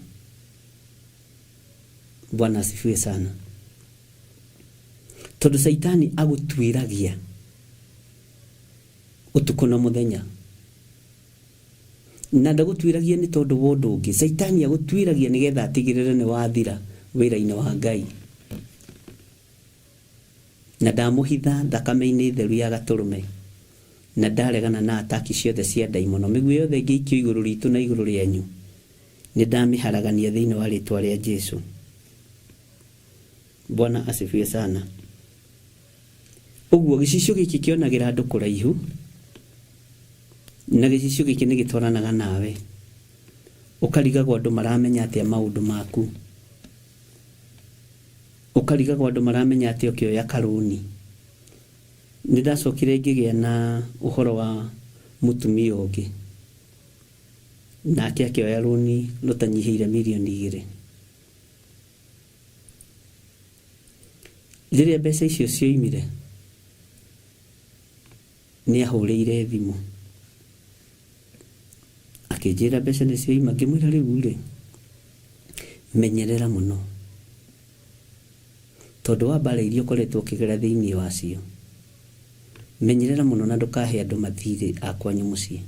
Bwana asifiwe sana. Tondũ Caitani agũtuĩragia ũtukũ na mũthenya. Na ndagũtuĩragia nĩ tondũ wa ũndũ ũngĩ. Caitani agũtuĩragia nĩgetha atigĩrĩre nĩ wathira wĩra-inĩ wa Ngai. Na ndamũhitha thakame-inĩ theru ya Gatũrũme, na ndaregana na ataki ciothe cia ndaimono. Mĩguĩ yothe ĩngĩikio igũrũ ritũ na igũrũ rĩanyu, nĩ ndamĩharagania thĩinĩ wa rĩĩtwa rĩa Jesu. Bwana asifiwe sana. Ũguo gĩcicio gĩkĩ kĩonagĩra andũ kũraihu, na gĩcicio gĩkĩ nĩ gĩtwaranaga nawe. Ũkarigagwo andũ maramenya atĩa maũndũ maku. Ũkarigagwo andũ maramenya atĩa ũkĩoya karũni. Nĩ ndacokire ngĩgĩa na ũhoro wa mũtumia ũngĩ, nake akĩoya rũni rũtanyihĩire mirioni igĩrĩ. Rĩrĩa mbeca icio cioimire, nĩ ahũrĩire thimũ akĩnjĩra mbeca nĩ cioima. Ngĩmwĩra rĩu rĩ, menyerera mũno tondũ wa mbara iria ũkoretwo ũkĩgera thĩinĩ wacio, menyerera mũno na ndũkahe andũ mathirĩ a kwanyu mũciĩ.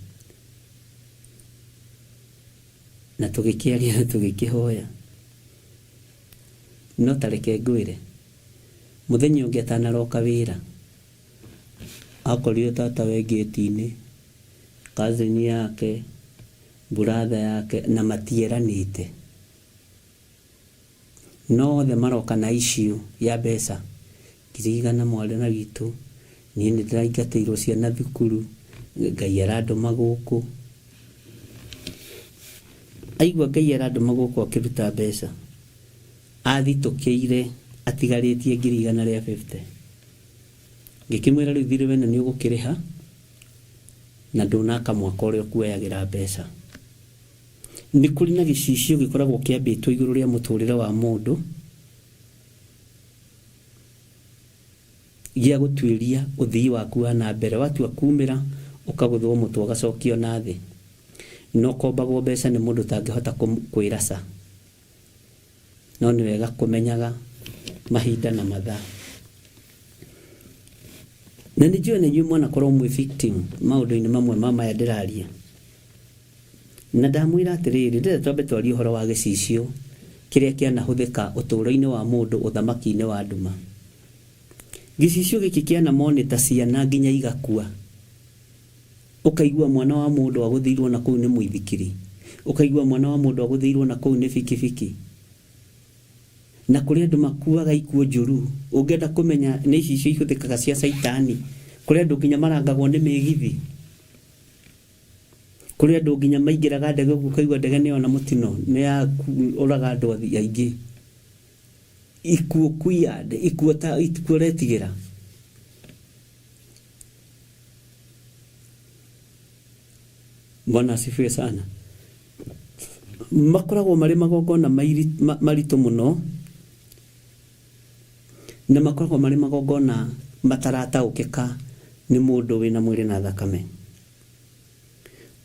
Na tũgĩkĩaria na tũgĩkĩhoya. No ta reke ngwĩre, mũthenya ũngĩ atanaroka wĩra, akorire tatawe ngĩti-inĩ, cousin yake, brother yake, na matieranĩte. No othe maroka na issue ya mbeca, ngirigana mwarĩ na witũ, niĩ nĩ ndĩraingatĩirwo ciana thukuru, Ngai arandũma gũkũ. Aigua Ngai arandũma gũkũ akĩruta mbeca, athitũkĩire atigarĩtie 150,000. Ngĩkĩmwĩra rĩu thirĩ wene nĩ ũgũkĩrĩha na ndũnaka mwaka ũrĩa ũkuoyagĩra mbeca. Nĩ kũrĩ na gĩcicio gĩkoragwo kĩambĩtwo igũrũ rĩa mũtũrĩre wa mũndũ gĩa gũtuĩria ũthii waku wa na mbere. Watua kumĩra ũkagũthwo mũtwe ũgacokio na thĩ. Na ũkombagwo mbeca nĩ mũndũ ũtangĩhota kwĩra ca. No nĩ wega kũmenyaga mahinda na mathaa. Na nĩ njũĩ ona inyuĩ mwanakorwo mwĩ victim maũndũ-inĩ mamwe ma maya ndĩraria. Na ndamwĩra atĩrĩrĩ, ndĩrenda twambe twarie ũhoro wa gĩcicio kĩrĩa kĩanahũthĩka ũtũũro-inĩ wa mũndũ ũthamaki-inĩ wa nduma. Gĩcicio gĩkĩ kĩana monitor ciana nginya igakua. Ũkaigua mwana wa mũndũ agũthĩirwo na kũu nĩ mũithikiri. Ũkaigua mwana wa mũndũ agũthĩirwo na kũu nĩ bikibiki. Na kũrĩ andũ makuaga ikuũ njũru. Ũngĩenda kũmenya nĩ icicio ihũthĩkaga cia caitani, Kũrĩ andũ nginya marangagwo nĩ mĩgithi. Kũrĩ andũ nginya maingĩraga ndege ũguo ũkaigua ndege nĩ yona mũtino, nĩ yaũraga andũ aingĩ. Ikuũ kwiya, ikuũ ta ikuũ ũretigĩra. Bwana asifiwe sana. Makoragwo marĩ magongona maritũ mũno na makoragwo marĩ magongona matarataũkĩka nĩ mũndũ wĩna mwĩrĩ na thakame.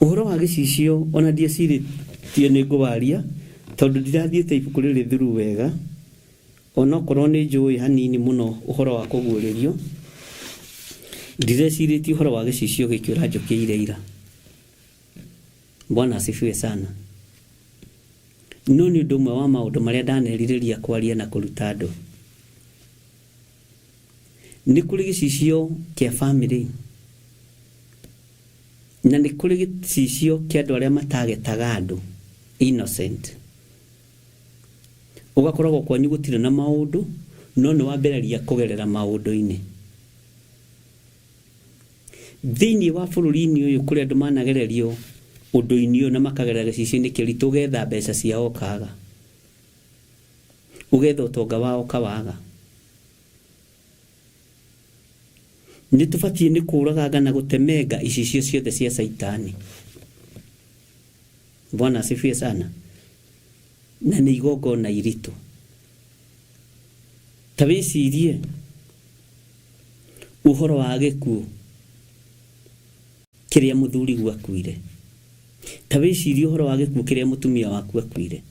Ũhoro wa gĩcicio ona ndiecirĩtie nĩ ngũwaria tondũ ndirathiĩte ibuku rĩrĩ through wega onokorwo nĩ njũĩ hanini mũno ũhoro wa kũguũrĩrio ndirecirĩtie ũhoro wa gĩcicio gĩkĩ ũranjũkĩire ira. Bwana asifiwe sana. No nĩ ũndũ ũmwe wa maũndũ marĩa ndanerirĩria kwaria na kũruta andũ. Nĩ kũrĩ gĩcicio kĩa bamĩrĩ na nĩ kũrĩ gĩcicio kĩa andũ arĩa matagetaga andũ innocent. Ũgakoragwo kwanyu gũtirĩ na maũndũ no nĩ wambĩrĩria kũgerera maũndũ-inĩ. Thĩinĩ wa bũrũri-inĩ ũyũ kũrĩ andũ managererio ũndũ-inĩ ũyũ na makagerera gĩcicio-inĩ kĩritũ ũgetha mbeca ciao ũkaga. Ũgetha ũtonga wao ũkawaga. Nĩ tũbatiĩ nĩ kũraganga na gũtemenga icicio ciothe cia caitani. Bwana asifiwe sana. Na nĩ igongona iritũ. Ta wĩcirie ũhoro wa gĩkuũ kĩrĩa mũthuriguo akuire. Ta wĩcirie ũhoro wa gĩkuũ kĩrĩa mũtumia waku akuire.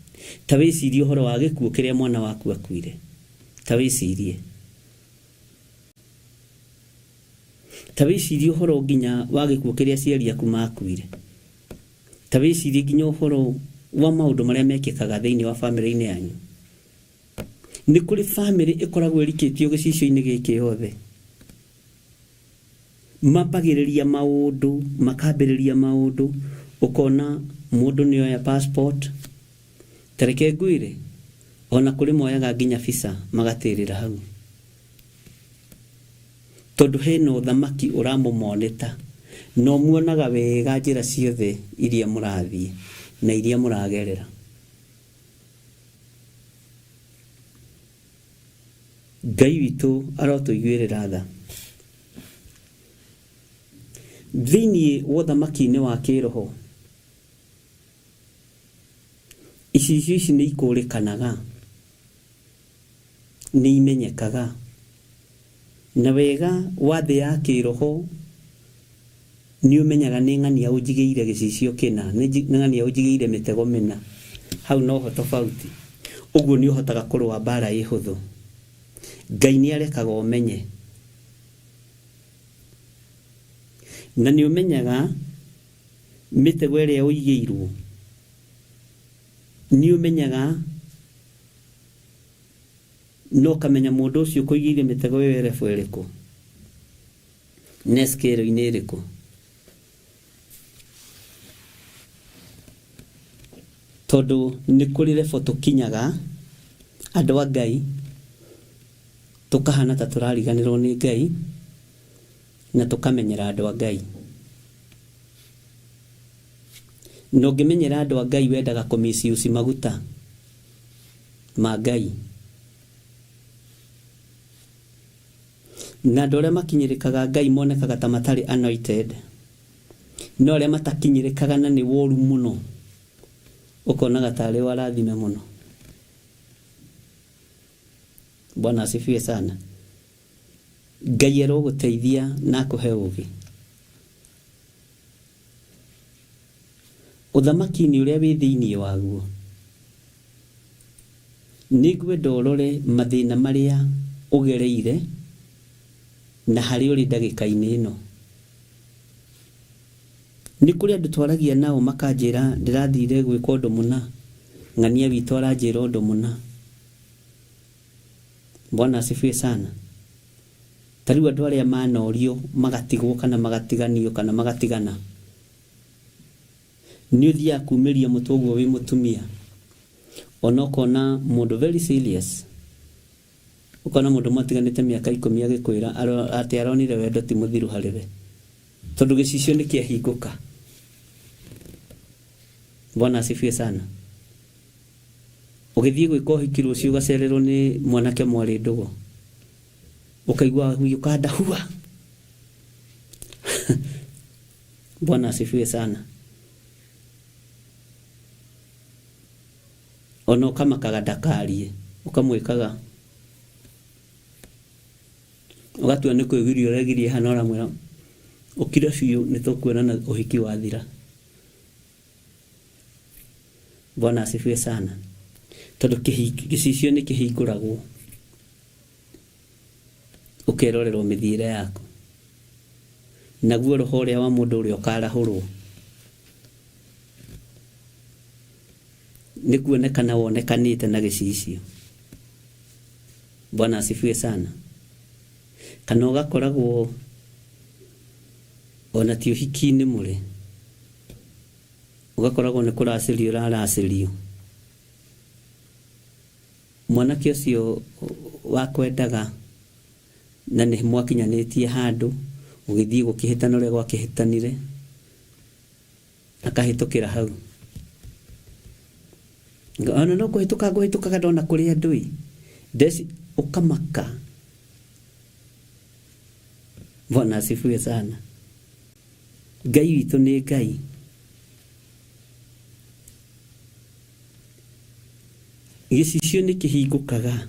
Ta wĩcirie ũhoro wa gĩkuũ kĩrĩa mwana waku akuire. Ta wĩcirie. Ta wĩcirie ũhoro nginya wa gĩkuũ kĩrĩa aciari aku makuire. Ta wĩcirie nginya ũhoro wa maũndũ marĩa mekĩkaga thĩinĩ wa bamĩrĩ-inĩ yanyu. Nĩ kũrĩ bamĩrĩ ĩkoragwo ĩrikĩtio gĩcicio-inĩ gĩkĩ yothe. Mambagĩrĩria maũndũ, makambĩrĩria maũndũ, ũkona mũndũ nĩ oya passport. Ta reke ngwĩre, ona kũrĩ moyaga nginya visa magatĩrĩra hau. Tondũ hena ũthamaki ũramũmonĩta, na ũmuonaga wega njĩra ciothe iria mũrathiĩ na iria mũragerera. Ngai witũ arotũiguĩrĩra tha. Thĩinĩ wa ũthamaki-inĩ wa kĩroho, icicio ici nĩ ikũrĩkanaga, nĩ imenyekaga, na wega wa thĩ ya kĩroho nĩ ũmenyaga nĩ ng'ania ũnjigĩire gĩcicio kĩna, nĩ ng'ania ũnjigĩire mĩtego mĩna. Hau noho tofauti. Ũguo nĩ ũhotaga kũrũa mbara ĩ hũthũ. Ngai nĩ arekaga ũmenye. Na nĩ ũmenyaga mĩtego ĩrĩa ũigĩirwo. Nĩ ũmenyaga na ũkamenya mũndũ ũcio ũkũigĩire mĩtego ĩyo e level ĩrĩkũ. Ne scale-inĩ ĩrĩkũ. Tondũ nĩ kũrĩ level tũkinyaga andũ a Ngai tũkahana ta tũrariganĩrwo nĩ Ngai na tũkamenyera andũ a Ngai. Na ũngĩmenyera andũ a Ngai wendaga kũ misuse maguta ma Ngai. Na andũ arĩa makinyĩrĩkaga Ngai monekaga ta matarĩ anointed, no arĩa matakinyĩrĩkaga na nĩ woru mũno, ũkonaga tarĩ o arathime mũno. Bwana asifiwe sana. Ngai arogũteithia na akũhe ũgĩ. Ũthamaki-inĩ ũrĩa wĩ thĩinĩ waguo. Nĩngwenda ũrore mathĩna marĩa ũgereire na harĩa ũrĩ ndagĩka-inĩ ĩno. Nĩ kũrĩ andũ twaragia nao makanjĩra ndĩrathire gwĩka ũndũ mũna, ng'ania witũ aranjĩra ũndũ mũna. Bwana asifiwe sana. Ta rĩu andũ arĩa manorio magatigwo kana magatiganio kana magatigana, nĩ ũthiaga kumĩria mũtwe ũguo wĩ mũtumia, ona ũkona mũndũ very serious. Ũkona mũndũ mwatiganĩte mĩaka ikũmi agĩkwĩra atĩ aronire wendo ti mũthiru harĩ we, tondũ gĩcicio nĩ kĩahingũka. Bwana asifiwe sana. Ũgĩthiĩ gwĩka ũhiki rũciũ ũgacererwo nĩ mwanake mwarĩ ndũgũ, ũkaigua huiũka nda hua. Bwana asifiwe sana. Ona ũkamakaga ndakarie, ũkamwĩkaga ũgatua nĩ kwĩgiria ũregiria hana, ũramwĩra ũkire biũ nĩ tũkuonana ũhiki wathira. Bwana asifiwe sana. Tondũ gĩcicio nĩ kĩhingũragwo ũkerorerwo mĩthiĩre yaku, naguo roho ũrĩa wa mũndũ ũrĩa ũkarahũrwo nĩ kuonekana wonekanĩte na gĩcicio. Bwana asifiwe sana. Kana ũgakoragwo ona ti ũhiki-inĩ mũrĩ, ũgakoragwo nĩ kũracĩrio ũraracĩrio. Mwanake ũcio wakwendaga na nĩ mwakinyanĩtie handũ, ũgĩthiĩ gũkĩhĩtana ũrĩa gwakĩhĩtanire, akahĩtũkĩra hau. Ona no kũhĩtũka ngũhĩtũkaga ndona kũrĩ andũ ĩ. Ndeci ũkamaka. Bwana asifiwe sana. Ngai witũ nĩ Ngai. Gĩcicio nĩ kĩhingũkaga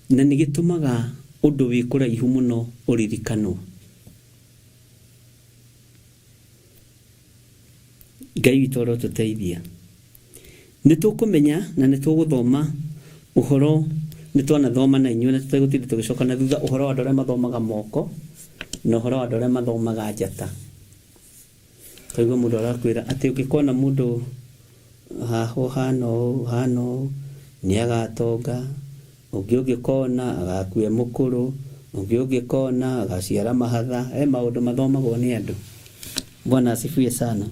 na nĩ gĩtũmaga ũndũ wĩ kũraihu mũno ũririkanwo. Ngai witũ arotũteithia. Nĩ tũkũmenya na nĩ tũgũthoma ũhoro, nĩ twanathoma na inyuĩ na tũtegũtinda tũgĩcoka na thutha, ũhoro wa andũ arĩa mathomaga moko na ũhoro wa andũ arĩa mathomaga njata. Kaigua mũndũ arakwĩra atĩ ũngĩkona mũndũ haha ũhana ũũ, ũhana ũũ, nĩ agatonga, ũngĩ ũngĩkona agakua e mũkũrũ, ũngĩ ũngĩkona agaciara mahatha. He maũndũ mathomagwo nĩ andũ. Bwana asifiwe sana.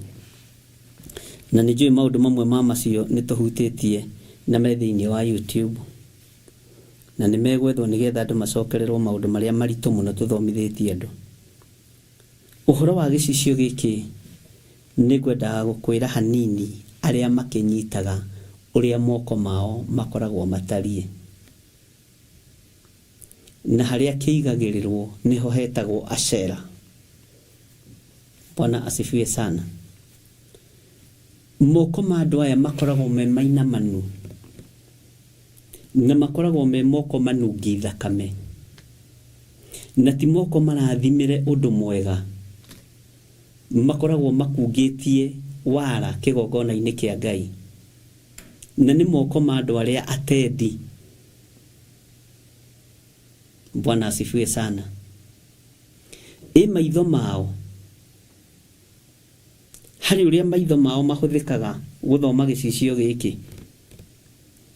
Na nĩ njũĩ maũndũ mamwe ma macio nĩ tũhutĩtie na me thĩinĩ wa YouTube, na nĩ megwethwo nĩgetha andũ macokererwo maũndũ marĩa maritũ mũno tũthomithĩtie andũ. Ũhoro wa gĩcicio gĩkĩ nĩngwendaga gũkwĩra hanini arĩa makĩnyitaga ũrĩa moko mao makoragwo matariĩ. Na harĩa kĩigagĩrĩrwo nĩho hetagwo Ashera. Bwana asifiwe sana. Moko ma andũ aya makoragwo me mainamanu na makoragwo me moko manungi thakame, na ti moko marathimĩre ũndũ mwega, makoragwo makungĩtie wara kĩgongona-inĩ kĩa Ngai, na nĩ moko ma andũ arĩa atendi. Bwana asifiwe sana. Ĩ maitho mao, harĩ ũrĩa maitho mao mahũthĩkaga gũthoma gĩcicio gĩkĩ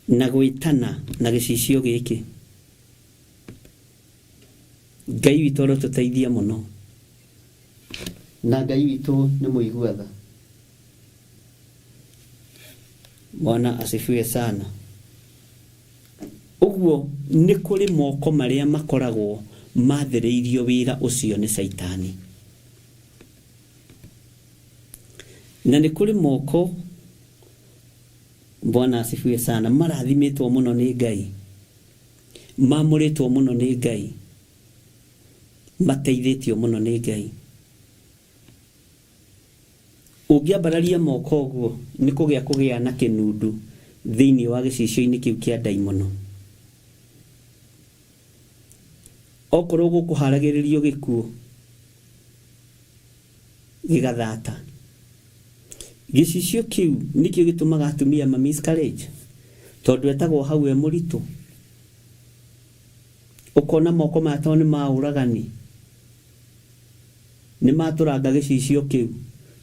na gwĩtana na gĩcicio gĩkĩ. Ngai witũ arotũteithia mũno. Na Ngai witũ nĩ mũigua tha. Bwana asifiwe sana. Ũguo nĩ kũrĩ moko marĩa makoragwo mathĩrĩirio wĩra ũcio nĩ Caitani. Na nĩ kũrĩ moko, Bwana asifiwe sana, marathimĩtwo mũno nĩ Ngai, mamũrĩtwo mũno nĩ Ngai, mateithĩtio mũno nĩ Ngai. Ũngĩambararia moko ũguo, nĩ kũgĩa kũgĩa na kĩnundu thĩinĩ wa gĩcicio-inĩ kĩu kĩa ndaimono. Okorwo gũkũharagĩrĩrio gĩkuũ, gĩgathata. Gĩcicio kĩu nĩkĩo gĩtũmaga atumia ma miscarriage, tondũ etagwo hau e mũritũ. Ũkona moko maya tondũ nĩ ma ũragani, nĩ matũranga gĩcicio kĩu,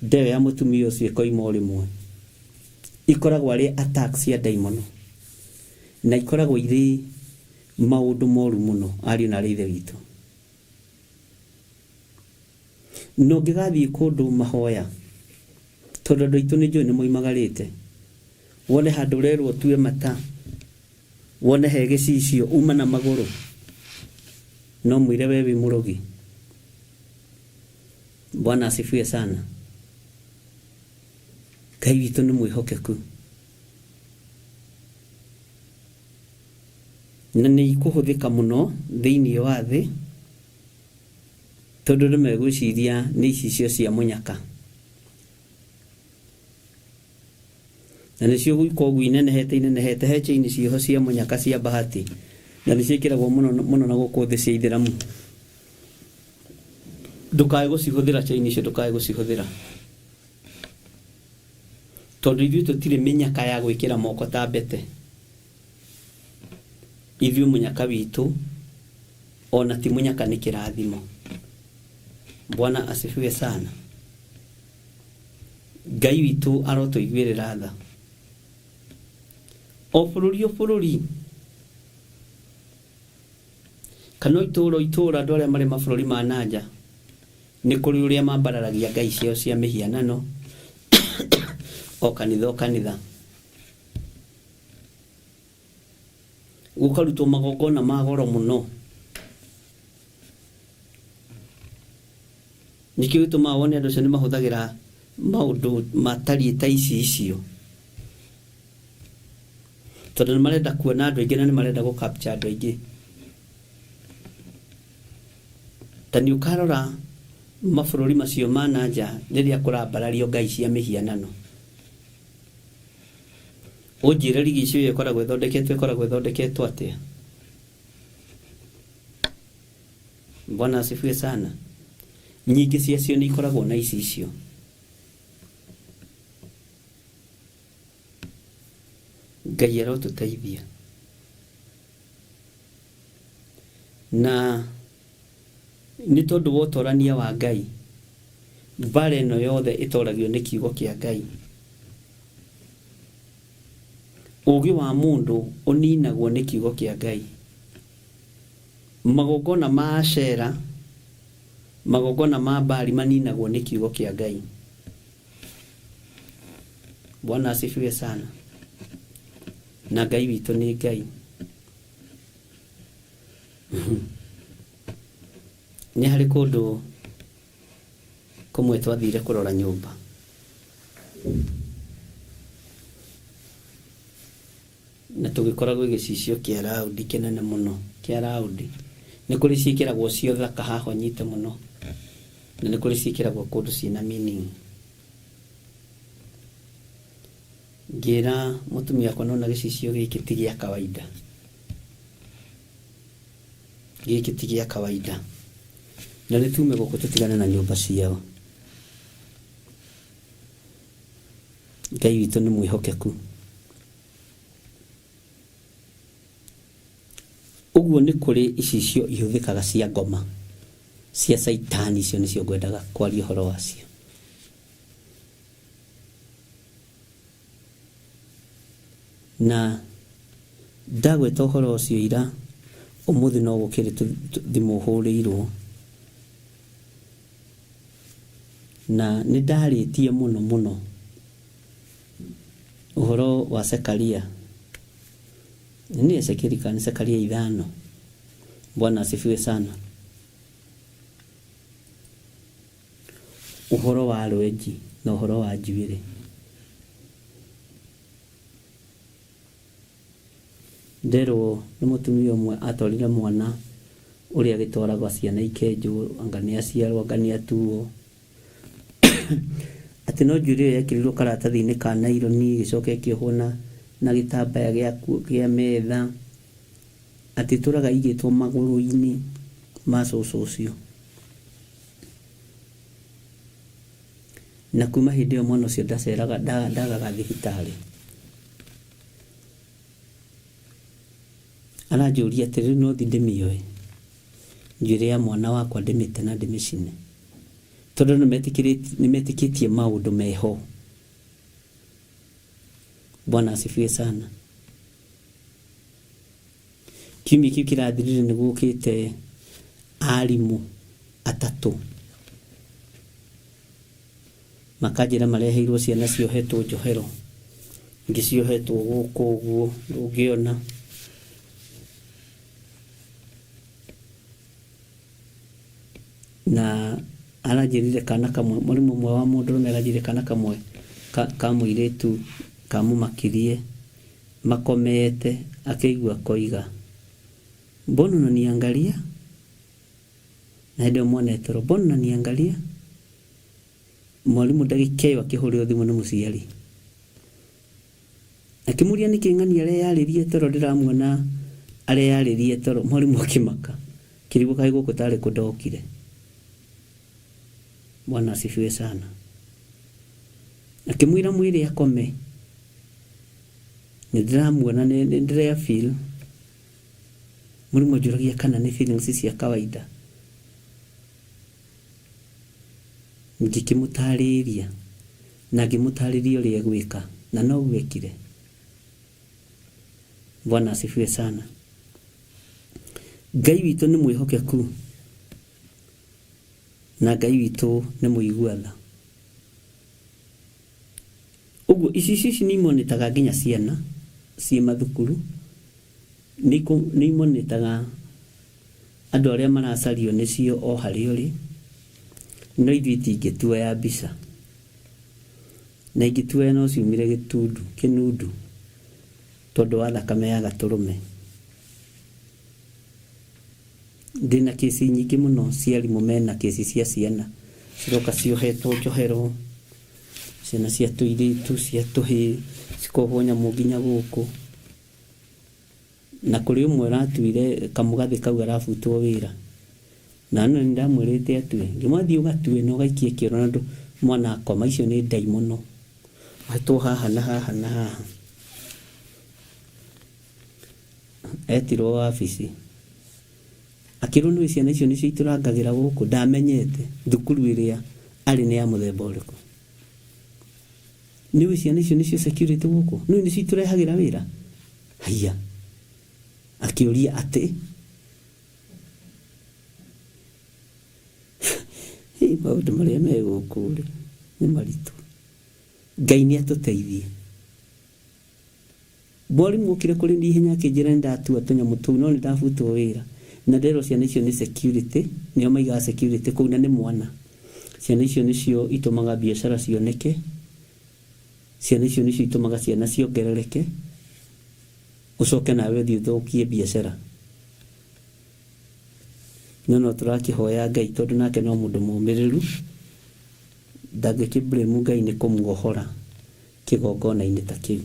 nda ĩyo ya mũtumia ũcio ĩkoima o rĩmwe. Ikoragwo arĩ attacks cia ndaimono, na ikoragwo irĩ maũndũ moru mũno, ariũ na aarĩ a Ithe witũ. Na ũngĩgathiĩ kũndũ mahoya, tondũ andũ aitũ nĩ njũĩ nĩ moimagarĩte, wone handũ ũrerwo ũtue mata, Wone he gĩcicio uma na magũrũ, no mwĩre we wĩ mũrogi. Bwana asifiwe sana. Ngai witũ nĩ mwĩhokeku na nĩ ikũhũthĩka mũno thĩinĩ wa thĩ, tondũ andũ megwĩciria nĩ icicio cia mũnyaka, na nĩcio gwĩka ũguo inenehete inenehete. He chain ciĩho cia mũnyaka cia bahati, na nĩ ciĩkĩragwo mũno mũno na gũkũ thĩ cia ithĩramu. Ndũkae gũcihũthĩra chain icio, ndũkae gũcihũthĩra, tondũ ithuĩ tũtirĩ mĩnyaka ya gwĩkĩra moko ta mbete. Ithuĩ mũnyaka witũ ona ti mũnyaka, nĩ kĩrathimo. Bwana asifiwe sana. Ngai witũ arotũiguĩrĩra tha. O bũrũri o bũrũri, kana o itũũra o itũũra, andũ arĩa marĩ mabũrũri ma nanja, nĩ kũrĩ ũrĩa mambararagia ngai ciao cia mĩhianano, o kanitha o kanitha. Gũkarutwo magongona ma goro mũno. Nĩkĩo gĩtũmaga wone andũ acio nĩ mahũthagĩra maũndũ matariĩ ta ici icio, tondũ nĩ marenda kuona andũ aingĩ na nĩ marenda gũ capture andũ aingĩ. Ta nĩ ũkarora mabũrũri macio ma na nja rĩrĩa kũrambarario ngai cia mĩhianano, ũnjĩre rigicio ĩyo ĩkoragwo ĩthondeketwo ĩkoragwo ĩthondeketwo atĩa? Bwana asifiwe sana. Nyingĩ ciacio nĩ ikoragwo na icicio. Ngai arotũteithia. Na nĩ tondũ wa ũtorania wa Ngai, mbara ĩno yothe ĩtoragio nĩ kiugo kĩa Ngai. Ũgĩ wa mũndũ ũninagwo nĩ kiugo kĩa Ngai. Magongona ma Ashera, magongona ma Baali maninagwo nĩ kiugo kĩa Ngai. Bwana asifiwe sana. Na Ngai witũ nĩ Ngai. Nĩ harĩ kũndũ kũmwe twathire kũrora nyũmba, na tũgĩkora gwĩ gĩcicio kĩa raundi kĩnene mũno kĩa raundi. Nĩ kũrĩ ciĩkĩragwo cia ũthaka haha ũnyite mũno, na nĩ kũrĩ ciĩkĩragwo kũndũ ciĩna meaning. Ngĩra mũtumia wakwa, nona gĩcicio gĩkĩ ti gĩa kawaida, gĩkĩ ti gĩa kawaida, na nĩ tume gũkũ tũtigane na nyũmba ciao. Ngai witũ nĩ mwĩhokeku. Ũguo nĩ kũrĩ icicio ihũthĩkaga cia ngoma cia caitani, icio nĩcio ngwendaga kwaria ũhoro wacio. Na ndagweta ũhoro ũcio ira, ũmũthĩ no gũkĩrĩ thimũ hũrĩirwo, na nĩ ndarĩtie mũno mũno ũhoro wa Sekaria. Nĩ Ezekieli kana nĩ Sekaria 5? Bwana asifiwe sana. Ũhoro wa rwenji na ũhoro wa njuĩrĩ. Nderwo nĩ mũtumia ũmwe atwarire mwana ũrĩa agĩtwaragwo ciana ikenjwo, anga nĩ aciarwo, anga nĩ atuo, atĩ no njuĩrĩ ĩyo yekĩrirwo karatathi-inĩ ka naironi, ĩgĩcoka ĩkĩohwo na gĩtambaya gĩa metha, atĩ ĩtũraga ĩigĩtwo magũrũ-inĩ ma cũcũ ũcio. Na kuma hĩndĩ ĩyo mwana ũcio ndaceraga, ndagaga thibitarĩ. Aranjũria atĩrĩ, rĩu no thiĩ ndĩmĩoe njuĩrĩ ya mwana wakwa, ndĩmĩte na ndĩmĩcine? Tondũ nĩ metĩkĩtie maũndũ meho. Bwana asifiwe sana. Kiumia kĩu kĩrathirire nĩ gũkĩte arimũ atatũ, makanjĩra mareheirwo ciana ciohetwo njohero, ingĩ ciohetwo gũkũ ũguo ndũngĩona. Na aranjĩrire kana kamwe, mwarimũ ũmwe wa mũndũrũme aranjĩrire kana kamwe ka, ka mũirĩtu kamũmakirie makomete akĩigua koiga mbona unaniangalia na hĩndĩ ĩyo mwana e toro mbona unaniangalia mwarimũ ndagĩka ĩyo akĩhũrĩrwo thimũ nĩ mũciari akĩmũria nĩkĩ ng'ani areyarĩrie toro ndĩramuona areyarĩrie toro mwarimũ akĩmaka kĩrigwo kaĩ gũkũ tarĩ kũ ndokire bwana asifiwe sana akĩmwĩra mwĩre akome nĩ ndĩramuona nĩ ndĩra feel mũrimũ anjũragia kana nĩ feelings cia kawaida ngĩkĩmũtarĩria na ngĩmũtarĩria ũrĩa egwĩka na noguo ekire bwana asifiwe sana Ngai witũ nĩ mwĩhokeku na Ngai witũ nĩ mũigua tha. Ũguo icicio ici nĩ imonitaga nginya ciana ciĩ mathukuru, nĩ imonitaga andũ arĩa maracario nĩcio o harĩa ũrĩ, no ithuĩ itingĩtuoya mbica. Na ingĩtuoya no ciumire gĩtundu, kĩnundu tondũ wa thakame ya gatũrũme. Ndĩna kĩci nyingĩ mũno cia arimũ mena kĩci cia ciana ciroka ciohetwo njohero, ciana cia tũirĩtu, cia tũhĩĩ, cikohwo nyamũ nginya gũkũ. Na kũrĩ ũmwe ũratuire kamũgathĩ kau arabutwo wĩra. Na nĩ ndamwĩrĩte atue. Ngĩmwĩra thiĩ ũgatue na ũgaikie kĩoro na mwana akoma, icio nĩ ndaimono. Ohetwo haha na haha na haha. Etirwo wabici. Akĩrwo nĩũĩ ciana icio nĩcio itũrangagĩra gũkũ, ndamenyete thukuru ĩrĩa arĩ nĩ ya mũthemba ũrĩkũ. Nĩũĩ ciana icio nĩcio security gũkũ, nĩũĩ nĩcio itũrehagĩra wĩra? Haiya, akĩũria atĩ maũndũ marĩa me gũkũ rĩ nĩ maritũ. Ngai nĩ atũteithie. Mwarimũ okire kũrĩ niĩ ihenya akĩnjĩra nĩ ndatua tũnyamũ tũu no nĩ ndabutwo wĩra. Na nderwo ciana icio nĩ security, nĩo maigaga security kũu na nĩ mwana. Ciana icio nĩcio itũmaga biacara cioneke, ciana icio nĩcio itũmaga ciana ciongerereke, ũcoke nawe ũthiĩ ũthũkie biacara. No no tũrakĩhoya Ngai tondũ nake no mũndũ mũmĩrĩru, ndangĩkĩ blame Ngai nĩ kũmuohora kĩgongona-inĩ ta kĩu.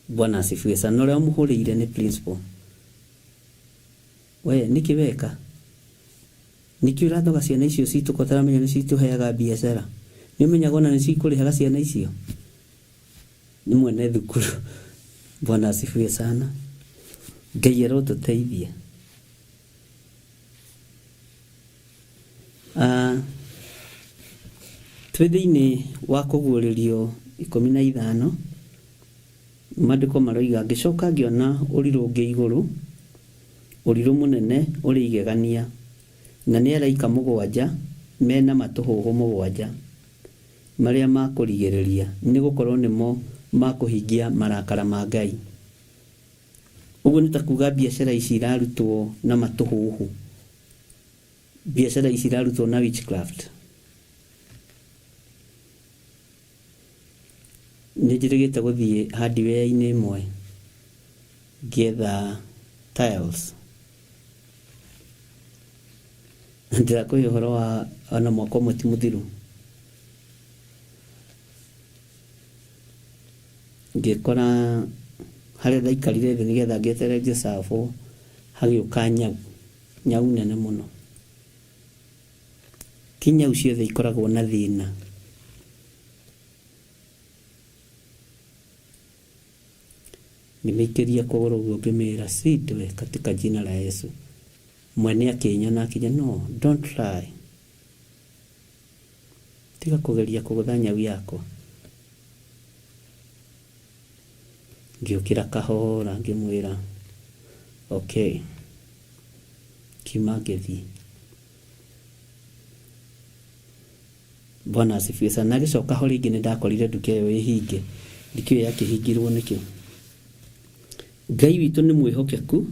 Bwana asifiwe sana. Na ũrĩa ũmũhũrĩire nĩ principal. We nĩkĩ weka? Nĩkĩ ũrathoga ciana icio citũ ko ũtaramenya nĩcio itũheaga biacara? Nĩ ũmenyaga ona nĩcio ikũrĩhaga ciana icio? Nĩ mwene thukuru. Bwana asifiwe sana. Ngai arotũteithia. Twĩ thĩinĩ wa kũguũrĩrio 15, maandĩko maroiga, ngĩcoka ngĩona ũrirũ ũngĩ igũrũ, ũrirũ mũnene ũrĩ igegania, na nĩ araika mũgwanja me na matũhũhũ mũgwanja, marĩa ma kũrigĩrĩria, nĩ gũkorũo nĩmo ma kũhingia marakara ma Ngai. Ũguo nĩ ta kuga biacara ici irarutwo na matũhũhũ. Biacara ici irarutwo na witchcraft. Nĩ njĩrĩgĩte gũthiĩ hardware-inĩ ĩmwe ngĩetha tiles. Ndĩrakũhe ũhoro wa ona mwaka ũmwe ti mũthiru. Ngĩkora harĩa ndaikarire thĩ nĩgetha ngĩeterere ngĩcabwo hagĩũka nyau. Nyau nene mũno. Ti nyau ciothe ikoragwo na thĩna. Ngĩmĩikĩria kũgũrũ ũguo ngĩmĩra sit we katika jina la Yesu. Mwene akĩnyona akĩnjĩra no don't try. Tiga kũgeria kũgũtha nyau yakwa. Ngĩũkĩra kahora ngĩmwĩra okay, ngiuma ngĩthiĩ. Bwana asifiwe sana. Na agĩcoka ho rĩngĩ nĩ ndakorire nduka ĩyo ĩ hinge, ndikĩũĩ yakĩhingirwo nĩkĩ. Ngai witũ nĩ mwĩhokeku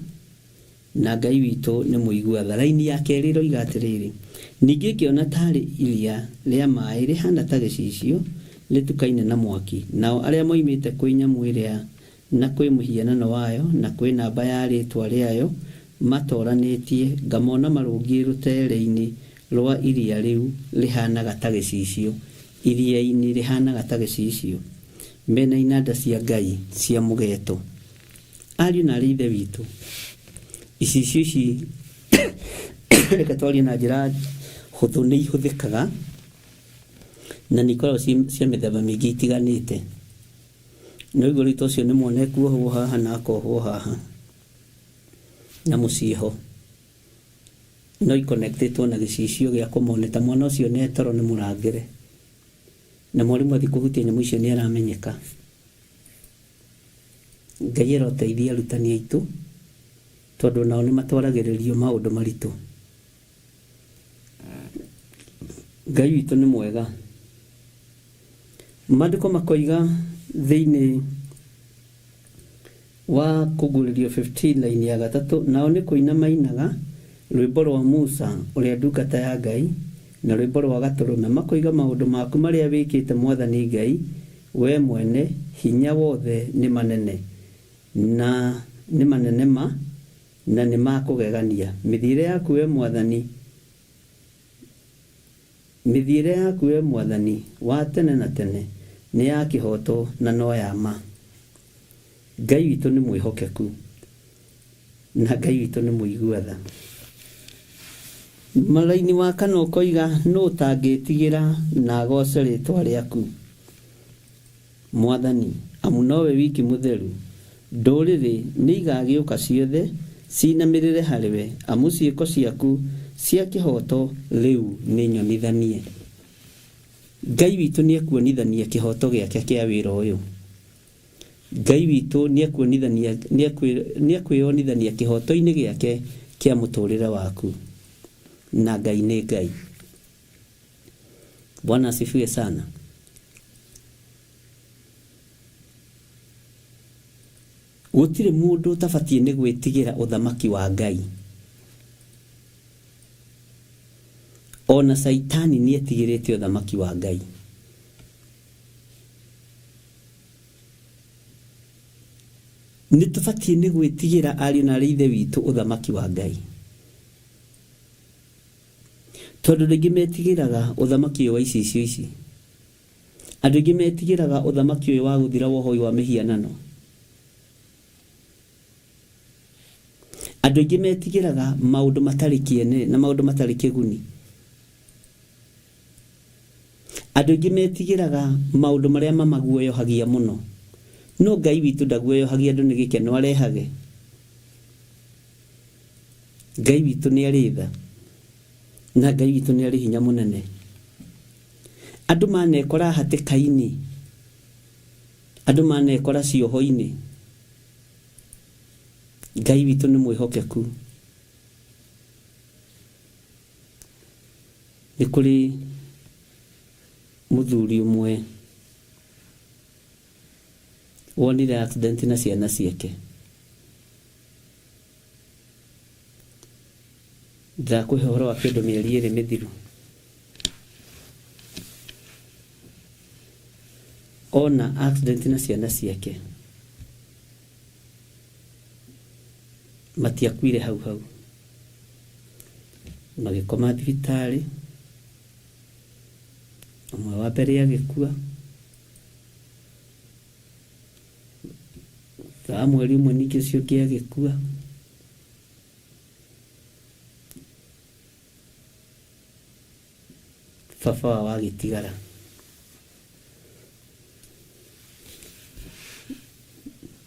Na Ngai witũ nĩ mũigua tha. Raini ya kerĩ ĩroiga atĩrĩrĩ, Ningĩ ngĩona taarĩ iria rĩa maĩ rĩhaana ta gĩcicio rĩtukaine na mwaki, nao arĩa moimĩte kwĩ nyamũ ĩrĩa na kwĩ mũhianano wayo na kwĩ namba ya rĩĩtwa rĩayo matooranĩtie, ngamona marũngiĩ rũteere-inĩ rwa iria rĩu rĩhaanaga ta gĩcicio, iria-inĩ rĩhaanaga ta gĩcicio, me na inanda cia Ngai cia mũgeeto. Ariũ na aarĩ a Ithe witũ, icicio ici reke twarie na njĩra hũthũ nĩ ihũthĩkaga na nĩ ikoragwo cia mĩthemba mĩingĩ itiganĩte. Nĩ waigua rĩu ta ũcio nĩ mwana ekuohwo haha na akohwo haha na mũciĩ ho. No iconnectĩtwo na gĩcicio gĩa kũmonita mwana ũcio nĩ toro nĩ mũrangĩre. Na mwarimũ athiĩ kũhutia nyamũ icio nĩ aramenyeka. Ngai aroteithia arutani aitũ tondũ onao nĩ matwaragĩrĩrio maũndũ maritũ. Ngai witũ nĩ mwega. Maandĩko makoiga thĩinĩ wa Kũguũrĩrio 15 raini ya gatatũ, nao nĩ kũina mainaga rwĩmbo rwa Musa ũrĩa ndungata ya Ngai, na rwĩmbo rwa Gatũrũme, makoiga maũndũ maku marĩa wĩkĩte Mwathani Ngai, Wee mwene hinya wothe nĩ manene, na nĩ manene ma, na nĩ ma kũgegania. Mĩthiĩre yaku, Wee Mwathani, mĩthiĩre yaku, Wee Mwathani wa tene na tene, nĩ ya kĩhooto na no ya ma. Ngai witũ nĩ mwĩhokeku, na Ngai witũ nĩ mũigua tha. Mũraini wa kana ũkoiga, Nũ ũtangĩĩtigĩra na agooce rĩĩtwa rĩaku, Mwathani, amu nowe wiki mũtheru? Ndũrĩrĩ nĩigagĩũka ciothe ciinamĩrĩre harĩwe, amu ciĩko ciaku cia kĩhooto rĩu nĩ nyonithanie. Ngai witũ nĩekuonithania kĩhooto gĩake kĩa wĩra ũyũ. Ngai witũ nĩekuonithania, nĩekwĩonithania kĩhooto-inĩ gĩake kĩa mũtũrĩre waku. Na Ngai nĩ Ngai. Bwana asifiwe sana. Gũtirĩ mũndũ ũtabatiĩ nĩ gwĩtigĩra ũthamaki wa Ngai. Ona Caitani nĩetigĩrĩte ũthamaki wa Ngai. Nĩ tũbatiĩ nĩ gwĩtigĩra ariũ na aarĩ a Ithe witũ ũthamaki wa Ngai. Tondũ andũ aingĩ metigĩraga ũthamaki ũyũ wa icicio ici. Andũ aingĩ metigĩraga ũthamaki ũyũ wa gũthira wa ũhoi wa mĩhianano. Andũ aingĩ metigĩraga maũndũ matarĩ kĩene na maũndũ matarĩ kĩguni. Andũ aingĩ metigĩraga maũndũ marĩa mamaguoyohagia mũno. No Ngai witũ ndaguoyohagia andũ nĩ gĩkeno arehage. Ngai witũ nĩ arĩ tha na Ngai witũ nĩ arĩ hinya mũnene. Andũ manekora hatĩka-inĩ, andũ manekora cioho-inĩ, Ngai witũ nĩ mwĩhokeku. Nĩ kũrĩ mũthuri ũmwe wonire accident na ciana ciake. Ndakũhe ũhoro wa kĩndũ mĩeri ĩrĩ mĩthiru. Ona accident na ciana ciake matiakuire hau hau. Magĩkoma thibitarĩ, ũmwe wa mbere agĩkua. Thutha wa mweri ũmwe ningĩ ũcio ũngĩ agĩkua. Baba wao agĩtigara.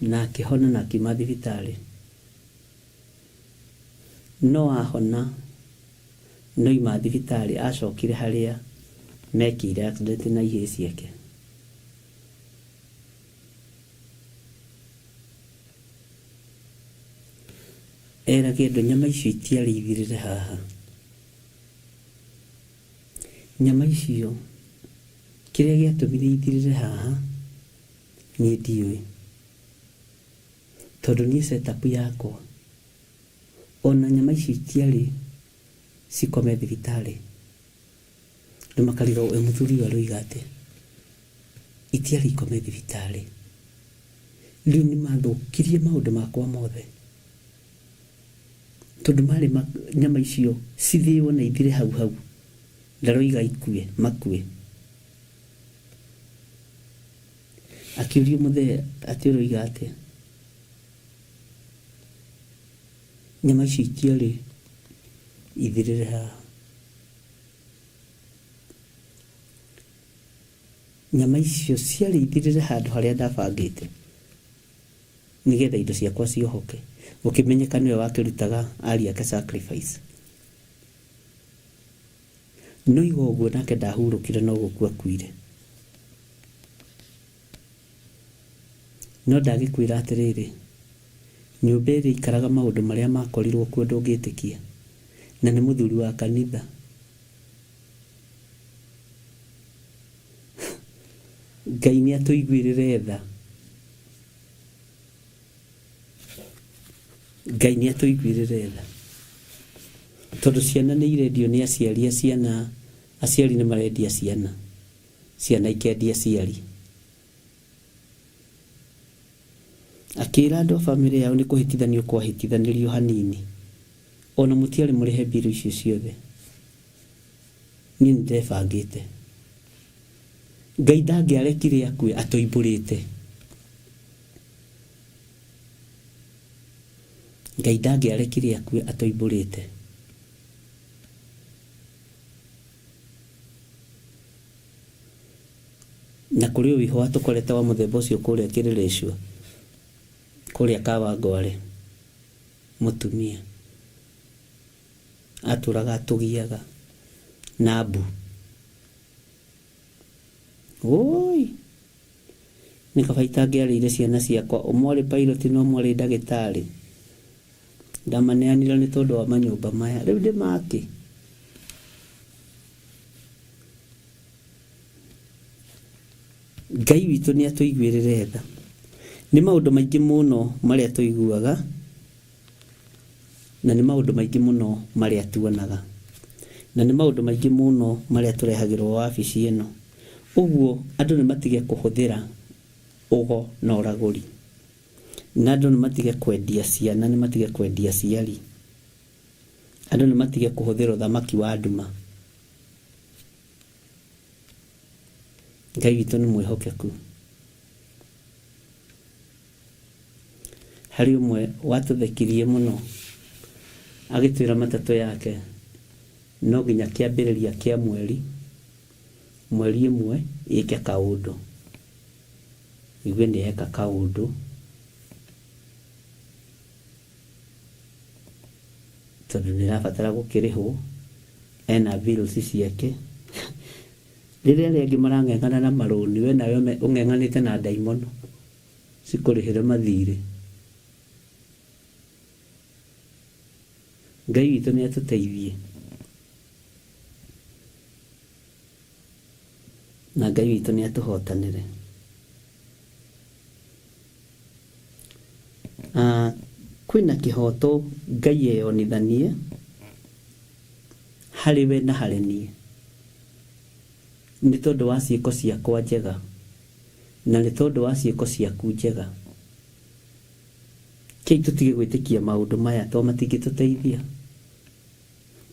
Na akĩhona na akiuma thibitarĩ. No ahona no auma thibitarĩ acokire harĩa mekĩire accident na ihĩĩ ciake. Erage andũ nyama icio itiarĩ ithirĩre haha. Nyama icio kĩrĩa gĩatũmire ithirĩre haha niĩ ndiũĩ. Tondũ niĩ set up yakwa Ona nyama icio itiarĩ cikome thibitarĩ. Andũ makarigwo ĩ mũthuri ũyũ aroiga atĩa? Itiarĩ ikome thibitarĩ. Rĩu nĩ mathũkirie maũndũ makwa mothe. Tondũ marĩ nyama icio cithĩo na ithire hau hau. Ndaroiga ikue, makue. Akĩũrio mũthee atĩ ũroiga atĩa? Nyama icio itiarĩ ithirĩre haha. Nyama icio ciarĩ ithirĩre handũ harĩa ndabangĩte nĩgetha indo ciakwa ciohoke. Gũkĩmenyeka nĩwe wakĩrutaga ariũ ake sacrifice. No iga ũguo nake ndahurũkire no gũkua akuire. No ndagĩkwĩra atĩrĩrĩ, nyũmba ĩrĩa aikaraga maũndũ marĩa makorirwo kuo ndũngĩtĩkia, na nĩ mũthuri wa kanitha. Ngai nĩ atũiguĩrĩre tha. Ngai nĩ atũiguĩrĩre tha. Tondũ ciana nĩ irendio nĩ aciari a ciana, aciari nĩ marendia ciana, ciana ikendia aciari. Akĩĩra andũ a famĩlĩ yao nĩ kũhĩtithanio kwahĩtithanirio hanini. O na mũtiarĩ mũrĩhe mbirũ icio ciothe. Niĩ nĩ ndebangĩte. Ngai ndangĩarekire akue atoimbũrĩte. Ngai ndangĩarekire akue atoimbũrĩte. Na kũrĩ o wĩho watũkorete wa mũthemba ũcio kũrĩa Kĩrĩrĩcua, kũrĩa Kawangware, mũtumia atũraga atũgiaga na mbu. Wũi! Nĩ kaba itangĩarĩire ciana ciakwa, ũmwe arĩ pilot na ũmwe arĩ ndagĩtarĩ. Ndamaneanire nĩ tondũ wa manyũmba maya. Rĩu ndĩ makĩ? Ngai witũ nĩ atũiguĩrĩre tha. Nĩ maũndũ maingĩ mũno marĩa tũiguaga na nĩ maũndũ maingĩ mũno marĩa tuonaga na nĩ maũndũ maingĩ mũno marĩa tũrehagĩrwo wabici ĩno. Ũguo andũ nĩ matige kũhũthĩra ũgo na ũragũri. Na andũ nĩ matige kwendia ciana, nĩ matige kwendia aciari. Andũ nĩ matige kũhũthĩra ũthamaki wa nduma. Ngai witũ nĩ mwĩhokeku. Harĩ ũmwe watũthekirie mũno agĩtwĩra matatũ yake no nginya kĩambĩrĩria kĩa mweri, mweri ĩmwe ĩke kaũndũ. Igue nĩ yeka kaũndũ. Tondũ nĩ ĩrabatara gũkĩrĩhwo, ena bills ciake. Rĩrĩa arĩa angĩ marang'eng'ana na marũni, we nawe ũng'eng'anĩte na ndaimono cikũrĩhĩre mathirĩ. Ngai witũ nĩ atũteithie. Na Ngai witũ nĩ atũhotanĩre. Ah, kwĩna kĩhoto Ngai eyonithanie harĩ we na harĩ niĩ nĩ tondũ wa ciĩko ciakwa njega na nĩ tondũ wa ciĩko ciaku njega. Kei tũtige gwĩtĩkia maũndũ maya to matingĩtũteithia.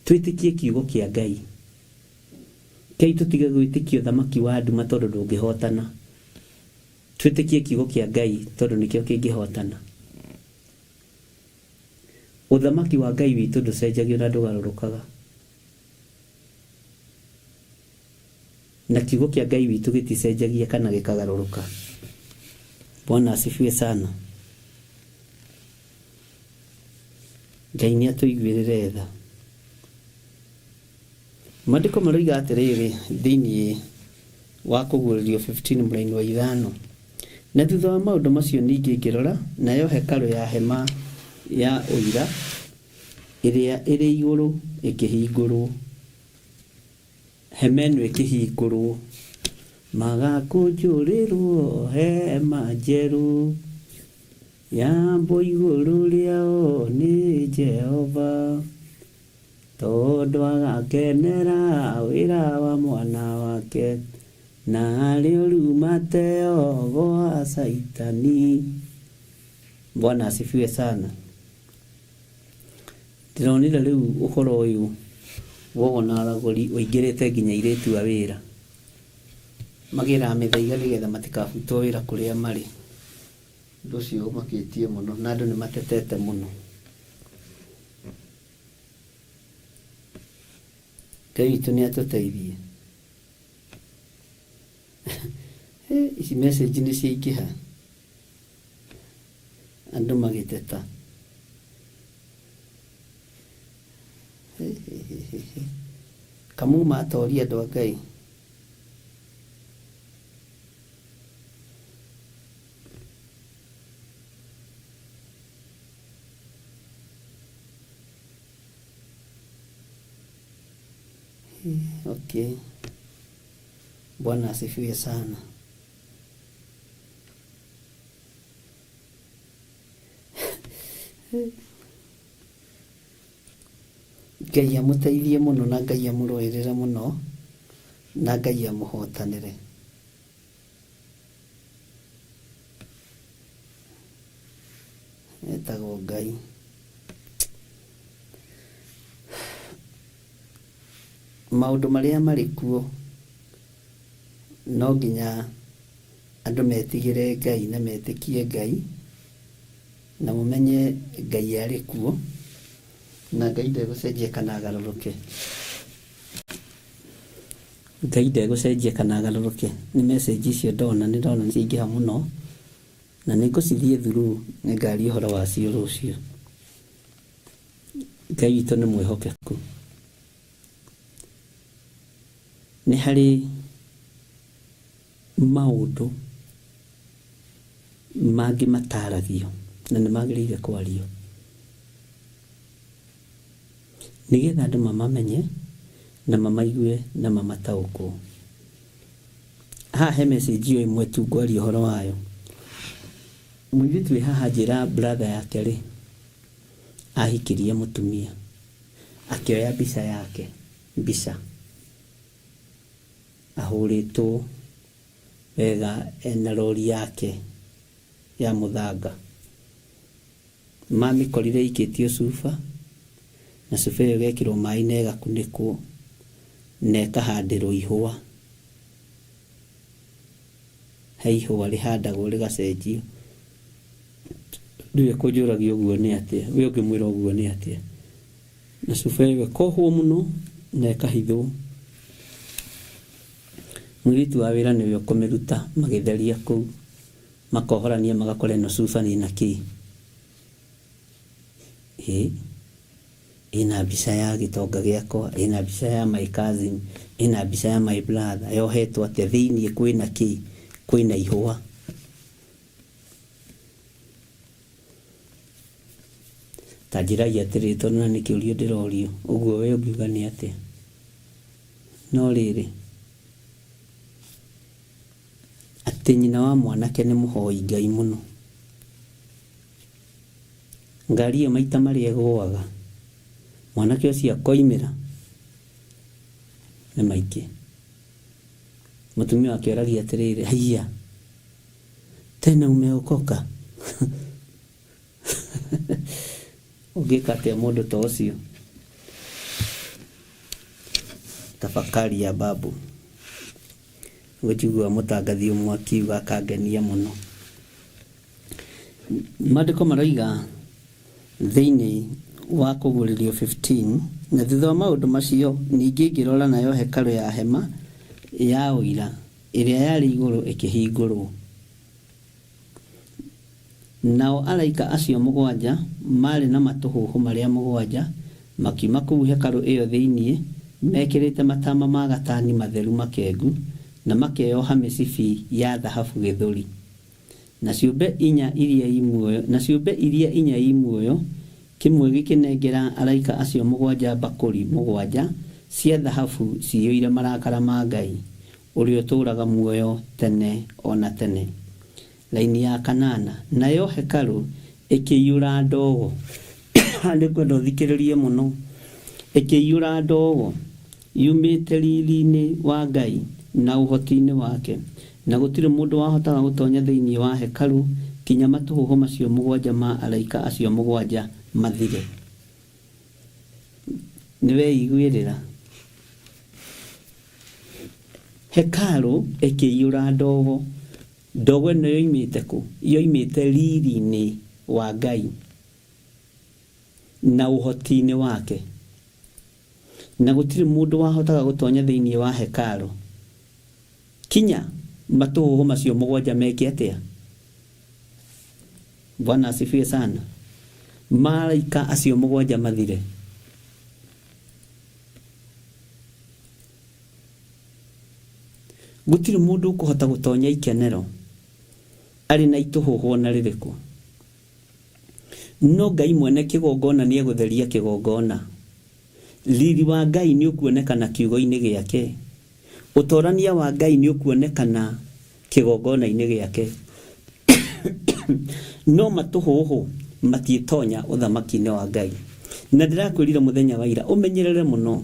Twĩtĩkie kiugo kĩa Ngai. Kei tũtige gwĩtĩkia ũthamaki wa nduma tondũ ndũngĩhotana. Twĩtĩkie kiugo kĩa Ngai tondũ nĩkĩo kĩngĩhotana. Ũthamaki wa Ngai witũ ndũcenjagio na ndũgarũrũkaga. Na kiugo kĩa Ngai witũ gĩticenjagia kana gĩkagarũrũka. Bwana asifiwe sana. Ngai nĩ atũiguĩrĩre tha. Maandĩko maroiga atĩrĩrĩ thĩinĩ wa Kũguũrĩrio 15 mũraini wa ithano, Na thutha wa maũndũ macio ningĩ ngĩrora, nayo hekarũ ya hema ya ũira ĩrĩa ĩrĩ igũrũ ĩkĩhingũrũo. Hema ĩno ĩkĩhingũrũo. Magakũnjũrĩrũo hema njerũ. Yambwo igũrũ rĩao nĩ Jehova, tondũ agakenera wĩra wa mwana wake, narĩo rumateo gwa Caitani. Bwana asifiwe sana. Ndĩronire rĩu ũhoro ũyũ wogo na aragũri ũingĩrĩte nginya airĩtu a wĩra. Magĩraga mĩthaiga nĩgetha matikabutwo wĩra kũrĩa marĩ. Ũndũ ũcio ũmakĩtie mũno na andũ nĩ matetete mũno. Ngai witũ nĩ atũteithie. Ici message nĩ ciaingĩha. Andũ magĩteta. Kamuma atoria andũ a Ngai. Okay. Bwana asifiwe sana. Ngai amũteithie mũno na Ngai amũrũĩrĩre mũno na Ngai amũhotanĩre. Etagwo Ngai. Maũndũ marĩa marĩ kuo no nginya andũ metigĩre Ngai na metĩkie Ngai na mũmenye Ngai arĩ kuo na Ngai ndegũcenjia kana agarũrũke. Ngai ndegũcenjia kana agarũrũke. Nĩ message icio ndona, nĩ ndona nĩ ciaingĩha mũno na nĩ ngũcithiĩ through, nĩ ngaria ũhoro wacio rũciũ. Ngai witũ nĩ mwĩhokeku. Nĩ harĩ maũndũ mangĩ mataragio na nĩ magĩrĩire kwario nĩgetha andũ mamamenye na mamaigue na mamataũkwo. Haha he message o ĩmwe tu ngwaria ũhoro wayo. Mũirĩtu wĩ haha anjĩra brother yake rĩ, ahikirie mũtumia akĩoya mbica yake, mbica ahũrĩtwo wega ena rori yake ya mũthanga. Mamĩkorire ĩikĩtio cuba, na cuba ĩyo ĩgekĩrwo maĩ na ĩgakunĩkwo na ĩkahandĩrwo ihũa. He ihũa rĩhandagwo rĩgacenjio. Rĩu ekũnjũragia ũguo nĩ atĩa? We ũngĩmwĩra ũguo nĩ atĩa? Na cuba ĩyo ĩkohwo mũno na ĩkahithwo. Mũirĩtu wa wĩra nĩwe ũkũmĩruta magĩtheria kũu, makohorania magakora ĩno cuba nĩ ĩna kĩ? Ĩ, ĩna mbica ya gĩtonga gĩakwa, ĩna mbica ya my cousin, ĩna mbica ya my brother, yohetwo atĩa, thĩiniĩ kwĩna kĩ? Kwĩna ihũa. Ta njĩrai atĩrĩ, tondũ na nĩ kĩũria ndĩrorio, ũguo we ũngiuga nĩ atĩa? No rĩrĩ, atĩ nyina wa mwanake nĩ mũhoi Ngai mũno. Ngari ĩyo maita marĩa ĩgũaga, mwanake ũcio akoimĩra nĩ maingĩ. Mũtumia wake oragia atĩrĩrĩ, haiya, tena umeokoka? Ũngĩka atĩa mũndũ ta ũcio? Tafakari ya babu. Ngũjigua mũtangathi ũmwe akiuga akangenia mũno. Maandĩko maroiga thĩinĩ wa Kũguũrĩrio 15, na thutha wa maũndũ macio ningĩ ngĩrora nayo hekarũ ya hema ya ũira ĩrĩa yarĩ igũrũ ĩkĩhingũrwo. Nao araika acio mũgwanja maarĩ na matũhũhũ marĩa mũgwanja makiuma kũu hekarũ ĩyo thĩinĩ, mekĩrĩte matama ma gatani matheru makengu, na makeyoha mĩcibi ya thahabu gĩthũri. Na ciũmbe inya iria ii muoyo, na ciũmbe iria inya ii muoyo, kĩmwe gĩkĩnengera araika acio mũgwanja mbakũri mũgwanja cia thahabu ciyũire marakara ma Ngai, ũrĩa ũtũũraga muoyo tene o na tene. Raini ya kanana, nayo hekarũ ĩkĩiyũra ndogo. Haha nĩ ngwenda ũthikĩrĩrie mũno. Ĩkĩiyũra ndogo yumĩte riri-inĩ wa Ngai na ũhoti-inĩ wake, na gũtirĩ mũndũ wahotaga gũtonya thĩinĩ wa hekarũ kinya matũhũhũ macio mũgwanja ma araika acio mũgwanja mathire. Nĩ weiguĩrĩra? Hekarũ ĩkĩiyũra ndogo. Ndogo ĩno yoimĩte kũ? Yoimĩte riri-inĩ wa Ngai na ũhoti-inĩ wake. Na gũtirĩ mũndũ wahotaga gũtonya thĩinĩ wa hekarũ kinya matũhũhũ macio mũgwanja meke atĩa? Bwana asifiwe sana. Maraika acio mũgwanja mathire. Gũtirĩ mũndũ ũkũhota gũtonya ikenero arĩ na itũhũhũ o na rĩrĩkũ. No Ngai mwene kĩgongona nĩegũtheria kĩgongona. Riri wa Ngai nĩũkuonekana kiugo-inĩ gĩake. Ũtorania wa Ngai nĩũkuonekana kĩgongona-inĩ gĩake. No matũhũhũ matiĩtonya ũthamaki-inĩ wa Ngai. Na ndĩrakwĩrire mũthenya wa ira ũmenyerere mũno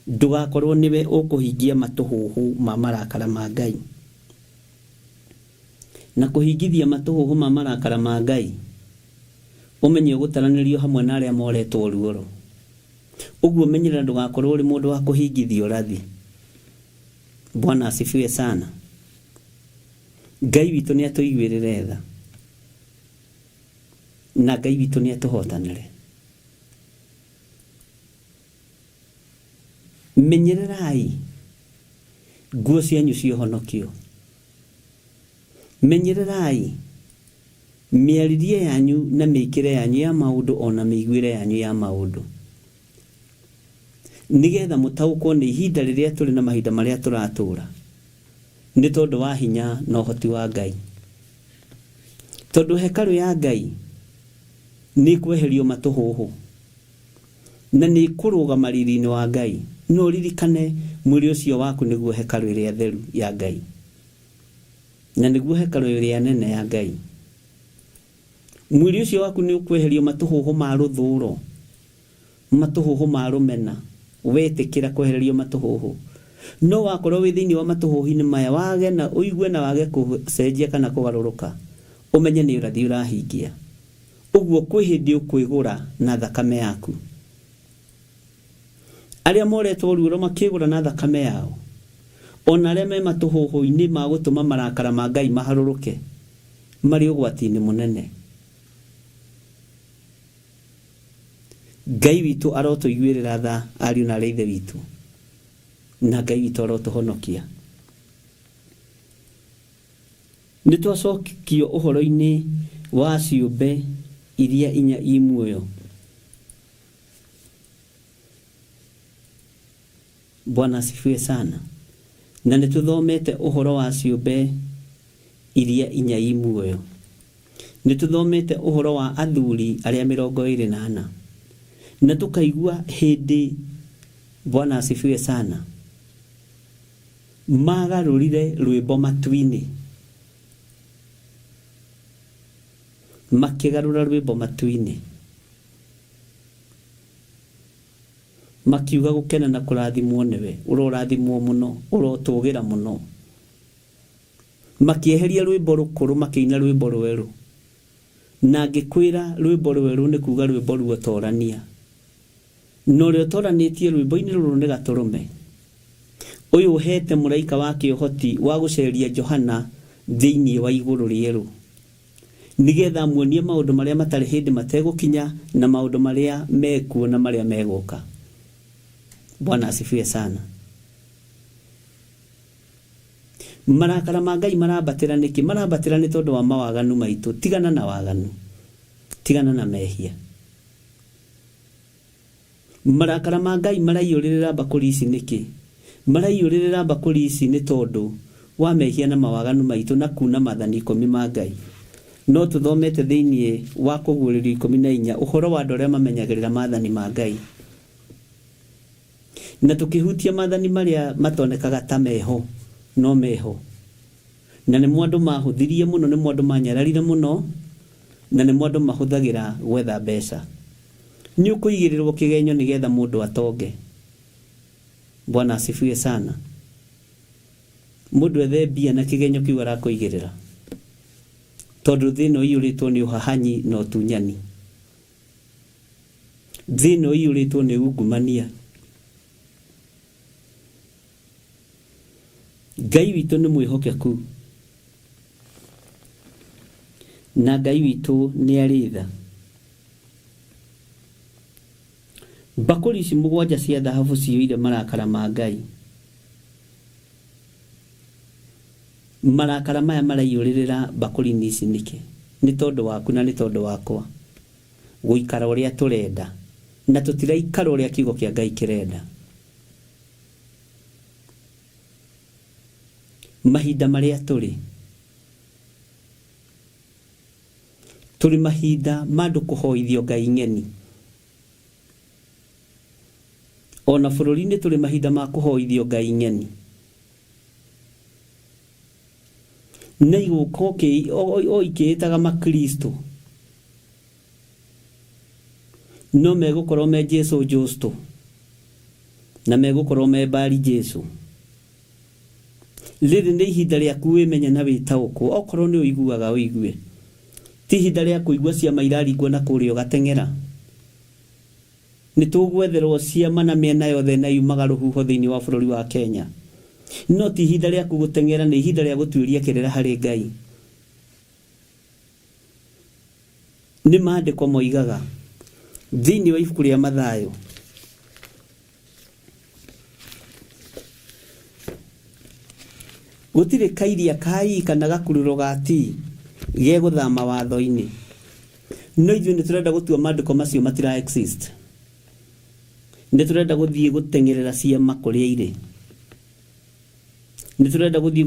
ndũgakorwo nĩwe ũkũhingia matũhũhũ ma marakara ma Ngai. Na kũhingithia matũhũhũ ma marakara ma Ngai, ũmenye ũgũtaranĩrio hamwe na arĩa moretwo ruoro. Ũguo menyerera ndũgakorwo ũrĩ mũndũ wa kũhingithia ũrathi. Bwana asifiwe sana. Ngai witũ nĩ atũiguĩrĩre tha. Na Ngai witũ nĩ atũhotanĩre. Menyererai nguo cianyu cia ũhonokio. Menyererai mĩarĩrie yanyu na mĩĩkĩre yanyu ya maũndũ o na mĩiguĩre yanyu ya maũndũ, nĩgetha mũtaũkwo nĩ ihinda rĩrĩa tũrĩ na mahinda marĩa tũratũũra, nĩ tondũ wa hinya na ũhoti wa Ngai. Tondũ hekarũ ya Ngai nĩĩkweherio matũhũhũ. Na nĩ ĩkũrũgama riri-inĩ wa Ngai. No ũririkane, mwĩrĩ ũcio waku nĩguo hekarũ ĩrĩa theru ya Ngai, na nĩguo hekarũ ĩrĩa nene ya Ngai. Mwĩrĩ ũcio waku nĩ ũkweherio matũhũhũ ma rũthũũro, matũhũhũ ma rũmena, wetĩkĩra kwehererio matũhũhũ. No wakorwo wĩ thĩinĩ wa matũhũhũ-inĩ maya, wage na ũigue na wage kũcenjia kana kũgarũrũka, ũmenye nĩ ũrathi ũrahingia. Ũguo kwĩ hĩndĩ ũkwĩgũra na thakame yaku. Arĩa moretwo ruoro makĩĩgũra na thakame yao, o na arĩa me matũhũhũ-inĩ ma gũtũma marakara ma Ngai maharũrũke, marĩ ũgwati-inĩ mũnene. Ngai witũ arotũiguĩrĩra tha, ariũ na aarĩ a Ithe witũ, na Ngai witũ arotũhonokia. Nĩ twacokio ũhoro-inĩ wa ciũmbe iria inya i muoyo. Bwana asifiwe sana. Na nĩ tũthomete ũhoro wa ciũmbe iria inya i muoyo. Nĩ tũthomete ũhoro wa athuri arĩa 24. Na tũkaigua hĩndĩ, Bwana asifiwe sana, Maagarũrire rwĩmbo matu-inĩ. Makĩgarũra rwĩmbo matu-inĩ. Makiuga gũkena na kũrathimwo nĩwe, ũrorathimwo mũno, ũrotũgĩra mũno. Makĩeheria rwĩmbo rũkũrũ makĩina rwĩmbo rwerũ. Na ngĩkwĩra rwĩmbo rwerũ nĩ kuuga rwĩmbo ruotorania. Na ũrĩa ũtoranĩtie rwĩmbo-inĩ rũrũ nĩ Gatũrũme. Ũyũ ũheete mũraika wake ũhoti wa gũceeria Johana thĩinĩ wa igũrũ rĩerũ, nĩ getha amuonie maũndũ marĩa matarĩ hĩndĩ mategũkinya na maũndũ marĩa mekuo na marĩa megũka. Bwana asifiwe sana. Marakara ma Ngai marambatĩra nĩkĩ? Marambatĩra nĩ tondũ wa mawaganu maitũ. Tigana na waganu. Tigana na mehia. Marakara ma Ngai maraiyũrĩrĩra mbakũri ici nĩkĩ? Maraiyũrĩrĩra mbakũri ici nĩ tondũ wa mehia na mawaganu maitũ na kuuna maathani ikũmi ma Ngai. No tũthomete thĩinĩ wa Kũguũrĩrio 14 ũhoro wa andũ arĩa mamenyagĩrĩra maathani ma Ngai. Na tũkĩhutia maathani marĩa matonekaga ta meho, no meho. Na nĩmo andũ mahũthirie mũno, nĩmo andũ manyararire mũno, na nĩmo andũ mahũthagĩra gwetha mbeca. Nĩ ũkũigĩrĩrwo kĩgenyo nĩgetha mũndũ atonge. Bwana asifiwe sana. Mũndũ ethe mbia na kĩgenyo kĩu arakũigĩrĩra. Tondũ thĩ ĩno ĩiyũrĩtwo nĩ ũhahanyi na ũtunyani. Thĩ ĩno ĩiyũrĩtwo nĩ ungumania. Ngai witũ nĩ mwĩhokeku. Na Ngai witũ nĩ arĩ tha. Mbakũri ici mũgwanja cia thahabu ciyũire marakara ma Ngai. Marakara maya maraiyũrĩrĩra mbakũri-inĩ ici nĩkĩ? Nĩ tondũ waku na nĩ tondũ wakwa gũikara ũrĩa tũrenda, na tũtiraikara ũrĩa kiugo kĩa Ngai kĩrenda. Mahinda marĩa tũrĩ, tũrĩ mahinda ma andũ kũhoithio ngai ng'eni. Ona bũrũri-inĩ tũrĩ mahinda ma kũhoithio ngai ng'eni. Na igũka o ikĩĩtaga makristo, no megũkorwo me Jesu Justo, na megũkorwo me Bari Jesu. Rĩrĩ nĩ ihinda rĩaku wĩmenye na wĩtaũkwo, okorwo nĩ ũiguaga ũigue. Ti ihinda rĩa kũigua ciama iraringwo na kũrĩa ũgateng'era. Nĩ tũgwetherwo ciama na mĩena yothe na yumaga rũhuho thĩinĩ wa bũrũri wa Kenya. No ti ihinda rĩaku gũteng'era, nĩ ihinda rĩa gũtuĩria kĩrĩra harĩ Ngai. Nĩ maandĩko moigaga thĩinĩ wa ibuku rĩa Mathayo gũtirĩ kairia ka i kana gakururo ga t gegũthama watho-inĩ. No ithuĩ nĩ tũrenda gũtua maandĩko macio matira exist. Nĩ tũrenda gũthiĩ gũteng'erera ciama kũrĩa irĩ. Nĩ tũrenda gũthiĩ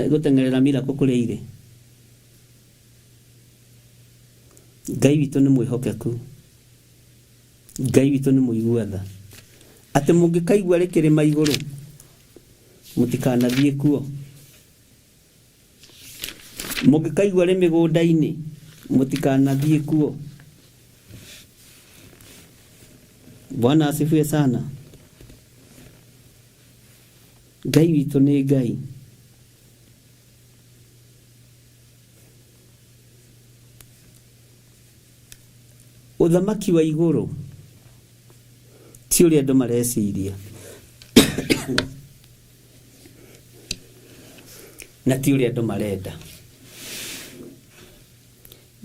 gũteng'erera miracle kũrĩa irĩ. Ngai witũ nĩ mwĩhokeku. Ngai witũ nĩ mũigua tha. Atĩ mũngĩkaigua rĩ kĩrĩma igũrũ, mũtikanathiĩ kuo. Mũngĩkaigua rĩ mĩgũnda-inĩ, mũtikanathiĩ kuo. Bwana asifiwe sana. Ngai witũ nĩ Ngai. Ũthamaki wa igũrũ ti ũrĩa andũ mareciria na ti ũrĩa andũ marenda.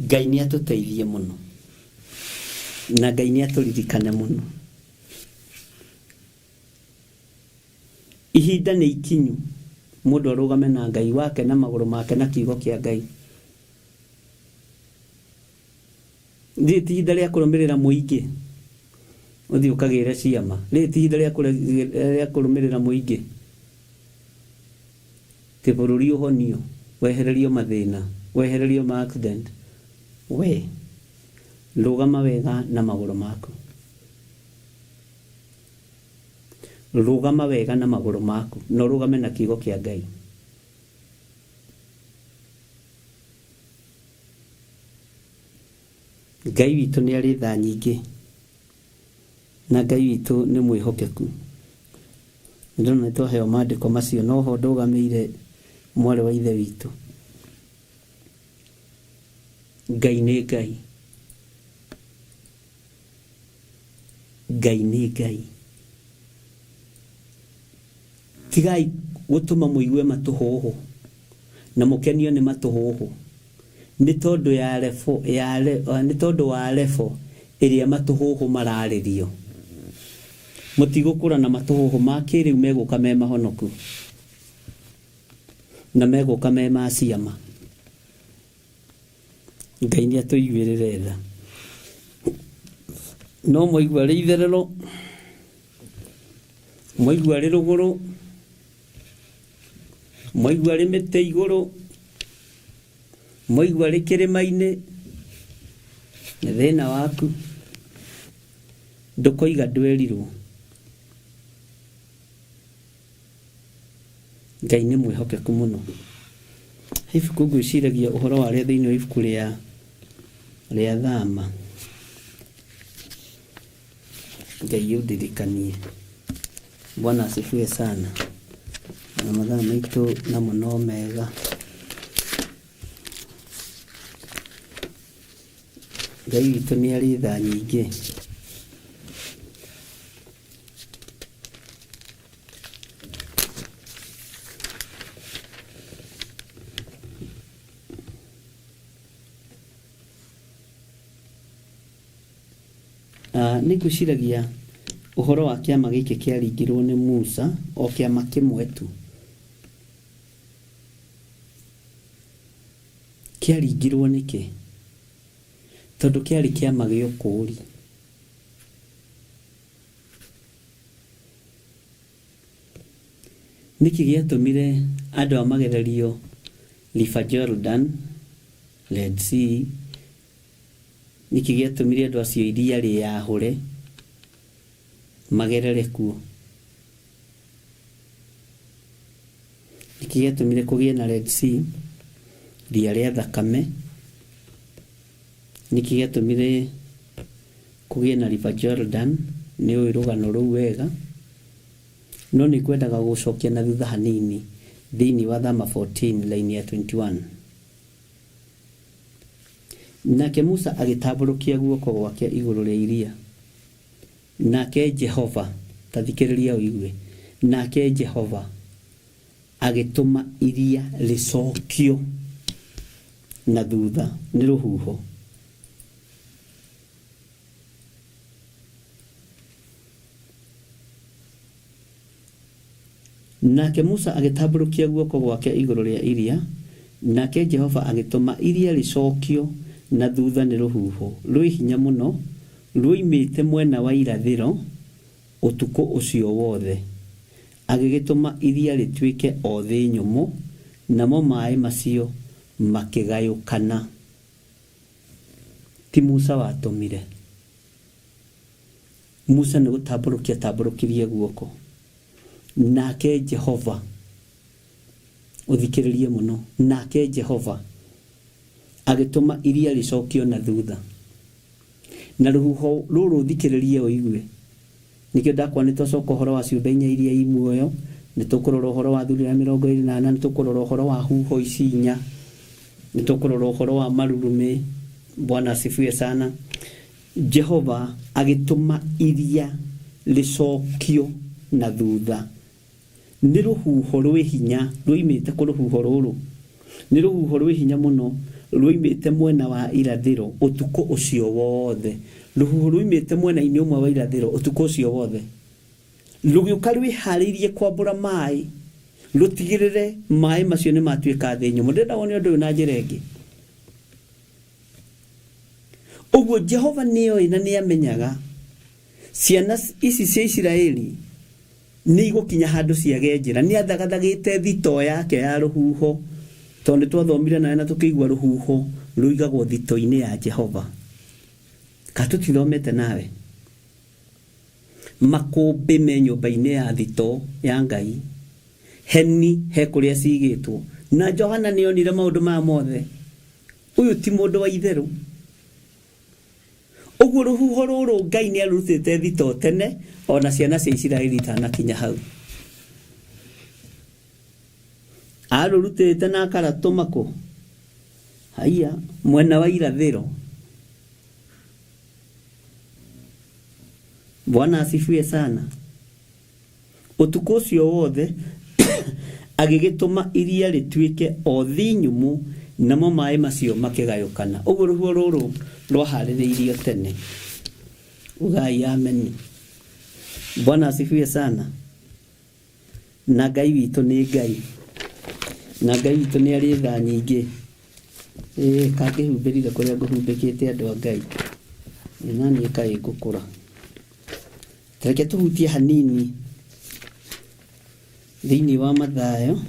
Ngai nĩ atũteithie mũno na Ngai nĩ atũririkane mũno. Ihinda nĩ ikinyu mũndũ arũgame na Ngai wake na magũrũ make na kiugo kĩa Ngai. Rĩrĩ ti ihinda rĩa kũrũmĩrĩra mũingĩ ũthiĩ ũkagĩre ciama. Rĩrĩ ti ihinda rĩa kũrũmĩrĩra mũingĩ atĩ bũrũri ũhonio, wehererio mathĩna, wehererio ma accident. We rũgama wega na magũrũ maku. Rũgama wega na magũrũ maku na ũrũgame na kiugo kĩa Ngai. Ngai witũ nĩ arĩ tha nyingĩ na Ngai witũ nĩ mwĩhokeku. Ndĩrona nĩ twaheo maandĩko macio no ho ndũgamĩire mwarĩ wa ithe witũ. Ngai nĩ Ngai. Ngai nĩ Ngai. Tigai gũtũma mũigue matũhũhũ, na mũkenio nĩ matũhũhũ, nĩ tondũ ya refo, ya re, nĩ tondũ wa refo ĩrĩa matũhũhũ mararĩrio. Mũtigũkũra na matũhũhũ ma kĩrĩu megũka me mahonoku, na megũka me ma ciama. Ngai nĩ atũiguĩrĩre tha. No mwaigua rĩ itherero, mwaigua rĩ rũgũrũ, mwaigua rĩ mĩtĩ igũrũ, mwaigua rĩ kĩrĩma-inĩ, nĩ thĩna waku. Ndũkoiga ndwerirwo. Ngai nĩ mwĩhokeku mũno. He ibuku ngwĩciragia ũhoro warĩo thĩinĩ wa ibuku rĩa rĩa Thama. Ngai ũndirikanie. Bwana asifiwe sana. Na mathaa maitũ namo no mega. Ngai witũ nĩ arĩ tha nyingĩ. Nĩ ngwĩciragia ũhoro wa kĩama gĩkĩ kĩaringirwo nĩ Musa, o kĩama kĩmwe tu. Kĩaringirwo nĩkĩ? Tondũ kĩarĩ kĩama gĩa ũkũũri. Nĩkĩ gĩatũmire andũ aya magererio River Jordan, Red Sea? Nĩkĩ gĩatũmire andũ acio iria rĩyahũre magerere kuo? Nĩkĩ gĩatũmire kũgĩe na Red Sea, ria rĩa thakame? Nĩkĩ gĩatũmire kũgĩe na River Jordan? Nĩ ũĩ rũgano rũu wega. No nĩ ngwendaga gũgũcokia na thutha hanini thĩinĩ wa Thama 14 line ya 21. Nake Musa agĩtambũrũkia guoko gwake igũrũ rĩa iria, nake Jehova, ta thikĩrĩria ũigue, nake Jehova agĩtũma iria rĩcokio na thutha nĩ rũhuho. Nake Musa agĩtambũrũkia guoko gwake igũrũ rĩa iria, nake Jehova agĩtũma iria rĩcokio na thutha nĩ rũhuho rwĩ hinya mũno ruoimĩte mwena wa irathĩro ũtukũ ũcio wothe, agĩgĩtũma iria rĩtuĩke o thĩ nyũmũ, namo maĩ macio makĩgayũkana. Ti Musa watũmire. Musa nĩ gũtambũrũkia atambũrũkirie guoko, nake Jehova, ũthikĩrĩrie mũno, nake Jehova agĩtũma iria rĩcokio na thutha. Na rũhuho rũrũ ũthikĩrĩrie ũigue. Nĩkĩo ndakwa nĩ twacoka ũhoro wa ciũmbe inya iria i muoyo, nĩ tũkũrora ũhoro wa athuri arĩa 24, nĩ tũkũrora ũhoro wa huho ici inya, nĩ tũkũrora ũhoro wa marurumĩ. Bwana asifiwe sana. Jehova agĩtũma iria rĩcokio na thutha nĩ rũhuho rwĩ hinya ruoimĩte kũ? Rũhuho rũrũ nĩ rũhuho rwĩ hinya mũno ruoimĩte mwena wa irathĩro ũtukũ ũcio wothe. Rũhuho ruoimĩte mwena-inĩ ũmwe wa irathĩro ũtukũ ũcio wothe, rũgĩũka rwĩharĩirie kwambũra maĩ, rũtigĩrĩre maĩ macio nĩ matuĩka thĩ nyũmũ. Ndĩrenda wone ũndũ ũyũ na njĩra ĩngĩ. Ũguo Jehova nĩoĩ na nĩamenyaga ciana ici cia Isiraeli nĩ igũkinya handũ ciage njĩra. Nĩ athagathagĩte thitoo yake ya rũhuho, tondũ nĩ twathomire nawe na tũkĩigua rũhuho rũigagwo thitoo-inĩ ya Jehova. Ka tũtithomete nawe? Makũmbĩ me nyũmba-inĩ ya thitoo ya Ngai. Heni he kũrĩa cigĩtwo. Na Johana nĩ onire maũndũ maya mothe. Ũyũ ti mũndũ wa itherũ. Ũguo rũhuho rũrũ Ngai nĩ arũrutĩte thitoo tene o na ciana cia Isiraeli itanakinya hau. Arũrutĩte na akaratũma kũ? Haiya, mwena wa irathĩro. Bwana asifiwe sana. Ũtukũ ũcio wothe agĩgĩtũma iria rĩtuĩke o thĩ nyũmũ, namo maĩ macio makĩgayũkana. Ũguo rũhuho rũrũ rwaharĩrĩirio tene. Ugai ameni. Bwana asifiwe sana. Na Ngai witũ nĩ Ngai. Na Ngai witũ nĩ arĩ tha nyingĩ. Ĩĩ kangĩhumbĩrire kũrĩa ngũhumbĩkĩte andũ a Ngai. Ĩ naniĩ kaĩ ngũkũra. Reke tũhutie hanini thĩinĩ wa Mathayo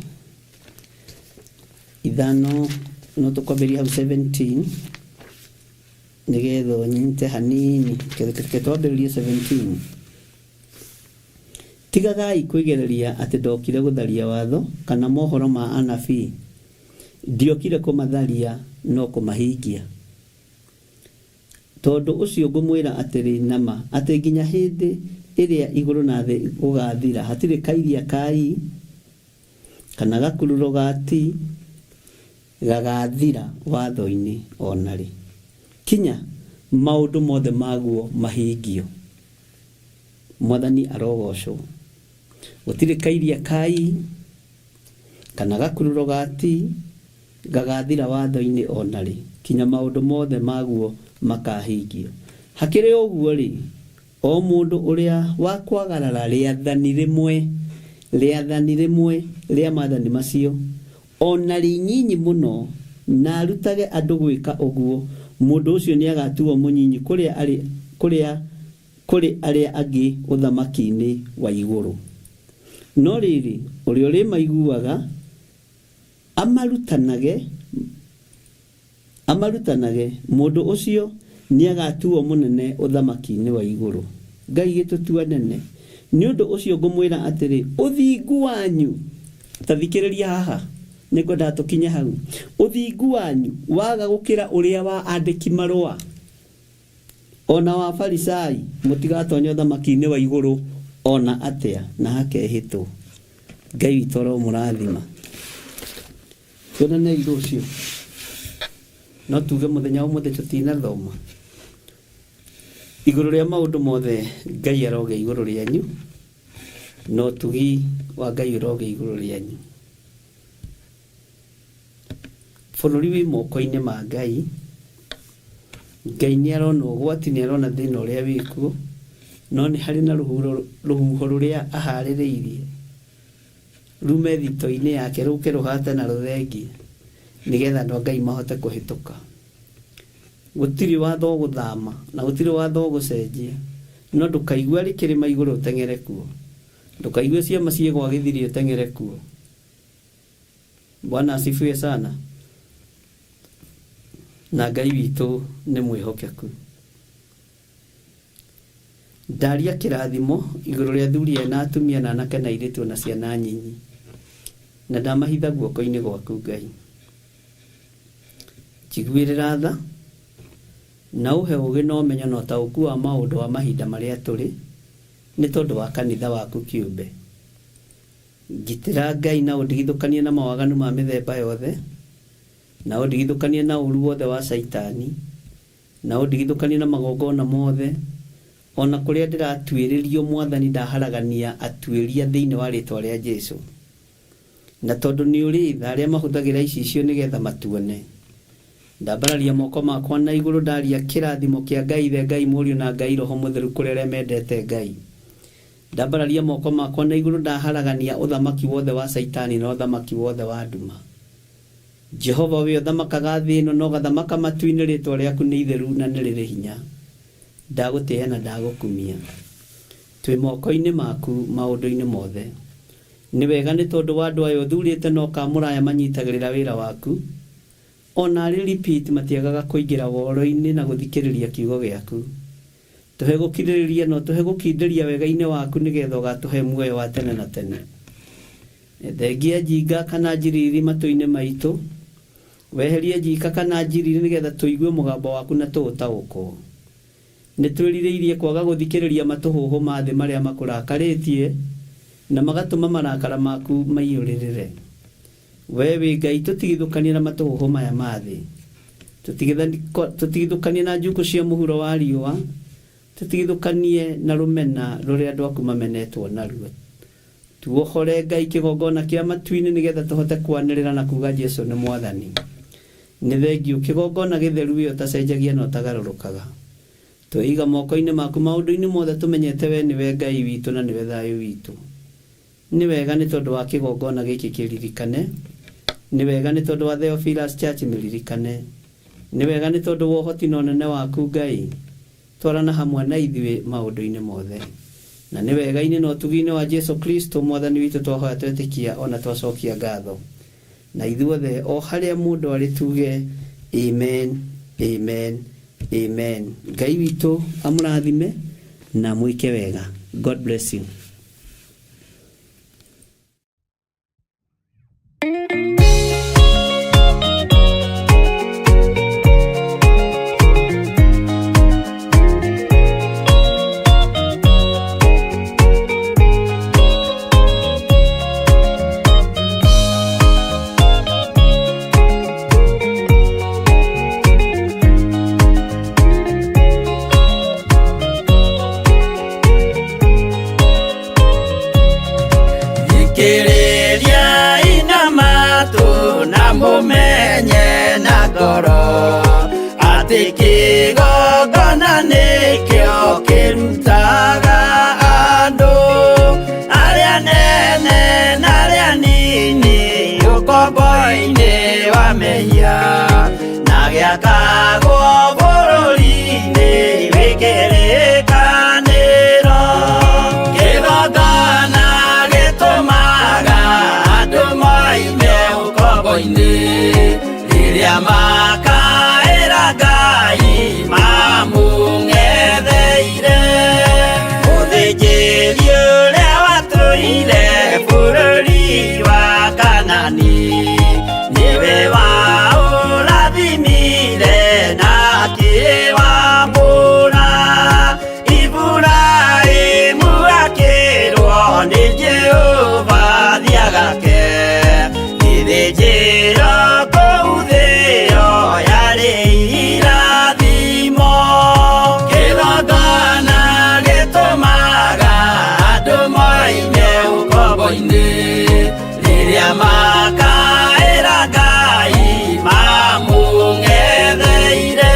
ithano no tũkwambĩrĩria hau 17 nĩgetha ũnyite hanini. Reke twambĩrĩrie 17. Tigagai kwĩgereria atĩ ndokire gũtharia watho kana mohoro ma anabii. Ndiokire kũmatharia no kũmahingia. Tondũ ũcio ngũmwĩra atĩrĩ na ma, atĩ nginya hĩndĩ ĩrĩa igũrũ na thĩ gũgathira, hatirĩ kairia ka i kana gakururo ga ti gagathira watho-inĩ o na rĩ, kinya maũndũ mothe maguo mahingio. Mwathani arogocwo. Gũtirĩ kairia ka i kana gakururo ga ti gagathira watho-inĩ o na rĩ, kinya maũndũ mothe maguo makahingio. Hakĩrĩ ũguo-rĩ, o mũndũ ũrĩa wa kwagarara rĩathani rĩmwe, rĩathani rĩmwe rĩa maathani macio, o na rĩnyinyi mũno, na arutage andũ gwĩka ũguo, mũndũ ũcio nĩagatuo mũnyinyi kũrĩa kũrĩa kũrĩ arĩa angĩ ũthamaki-inĩ wa igũrũ. No rĩrĩ, ũrĩa ũrĩmaiguaga, amarutanage, amarutanage, mũndũ ũcio nĩagatuo mũnene ũthamaki-inĩ wa igũrũ. Ngai gĩtũtue anene. Nĩ ũndũ ũcio ngũmwĩra atĩrĩ, ũthingu wanyu, ta thikĩrĩria haha, nĩngwendaga tũkinye hau, ũthingu wanyu waga gũkĩra ũrĩa wa andĩki marũa, o na wa Afarisai, mũtigatonya ũthamaki-inĩ wa igũrũ o na atĩa. Na hakehĩtwo. Ngai witũ aromũrathima. Tuonanei rũciũ. No tuge mũthenya wa ũmũthĩ tũtinathoma. Igũrũ rĩa maũndũ mothe Ngai arogĩa igũrũ rĩanyu, na ũtugi wa Ngai ũrogĩa igũrũ rĩanyu. Bũrũri wĩ moko-inĩ ma Ngai. Ngai nĩ arona ũgwati, nĩ arona thĩna ũrĩa wĩkuo, no nĩ harĩ na rũhuho rũrĩa aharĩrĩirie rume thito-inĩ yake rũke rũhate na rũthengie, nĩgetha andũ a Ngai mahote kũhĩtũka. Gũtirĩ watho ũgũthama, na gũtirĩ watho ũgũcenjia, no ndũkaigue arĩ kĩrĩma igũrũ ũteng'ere kuo, ndũkaigue ciama ciĩ gwa gĩthiri ũteng'ere kuo. Bwana asifiwe sana. Na Ngai witũ nĩ mwĩhokeku. Ndaria kĩrathimo igũrũ rĩa athuri aya na atumia na anake na airĩtu ona ciana nyinyi. Na ndamahitha guoko-inĩ gwaku Ngai. Njiguĩrĩra tha na ũhe ũgĩ na ũmenyo na ũtaũku wa maũndũ wa mahinda marĩa tũrĩ nĩ tondũ wa kanitha waku kĩũmbe. Ngitĩra Ngai na ũndigithũkanie na mawaganu ma mĩthemba yothe, na ũndigithũkanie na ũũru wothe wa Shaitani, na ũndigithũkanie na magongona mothe, o na kũrĩa ndĩratuĩrĩrio Mwathani ndaharagania atuĩria thĩinĩ wa rĩtwa rĩa Jesu. Na tondũ nĩ ũrĩ tha arĩa mahũthagĩra icicio nĩ getha matuone. Ndambararia moko makwa na igũrũ ndaria kĩrathimo kĩa Ngai Ithe, Ngai Mũriũ na Ngai Roho Mũtheru kũrĩ arĩa mendete Ngai. Ndambararia moko makwa na igũrũ ndaharagania ũthamaki wothe wa Caitani na ũthamaki wothe wa nduma. Jehova we ũthamakaga thĩ ĩno na ũgathamaka matu-inĩ rĩtwa rĩaku nĩ itheru na nĩ rĩrĩ hinya. Ndagũtĩĩa na ndagũkumia. Twĩ moko-inĩ maku maũndũ-inĩ mothe. Nĩ wega nĩ tondũ wa andũ aya ũthurĩte na ũkaamũra aya manyitagĩrĩra wĩra waku. O na arĩ repeat matiagaga kũingĩra woro-inĩ na gũthikĩrĩria kiugo gĩaku. Tũhe gũkirĩrĩria na ũtũhe gũkindĩria wega-inĩ waku nĩ getha ũgatũhe muoyo wa tene na tene. Thengia njinga kana njiriri matũ-inĩ maitũ. Weherie njika kana njiriri nĩ getha tũigue mũgambo waku na tũũtaũkwo. Nĩ twĩrirĩirie kwaga gũthikĩrĩria matũhũhũ ma thĩ marĩa makũrakarĩtie na magatũma marakara maku maiyũrĩrĩre. Wee wĩ Ngai tũtigithũkanie na matũhũhũ maya ma thĩ. Tũtigithũkanie na njukũ cia mũhuro wa riũa, tũtigithũkanie na rũmena rũrĩa andũ aku mamenetwo naruo. Tuohore Ngai kĩgongona kĩa matu-inĩ nĩgetha tũhote kwanĩrĩra na kuuga Jesu nĩ Mwathani. Nĩ thengiũ kĩgongona gĩtheru wee ũtacenjagia na ũtagarũrũkaga. Tweiga moko-inĩ maku maũndũ-inĩ mothe tũmenyete wee nĩwe Ngai witũ na nĩwe thayũ witũ. Nĩ wega nĩ tondũ wa kĩgongona gĩkĩ kĩririkane. Nĩ wega nĩ tondũ wa Theophilus Church mĩririkane. Nĩ wega nĩ tondũ wa ũhoti na ũnene waku Ngai. Twarana hamwe na ithuĩ maũndũ-inĩ mothe. Na nĩ wega-inĩ na ũtugi-inĩ wa Jesu Kristo Mwathani witũ twahoya twetĩkia o na twacokia ngatho. Na ithuothe o harĩa mũndũ arĩ tuge Amen, Amen, Amen. Ngai witũ amũrathime na amwĩke wega. God bless you. Mwathani nĩwe waũrathimire na akĩwamũra. Iburahĩmu akĩrwo nĩ Jehova thiagake gĩthĩnjĩro kũu thĩo yarĩ irathimo. Kĩgongona gĩtũmaga andũ moime ũkombo-inĩ rĩrĩa makaĩra Ngai mamũng'etheire.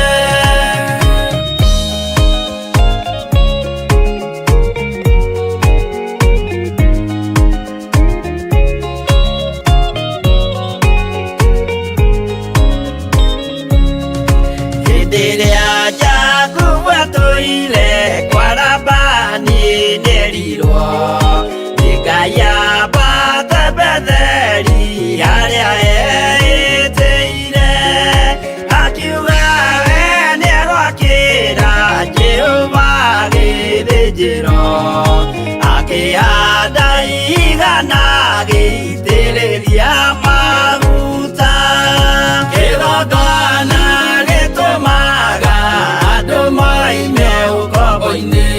Hĩndĩ ĩrĩa Jakubu atũire kwa Labani nĩerirwo nĩ Ngai ambate Betheli harĩa eĩtĩire, akiuga we nĩegwakĩra Jehova gĩthĩnjĩro, akĩhanda igana agĩitĩrĩria maguta. Kĩgongona gĩtũmaga andũ moime ũkombo-inĩ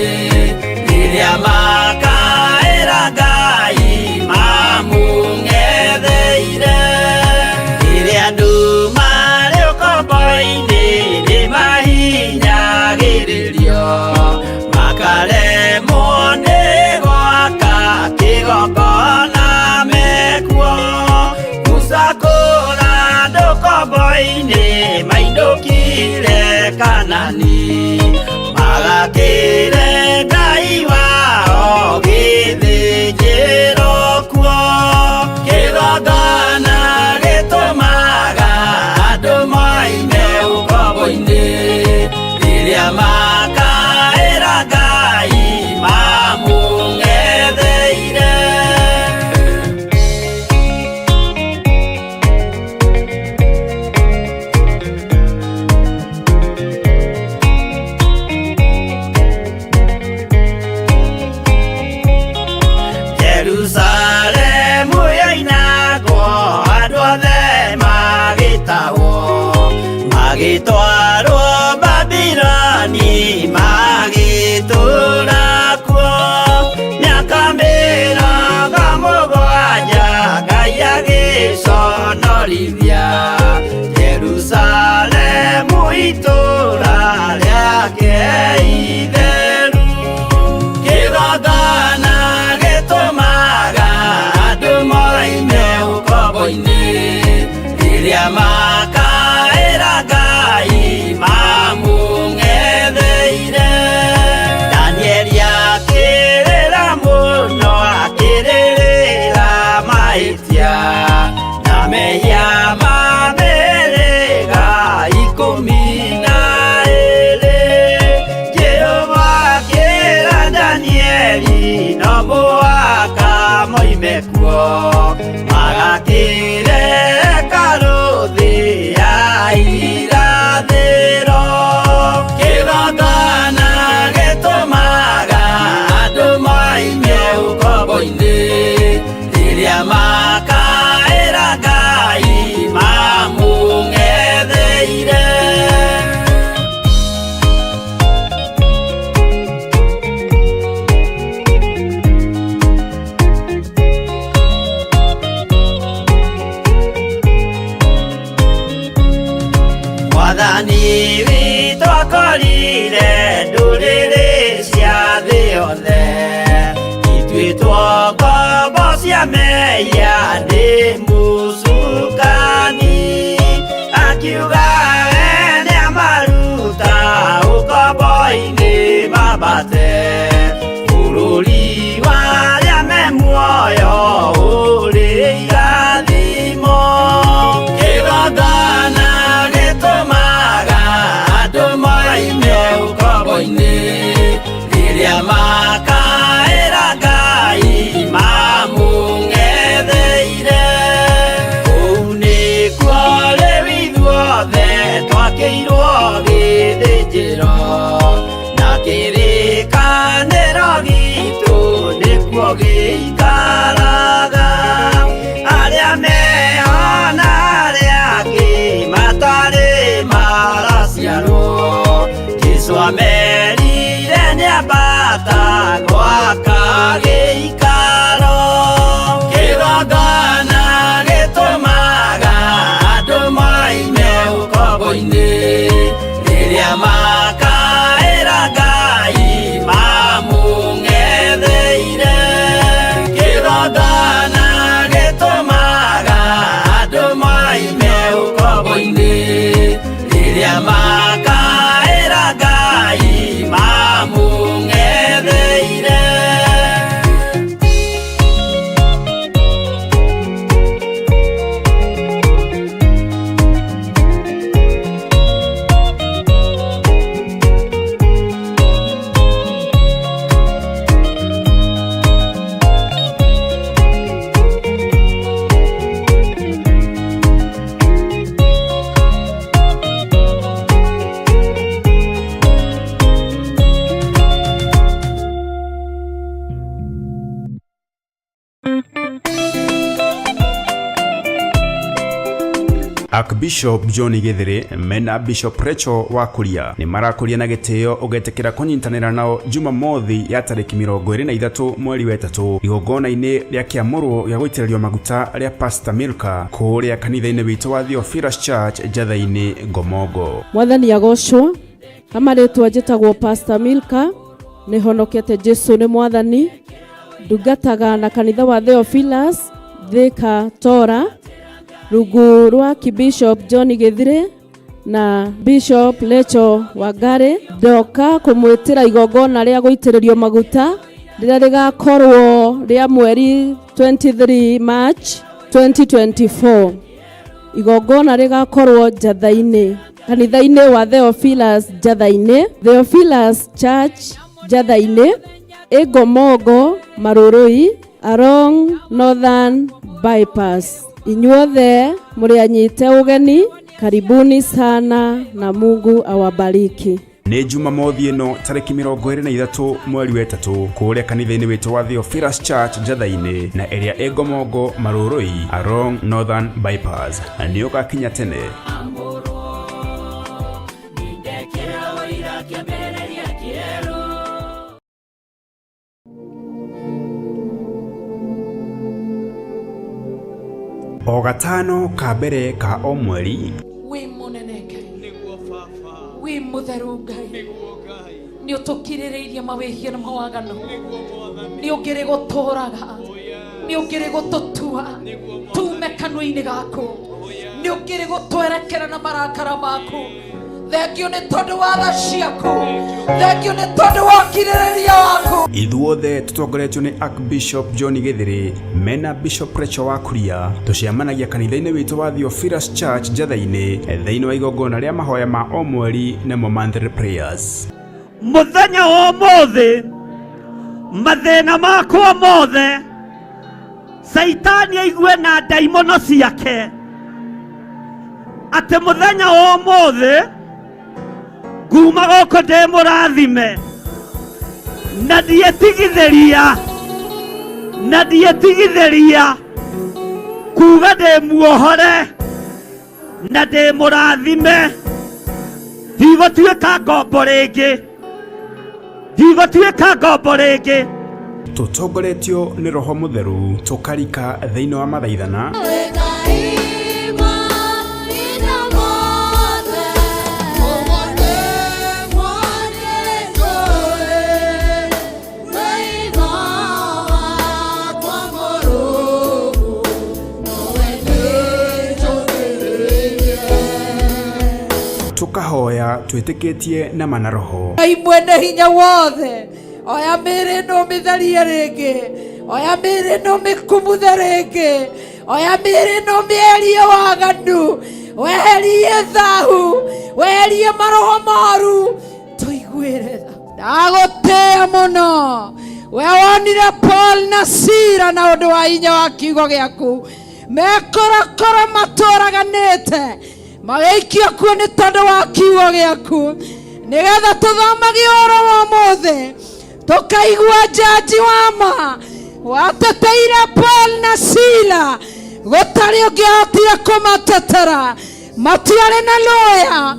rĩrĩa makaĩra Ngai mamũng'etheire. Rĩrĩa andũ marĩ ũkombo-inĩ nĩmahinyagĩrĩrio, makaremwo nĩ gwaka kĩgongona mekuo. Musa kũra andũ ũkombo-inĩ mainũkire Kanani, magakĩre Ngai wao gĩthĩnjĩro kuo. Kĩgongona gĩtũmaga andũ moime ũkombo-inĩ rĩrĩa makaĩra Ngai mamũng'etheire. Jerusalemu yoinagwo andũ othe magĩtahwo, magĩtwarwo Babiloni magĩtũũra kuo. Mĩaka 70 Ngai agĩconorithia Jerusalemu itũũra rĩake itheru. Kĩgongona gĩtũmaga andũ moime ũkombo-inĩ rĩrĩa makaĩra Ngai mamũng'etheire. Danieli akĩrĩra mũno akĩrĩrĩra mahĩtia na mehia ma mĩhĩrĩga 12. Jehova akĩra Danieli no mũhaka moime kuo, magakĩre hekarũ thĩ ya irathĩro. Kĩgongona gĩtũmaga andũ moime ũkombo-inĩ rĩrĩa makaĩra Ngai mamũng'etheire. Mwathani witũ akorire ndũrĩrĩ cia thĩ yothe ituĩtwo ngombo cia mehia nĩ mũcukani, akiuga we nĩamaruta ũkombo-inĩ mambate bũrũri wa arĩa me muoyo ũrĩ irathimo. Kĩgongona gĩtũmaga andũ moime ũkombo-inĩ rĩrĩa makaĩra Ngai mamũng'etheire. Kũu nĩkuo rĩu ithuothe twakĩirwo gĩthĩnjĩro, na kĩrĩkanĩro gitũ nĩkuo gĩikaraga. Arĩa me Archbishop John Githiri mena Bishop Rachel wa Kuria nĩ marakũria na gĩtĩo ũgetĩkĩra kũnyitanĩra nao Jumamothi ya tarĩki 23 mweri wa 3 igongona-inĩ rĩa kĩamũrwo gĩa gũitĩrĩrio maguta rĩa Pastor Milka kũrĩa kanitha-inĩ witũ wa Theophilus Church Njatha-inĩ Ngomongo. Mwathani agocwo. Amarĩtwa njĩtagwo Pastor Milka, nĩ honokete Jesu nĩ mwathani, ndungataga na kanitha wa Theophilus Thika Tora, rungu rwa Bishop John Githire na Bishop Lecho Wangari. Ndoka kũmwĩtĩra igongona rĩa gũitĩrĩrio maguta rĩrĩa rĩgakorwo rĩa mweri 23 March 2024. Igongona rĩgakorwo Njatha-inĩ, kanitha-inĩ wa Theophilus Njatha-inĩ, Theophilus Church Njatha-inĩ, Ĩngomongo Marũrũi, along Northern Bypass. Inyuothe mũrĩ anyite ũgeni, karibuni sana na Mungu awabariki. Nĩ Jumamothi ĩno tarĩki 23 mweri wa 3 kũrĩa kanitha-inĩ witũ wa Theophilus Church Njatha-inĩ na ĩrĩa ĩ Ngomongo Marũrũi along Northern Bypass, na nĩ ũgakinya tene. O gatano ka mbere ka o mweri, Wĩ mũnene Ngai, wĩ mũtheru Ngai, nĩ ũtũkirĩrĩirie mawĩhia na mawaganu, nĩ ũngĩrĩ gũtũraga, nĩ ũngĩrĩ gũtũtua tume kanua-inĩ gaku, nĩ ũngĩrĩ gũtwerekera na marakara maku. Thengio nĩ tondũ wa tha ciaku, thengio nĩ tondũ wa ũkirĩrĩria waku. Ithuothe tũtongoretio nĩ Archbishop John Githiri mena Bishop Rachel wa Kuria, tũcemanagia kanitha-inĩ witũ wa Theophilus Church Njatha-inĩ thĩinĩ wa igongona rĩa mahoya ma o mweri nĩmo monthly prayers. Mũthenya wa ũmũthĩ mathĩna makwa mothe Caitani aigue na ndaimono ciake atĩ mũthenya wa ũmũthĩ nguma gũkũ ndĩ mũrathime na ndietigithĩria na ndietigithĩria kuga ndĩ muohore na ndĩ mũrathime, ndigũtuĩka ngombo rĩngĩ, ndigũtuĩka ngombo rĩngĩ. Tũtongoretio nĩ Roho Mũtheru tũkarika thĩinĩ wa mathaithana tũkahoya twĩtĩkĩtie na mana roho. Ngai mwene hinya wothe, oya mĩĩrĩ ĩno ũmĩtherie rĩngĩ, oya mĩĩrĩ ĩno ũmĩkumuthe rĩngĩ, oya mĩĩrĩ ĩno ũmĩeherie waganu, weherie thahu, weherie maroho moru, tũiguĩre tha. Ndagũtĩĩa mũno, we wonire Paul na Sila na ũndũ wa hinya wa kiugo gĩaku, mekorokoro matũraganĩte magĩikio kuo nĩ tondũ wa kiugo gĩaku, nĩgetha tũthomage ũhoro wa ũmũthĩ tũkaigua njanji wa ma wateteire Paul na Sila, gũtarĩ ũngĩahotire kũmatetera, matiarĩ na lawyer,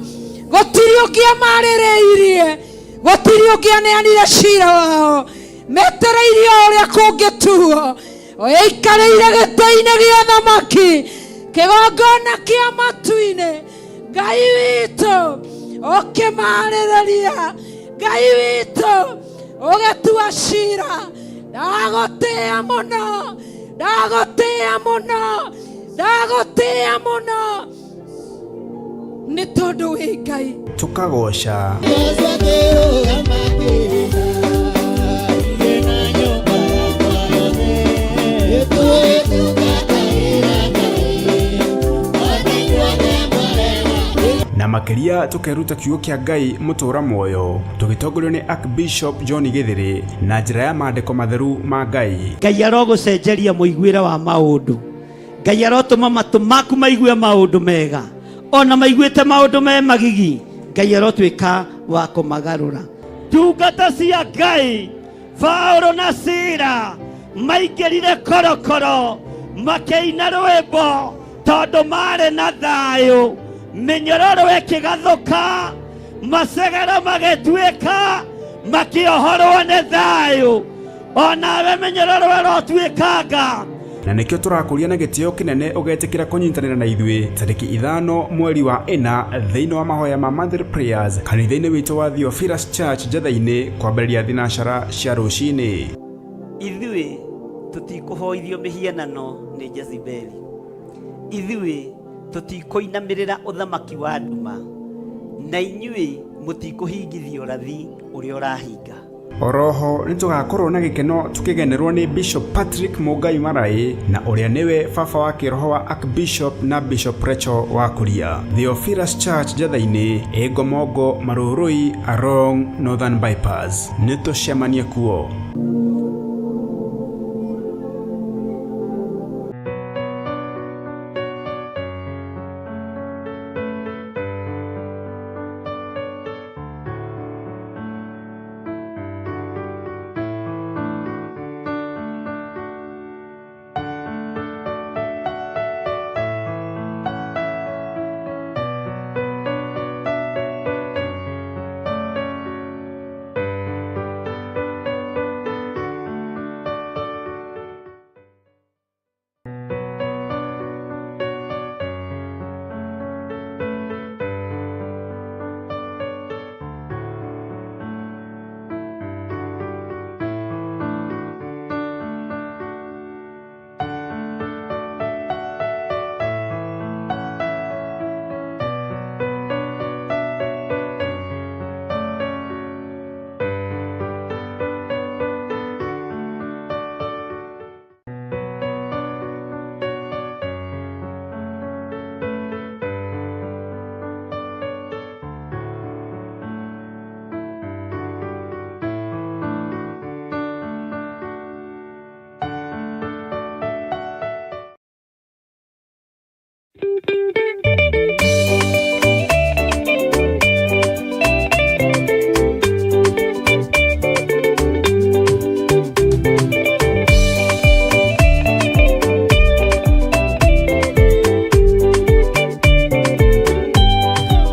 gũtirĩ ũngĩamarĩrĩirie, gũtirĩ ũngĩaneanire cira wao, metereirie o ũrĩa kũngĩtuo. Ũikarĩire gĩtĩ-inĩ gĩa thamaki, kĩgongona kĩa matu-inĩ, Ngai witũ ũkĩmarĩrĩria, Ngai witũ ũgĩtua cira. Ndagũtĩĩa mũno, ndagũtĩĩa mũno, ndagũtĩĩa mũno, nĩ tondũ wĩ Ngai. Tũkagoca na makĩria tũkeruta kiugo kĩa Ngai mũtũra muoyo tũgĩtongorio nĩ Archbishop John Githiri na njĩra ya maandĩko matheru ma Ngai. Ngai arogũcenjeria mũiguĩre wa maũndũ, Ngai arotũma matũ maku maigue maũndũ mega, ona maiguĩte maũndũ me magigi, Ngai arotuĩka wa kũmagarũra. Ndungata cia Ngai Paulo na Sila maingĩrire korokoro makĩina rwĩmbo. Tondũ marĩ na thayũ, mĩnyororo ĩkĩgathũka, macegero magĩtuĩka, makĩohorwo nĩ thayũ. Onawe mĩnyororo ĩrotuĩkanga. Na nĩkĩo tũrakũria na gĩtĩo kĩnene ũgetĩkĩra kũnyitanĩra na ithuĩ tarĩki 5 mweri wa 4 thĩinĩ wa mahoya ma monthly prayers kanitha-inĩ witũ wa Theophilus Church Njetha-inĩ kwambĩrĩria thinacara cia rũcinĩ. Ithuĩ tũtikũhoithio mĩhianano nĩ Jezebeli. Ithuĩ tũtikũinamĩrĩra ũthamaki wa nduma, na inyuĩ mũtikũhingithia ũrathi ũrĩa ũrahinga. Oroho nĩ tũgakorwo na gĩkeno tũkĩgenerwo nĩ Bishop Patrick Mũngai Maraĩ na ũrĩa nĩwe baba wa kĩroho wa Archbishop na Bishop Rachel wa Kuria. Theophilus Church Njetha-inĩ, ĩ Ngomongo Marũrũi along Northern Bypass. Nĩ tũcemanie kuo.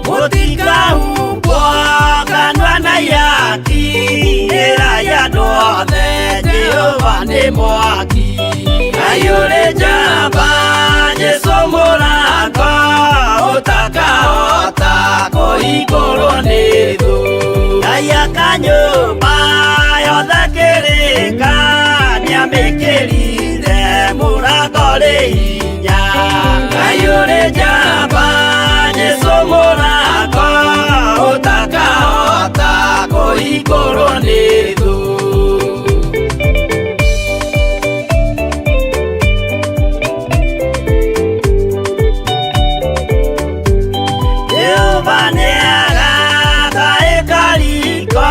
Mũtikahumbwo kanua na ihaki, ĩrai andũ othe Jehova nĩ mwaki. Ngai ũrĩ njamba, Jesũ mũrango, ũtakahota kũhingũrwo nĩ thũ. Ngai aka nyũmba yothe kĩrĩka, nĩamĩkĩrire mũrango rĩ hinya. Ngai ũrĩ njamba, Jesũ mũrango, ũtakahota kũhingũrwo nĩ thũ. Jehova nĩagaka ĩkariko,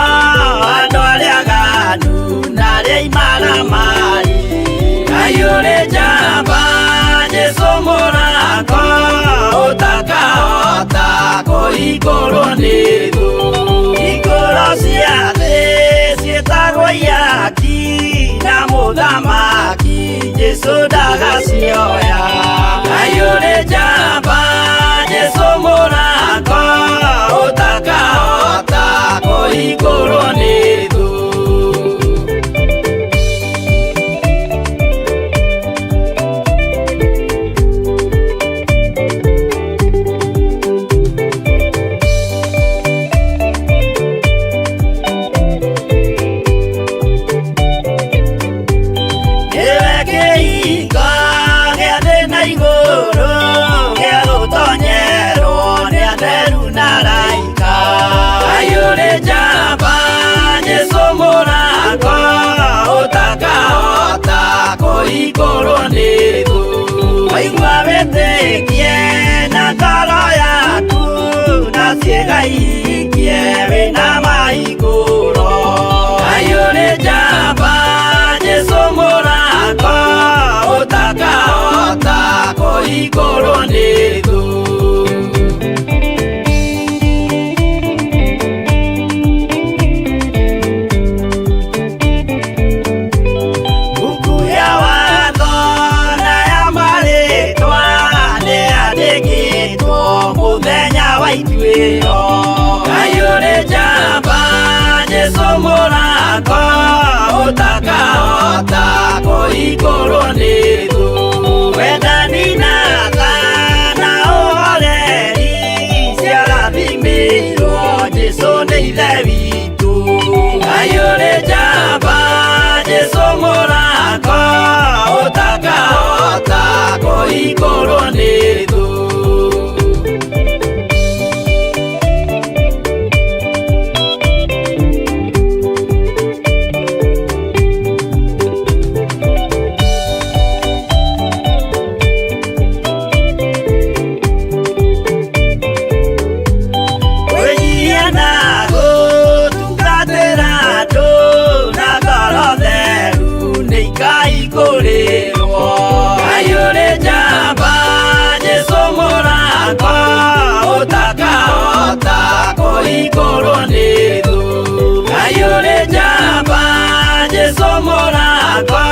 andũ arĩa aganu na arĩa imaramari. Ngai ũrĩ njamba, Jesũ mũrango, ũtakahota kũhingũrwo nĩ thũ. Hingũro cia thĩ ciĩtagwo ihaki, na mũthamaki Jesũ ndagacioya. Ngai ũrĩ njamba, Jesũ mũrango, ũtakahota kũhingũrwo nĩ thũ. Nĩwe kĩhingo gĩa thĩ na igũrũ, gĩa gũtonyerwo nĩ atheru na araika. Ngai ũrĩ njamba, Jesũ mũrango, ũtakahota kũhingũrwo nĩ thũ. Waigua wĩtĩkie na ngoro yaku, na ciĩga ihingie wĩna mahingũro. Ngai ũrĩ njamba, Jesũ mũrango, ũtakahota kũhingũrwo nĩ thũ. Buku ya watho na ya marĩtwa nĩ kũhingũrwo nĩ thũ. Wendani na tha na ũhoreri ciarathimĩirwo Jesũ nĩ Ithe witũ. Ngai ũrĩ njamba, Jesũ mũrango ũtakahota kũhingũrwo nĩ thũ. Kwĩnyihia na gũtungatĩra andũ na ngoro theru nĩ ikaihingũrĩrwo. Ngai ũrĩ njamba, Jesũ mũrango ũtakahota kũhingũrwo nĩ thũ. Ngai ũrĩ njamba, Jesũ mũrango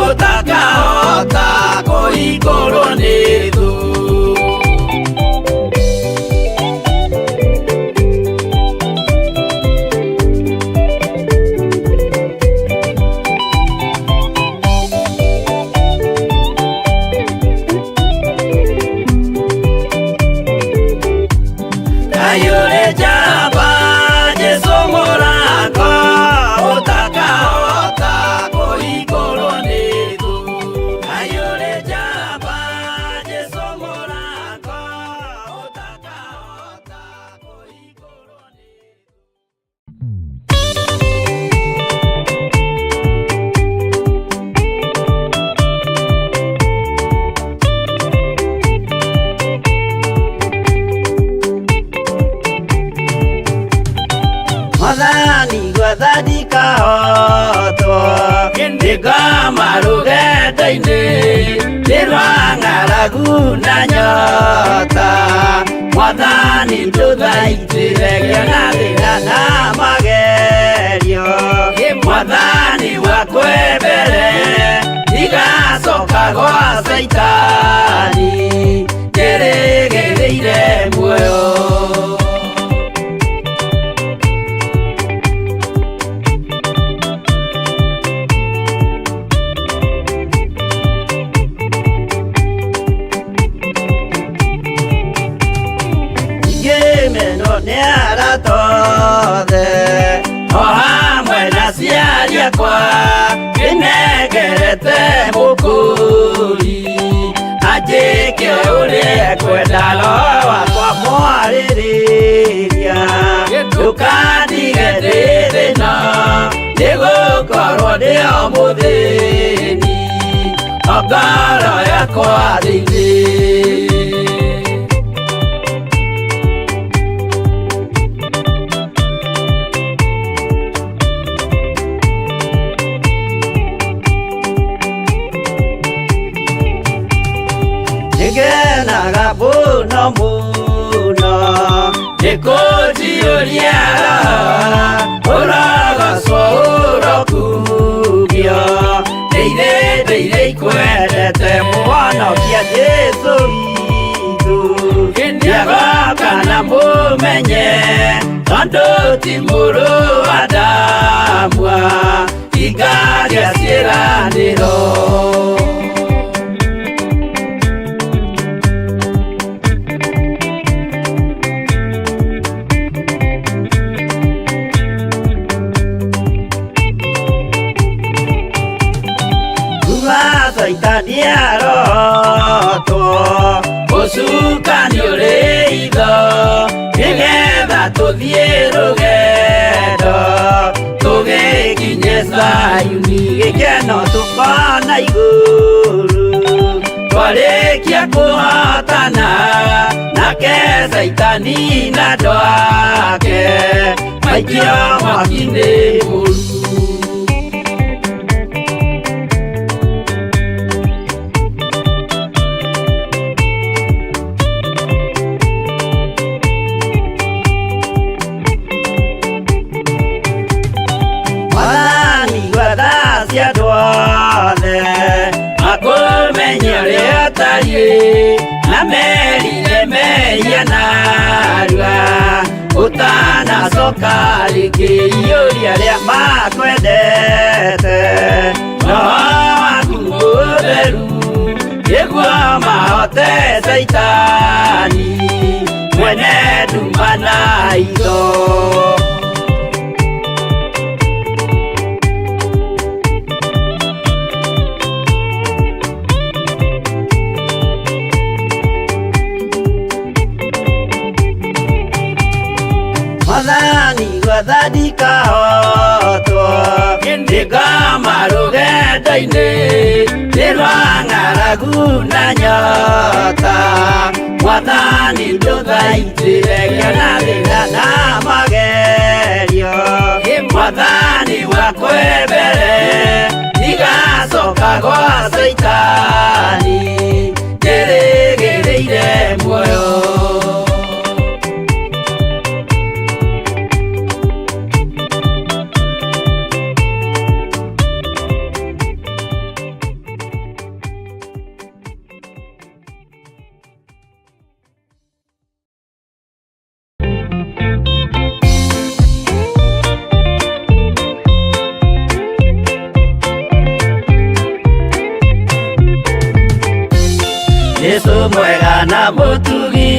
ũtakahota kũhingũrwo nĩ thũ. Ngai ũrĩ njamba, Jesũ mũrango ũtakahota kũhingũrwo nĩ thũ. Ngai ũrĩ njamba, Jesũ mũrango ũtakahota kũhingũrwo nĩ thũ. Mwathani gwetha ndikahotwo nĩngoma rũgendo-inĩ nĩ rwa ng'aragu na nyota. Mwathani ndũthaitĩre ngĩona thĩna na magerio. Mwathani wakwe mbere ndigacoka gwa Caitani njĩrĩgĩrĩire muoyo. Ngĩmenwo nĩ arata othe o hamwe na aciari akwa ndĩnengerete mũkũri anjĩke ũrĩa ekwenda roho wakwa mwarĩrĩria ndũkandige ndĩ thĩna nĩgũkorwo ndĩ o mũthĩni o ngoro yakwa thĩinĩ. Nĩngenaga mũno mũno nĩkũnjiyũria roho ũrogocwo ũrokumio ndĩire ndĩire ikwendete mũhonokia Jesũ witũ nĩagoka na mũmenye tondũ ti mũrũ wa Adamu hingagia ciĩranĩro. Kuma Caitani arotwo ũcukani ũrĩ itho nĩgetha tũthiĩ rũgendo tũgĩkinye Zayuni gĩkeno tũkona igũrũ twarĩkia kũhotana nake Caitani na andũ ake maikio mwaki-inĩ mũru. Mwathani gwetha cia andũ othe makũmenye ũrĩa ũtariĩ na merire mehia narua ũtanacoka rĩngĩ iyũria arĩa makwendete roho waku Caitani mwene nduma na itho. Mwathani gwathani kahotwo ndĩngama rũgendo-inĩ nĩ rwa ng'aragu na nyota. Mwathani ndũthaitĩre ngĩona thĩna na magerio. Mwathani wakwe mbere ndigacoka gwa Caitani ndĩrĩgĩrĩire muoyo. Jesu mwega na mũtugi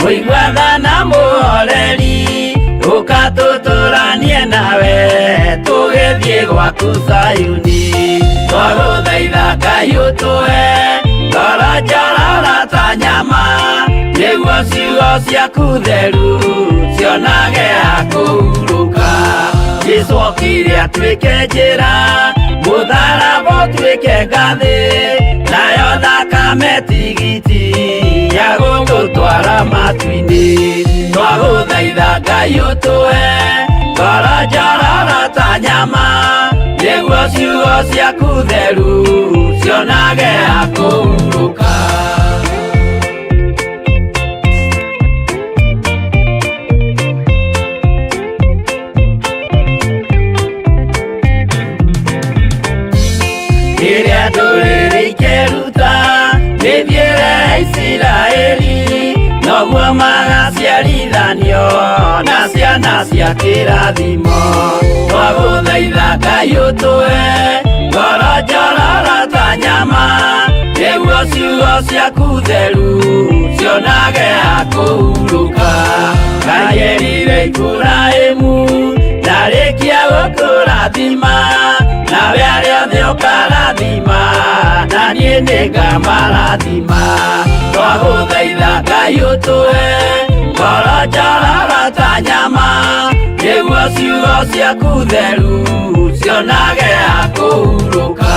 mũiguatha na mũhoreri ũka tũtũranie nawe tũgĩthiĩ gwaku Zayuni. Twagũthaitha Ngai ũtũhe ngoro njororo ta nyama nĩguo ciugo ciaku theru cionage ha kũhurũka. Jesu okire atuĩke njĩra mũtharaba ũtuĩke ngathĩ nayo thakame tigiti ya gũgũtwara matu-inĩ. Twagũthaitha Ngai ũtũhe ngoro njororo ta nyama nĩguo ciugo ciaku theru cionage ha kũhurũka. Rĩrĩa ndũrĩrĩ ikeruta mĩthiĩre ya Isiraeli noguo magaciarithanio na ciana cia kĩrathimo. Twagũthaitha Ngai ũtũhe ngoro njororo ta nyama nĩguo ciugo ciaku theru cionage ha kũhurũka. Ngai erire Iburahĩmu ndarĩkia gũkũrathima nawe arĩa othe ũkarathima na niĩ nĩngamarathima. Twagũthaitha Ngai ũtũhe ngoro njororo ta nyama nĩguo ciugo ciaku theru cionage ha kũhurũka.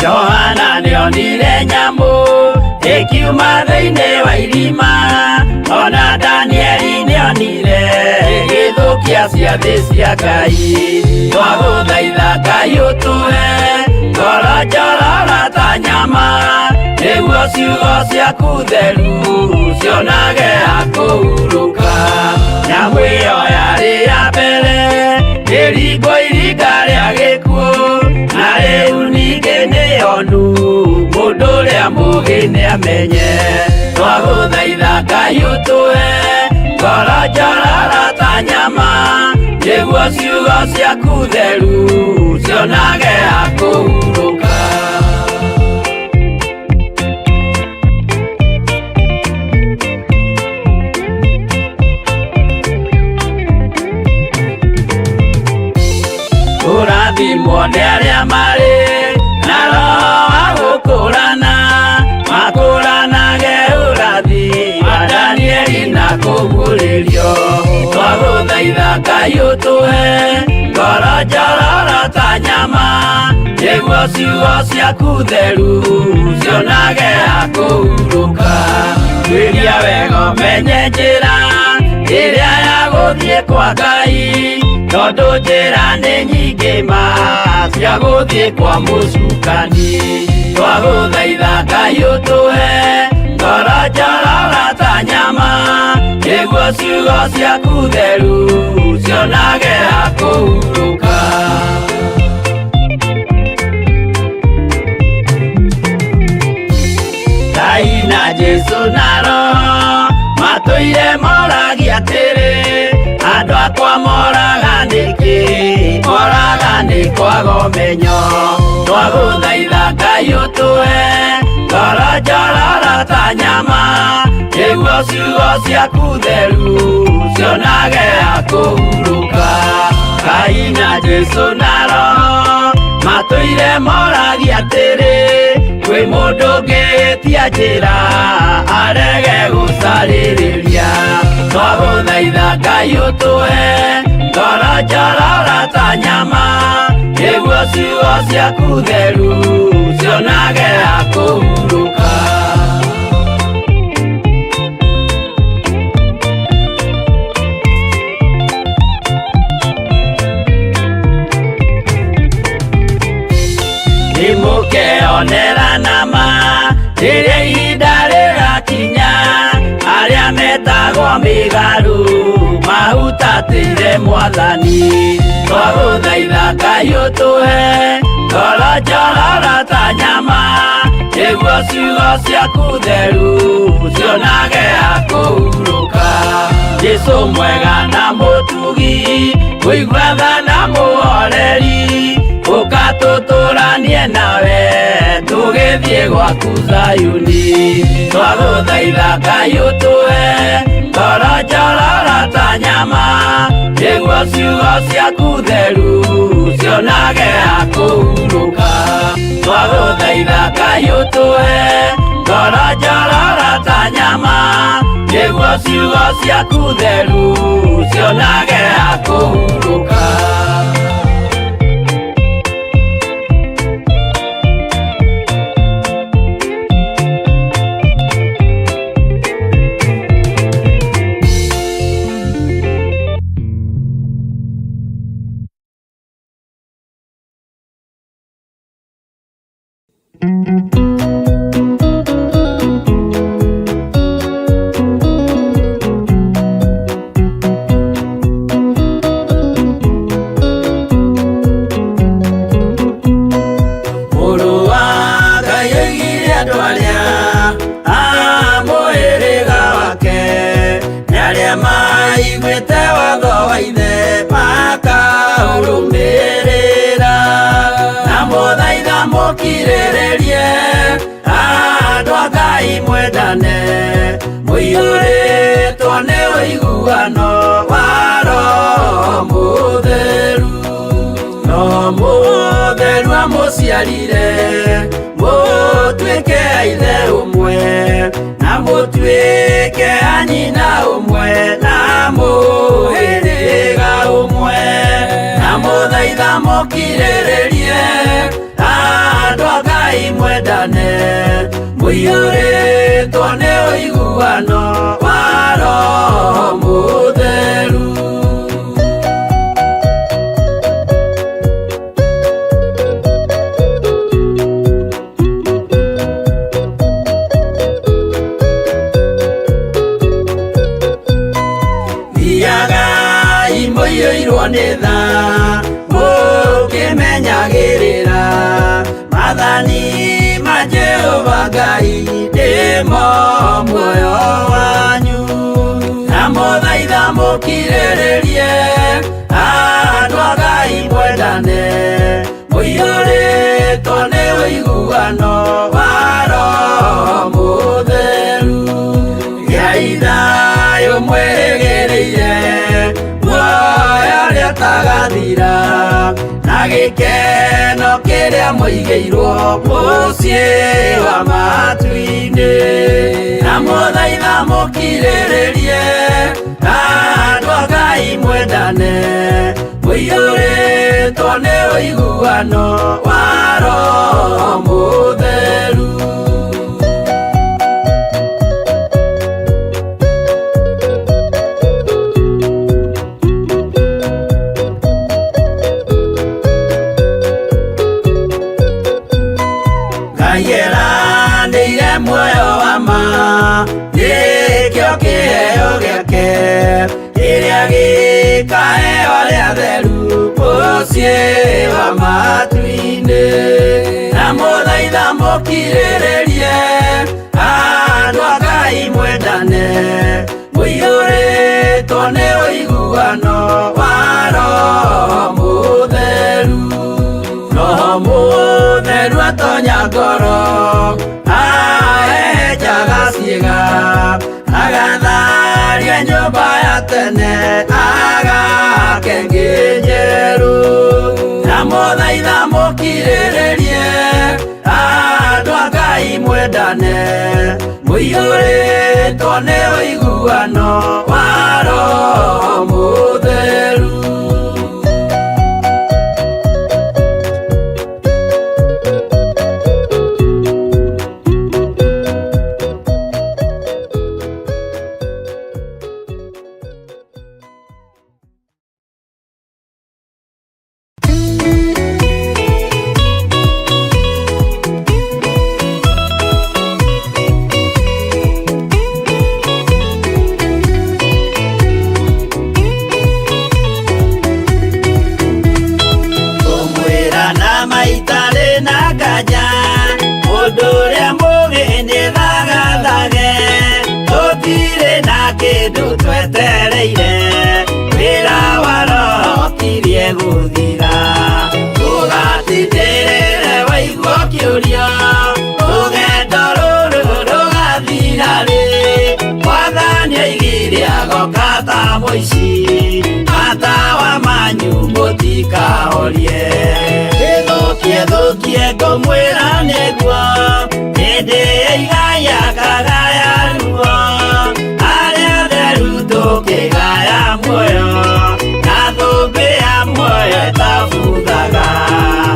Johana nĩonire nyamũ ĩkiuma thĩinĩ wa irima ona Danieli nĩonire ĩgĩthũkia ciathĩ cia Ngai. Twagũthaitha Ngai ũtũhe ngoro njororo ta nyama nĩguo ciugo ciaku theru cionage ha kũhurũka. Nyamũ ĩyo yarĩ ya mbere ĩringwo iringa rĩa gĩkuũ na rĩu ningĩ nĩyonu mũndũ ũrĩa mũũgĩ nĩamenye. Twagũthaitha Ngai ũtũhe ngoro njororo ta nyama nĩguo ciugo ciaku theru cionage ha kũhurũka. Kũrathimwo nĩ arĩa marĩ na roho wa gũkũrana makũranage ũrathi wa Danieli na kũguũrĩrio. Twagũthaitha Ngai ũtũhe ngoro njororo ta nyama nĩguo ciugo ciaku theru cionage ha kũhurũka. Tuĩria wega ũmenye njĩra ĩrĩa ya gũthiĩ kwa Ngai tondũ njĩra nĩ nyingĩ ma cia gũthiĩ kwa mũcukani. Twagũthaitha Ngai ũtũhe ngoro njororo ta nyama nĩguo ciugo ciaku theru cionage ha kũhurũka. Ngai na Jesu na Roho matũire moragia atĩrĩ andũ akwa moraga nĩkĩ moraga nĩkĩ. Kwaga ũmenyo twagũthaitha Ngai ũtũhe ngoro njororo ta nyama nĩguo ciugo ciaku theru cionage ha kũhurũka. Ngai na Jesũ na Roho matũire moragia atĩrĩ, kwĩ mũndũ ũngĩtia njĩra arege gũcarĩrĩria. Twagũthaitha Ngai ũtũhe ngoro njororo ta nyama nĩguo ciugo ciaku theru cionage ha kũhurũka. Nĩmũkeonera nama rĩrĩa ihinda rĩgakinya, arĩa metagwo mĩgarũ mahutatĩire Mwathani. Twagũthaitha Ngai ũtũhe ngoro njororo ta nyama nĩguo ciugo ciaku theru cionage ha kũhurũka. Jesũ mwega na mũtugi, mũigua tha na mũhoreri, ũka tũtũranie nawe tũgĩthiĩ gwaku Zayuni. Twagũthaitha Ngai ũtũhe ngoro njororo ta nyama nĩguo ciugo ciaku theru cionage ha kũhurũka. Twagũthaitha Ngai ũtũhe ngoro njororo ta nyama nĩguo ciugo ciaku theru cionage ha kũhurũka. Mũrũ wa Ngai oigire andũ arĩa a mũhĩrĩga wake nĩ arĩa maiguĩte watho wa ithe makaũrũmĩrĩra. Na mũthaitha mũkirĩrĩrie andũ a Ngai mwendane, mũiyũrĩtwo nĩ ũiguano wa Roho Mũtheru. Roho Mũtheru amũciarire mũtuĩke a ithe ũmwe, na mũtuĩke a nyina ũmwe, na mũhĩrĩga ũmwe. Na mũthaitha mũkirĩrĩrie andũ a Ngai mwendane, mũiyũrĩtwo nĩ ũiguano wa Roho Mũtheru. Thiagai mũiyũirwo nĩ tha mũkĩmenyagĩrĩra maathani ma Jehova Ngai nĩmo muoyo wanyu. Na mũthaitha mũkirĩrĩrie andũ a Ngai mwendane, mũiyũrĩtwo nĩ ũiguano wa Roho Mũtheru. Gĩai thayũ mwĩrĩgĩrĩire muoyo ũrĩa ũtagathira, na gĩkeno kĩrĩa mũigĩirwo mũciĩ wa matu-inĩ. Na mũthaitha mũkirĩrĩrie andũ a Ngai mwendane, mũiyũrĩtwo nĩ ũiguano wa Roho Mũtheru. Ngai eranĩire muoyo wa ma nĩkĩo kĩheo gĩake kĩrĩa gĩkaheo arĩa atheru mũciĩ wa matu-inĩ. Na mũthaitha mũkirĩrĩrie andũ a Ngai mwendane, mũiyũrĩtwo nĩ ũiguano wa Roho Mũtheru. Roho Mũtheru atonya ngoro, ahehenjaga ciĩga, agatharia nyũmba ya tene, agake ĩngĩ njerũ. Ndamũthaitha mũkirĩrĩrie, andũ a Ngai mwendane, mũiyũrĩtwo nĩ ũiguano wa Roho Mũtheru. Ngũmwĩra na maitarĩ na nganja, mũndũ ũrĩa mũũgĩ nĩ thagathage, tũtirĩ na kĩndũ twetereire, wĩra wa Roho ũkirie gũthira. Ndũgatindĩrĩre waigua ũkĩũria, rũgendo rũrũ rũgathira rĩ, Mwathani oigire agoka ta mũici, matawa manyu mũtikahorie. Ĩthũkie thũkie ngũmwĩra nĩguo, hĩndĩ ĩigai akagaya ruo, arĩa atheru tũkĩgaya muoyo, na thũmbĩ ya muoyo ĩtabuthaga.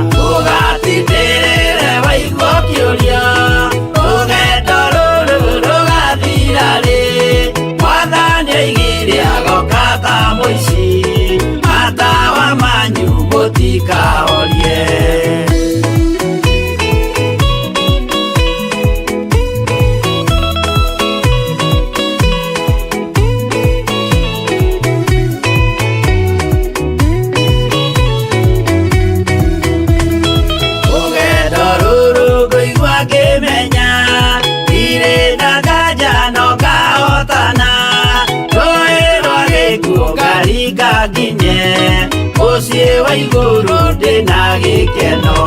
Ndũgatindĩrĩre waigua ũkĩũria, rũgendo rũrũ rũgathira rĩ, Mwathani oigire agoka ta mũici, matawa manyu mũtikahorie. Rũgendo rũrũ ngũigua ngĩmenya, ndirĩ na nganja no ngahotana, rũĩ rwa gĩkuũ ngaringa nginye, mũciĩ wa igũrũ ndĩna gĩkeno.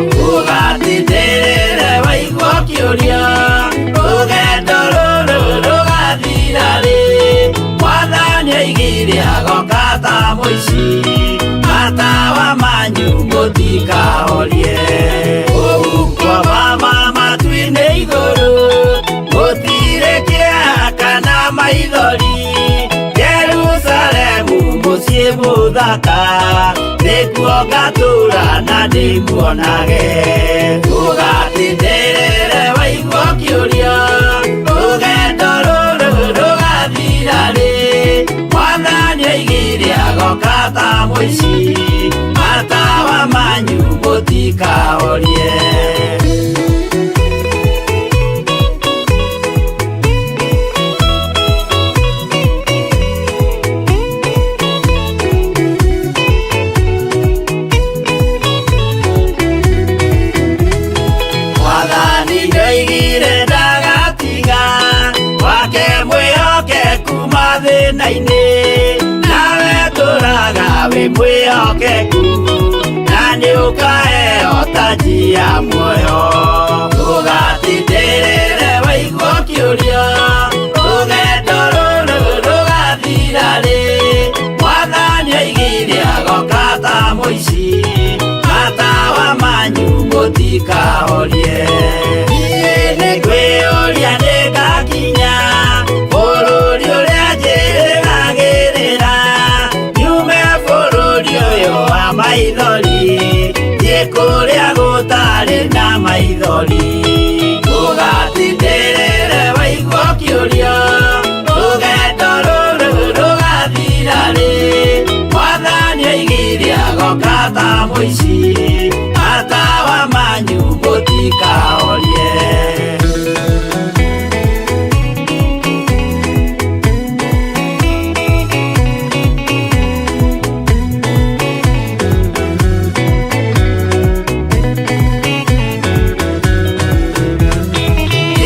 Ndũgatindĩrĩre waigua ũkĩũria, rũgendo rũrũ rũgathira rĩ, Mwathani oigire agoka ta mũici, matawa manyu mũtikahorie. Kũu kwa mama matu-inĩ igũrũ, gũtirĩ kĩeha kana maithori, Jerusalemu mũciĩ mũthaka, nĩkuo ngatũũra na ndĩmuonage. Ndũgatindĩrĩre waigua ũkĩũria, rũgendo rũrũ rũgathira rĩ, Mwathani oigire agoka ta mũici, matawa manyu mũtikahorie. Mwathani nĩoigire ndagatiga, wake mwĩhokeku mathĩna-inĩ, nawe tũraga wĩ mwĩhokeku, na nĩũkaheo taji ya muoyo. Ndũgatindĩrĩre waigua ũkĩũria, rũgendo rũrũ rũgathira rĩ, Mwathani oigire agoka ta mũici, matawa manyu mũtikahorie. Niĩ nĩngwĩyũria nĩngakinya, bũrũri ũrĩa njĩrĩgagĩrĩra, nyume bũrũri ũyũ wa maithori, thiĩ kũrĩa gũtarĩ na maithori. Ndũgatindĩrĩre waigua ũkĩũria, rũgendo rũrũ rũgathira rĩ, Mwathani oigire agoka ta mũici, matawa manyu mũtikahorie.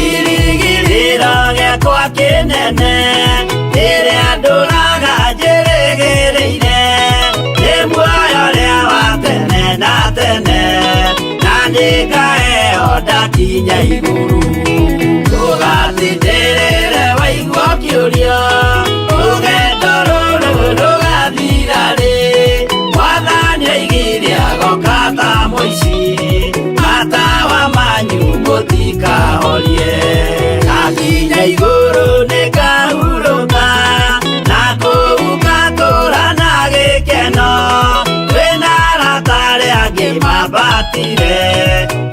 Kĩrĩgĩrĩro gĩakwa kĩnene, rĩrĩa ndũraga njĩrĩgĩrĩire, nĩ muoyo ũrĩa wa tene na tene, Nĩngaheo ndakinya igũrũ. Ndũgatindĩrĩre waigua ũkĩũria, rũgendo rũrũ rũgathira rĩ? Mwathani oigire agoka ta mũici, matawa manyu mũtikahorie. Ndakinya igũrũ nĩngahurũka, na kũu ngatũũra na gĩkeno. Twĩna arata arĩa angĩ mambatire,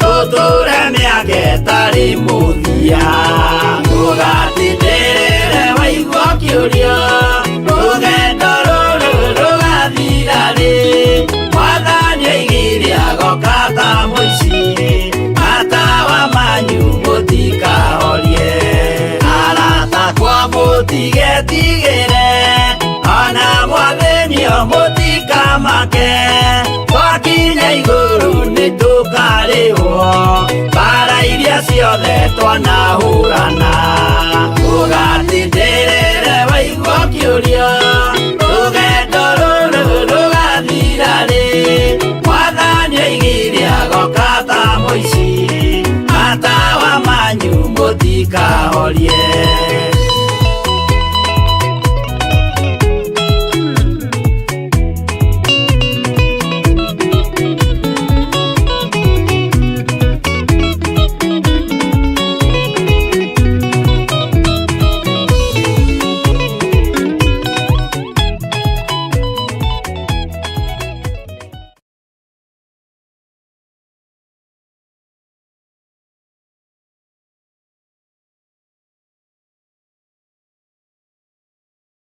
tũtũre mĩaka ĩtarĩ mũthia. Ndũgatindĩrĩre waigua ũkĩũria, rũgendo rũrũ rũgathira rĩ? Mwathani oigire agoka ta mũici, matawa manyu mũtikahorie. Arata akwa mũtigetigĩre, ona mwathĩnio mũtikamake. Twakinya igũrũ nĩtũkarĩhwo mbara iria ciothe twanahũrana. Ndũgatindĩrĩre waigua ũkĩũria, rũgendo rũrũ rũgathira rĩ? Mwathani oigire agoka ta mũici, matawa manyu mũtikahorie.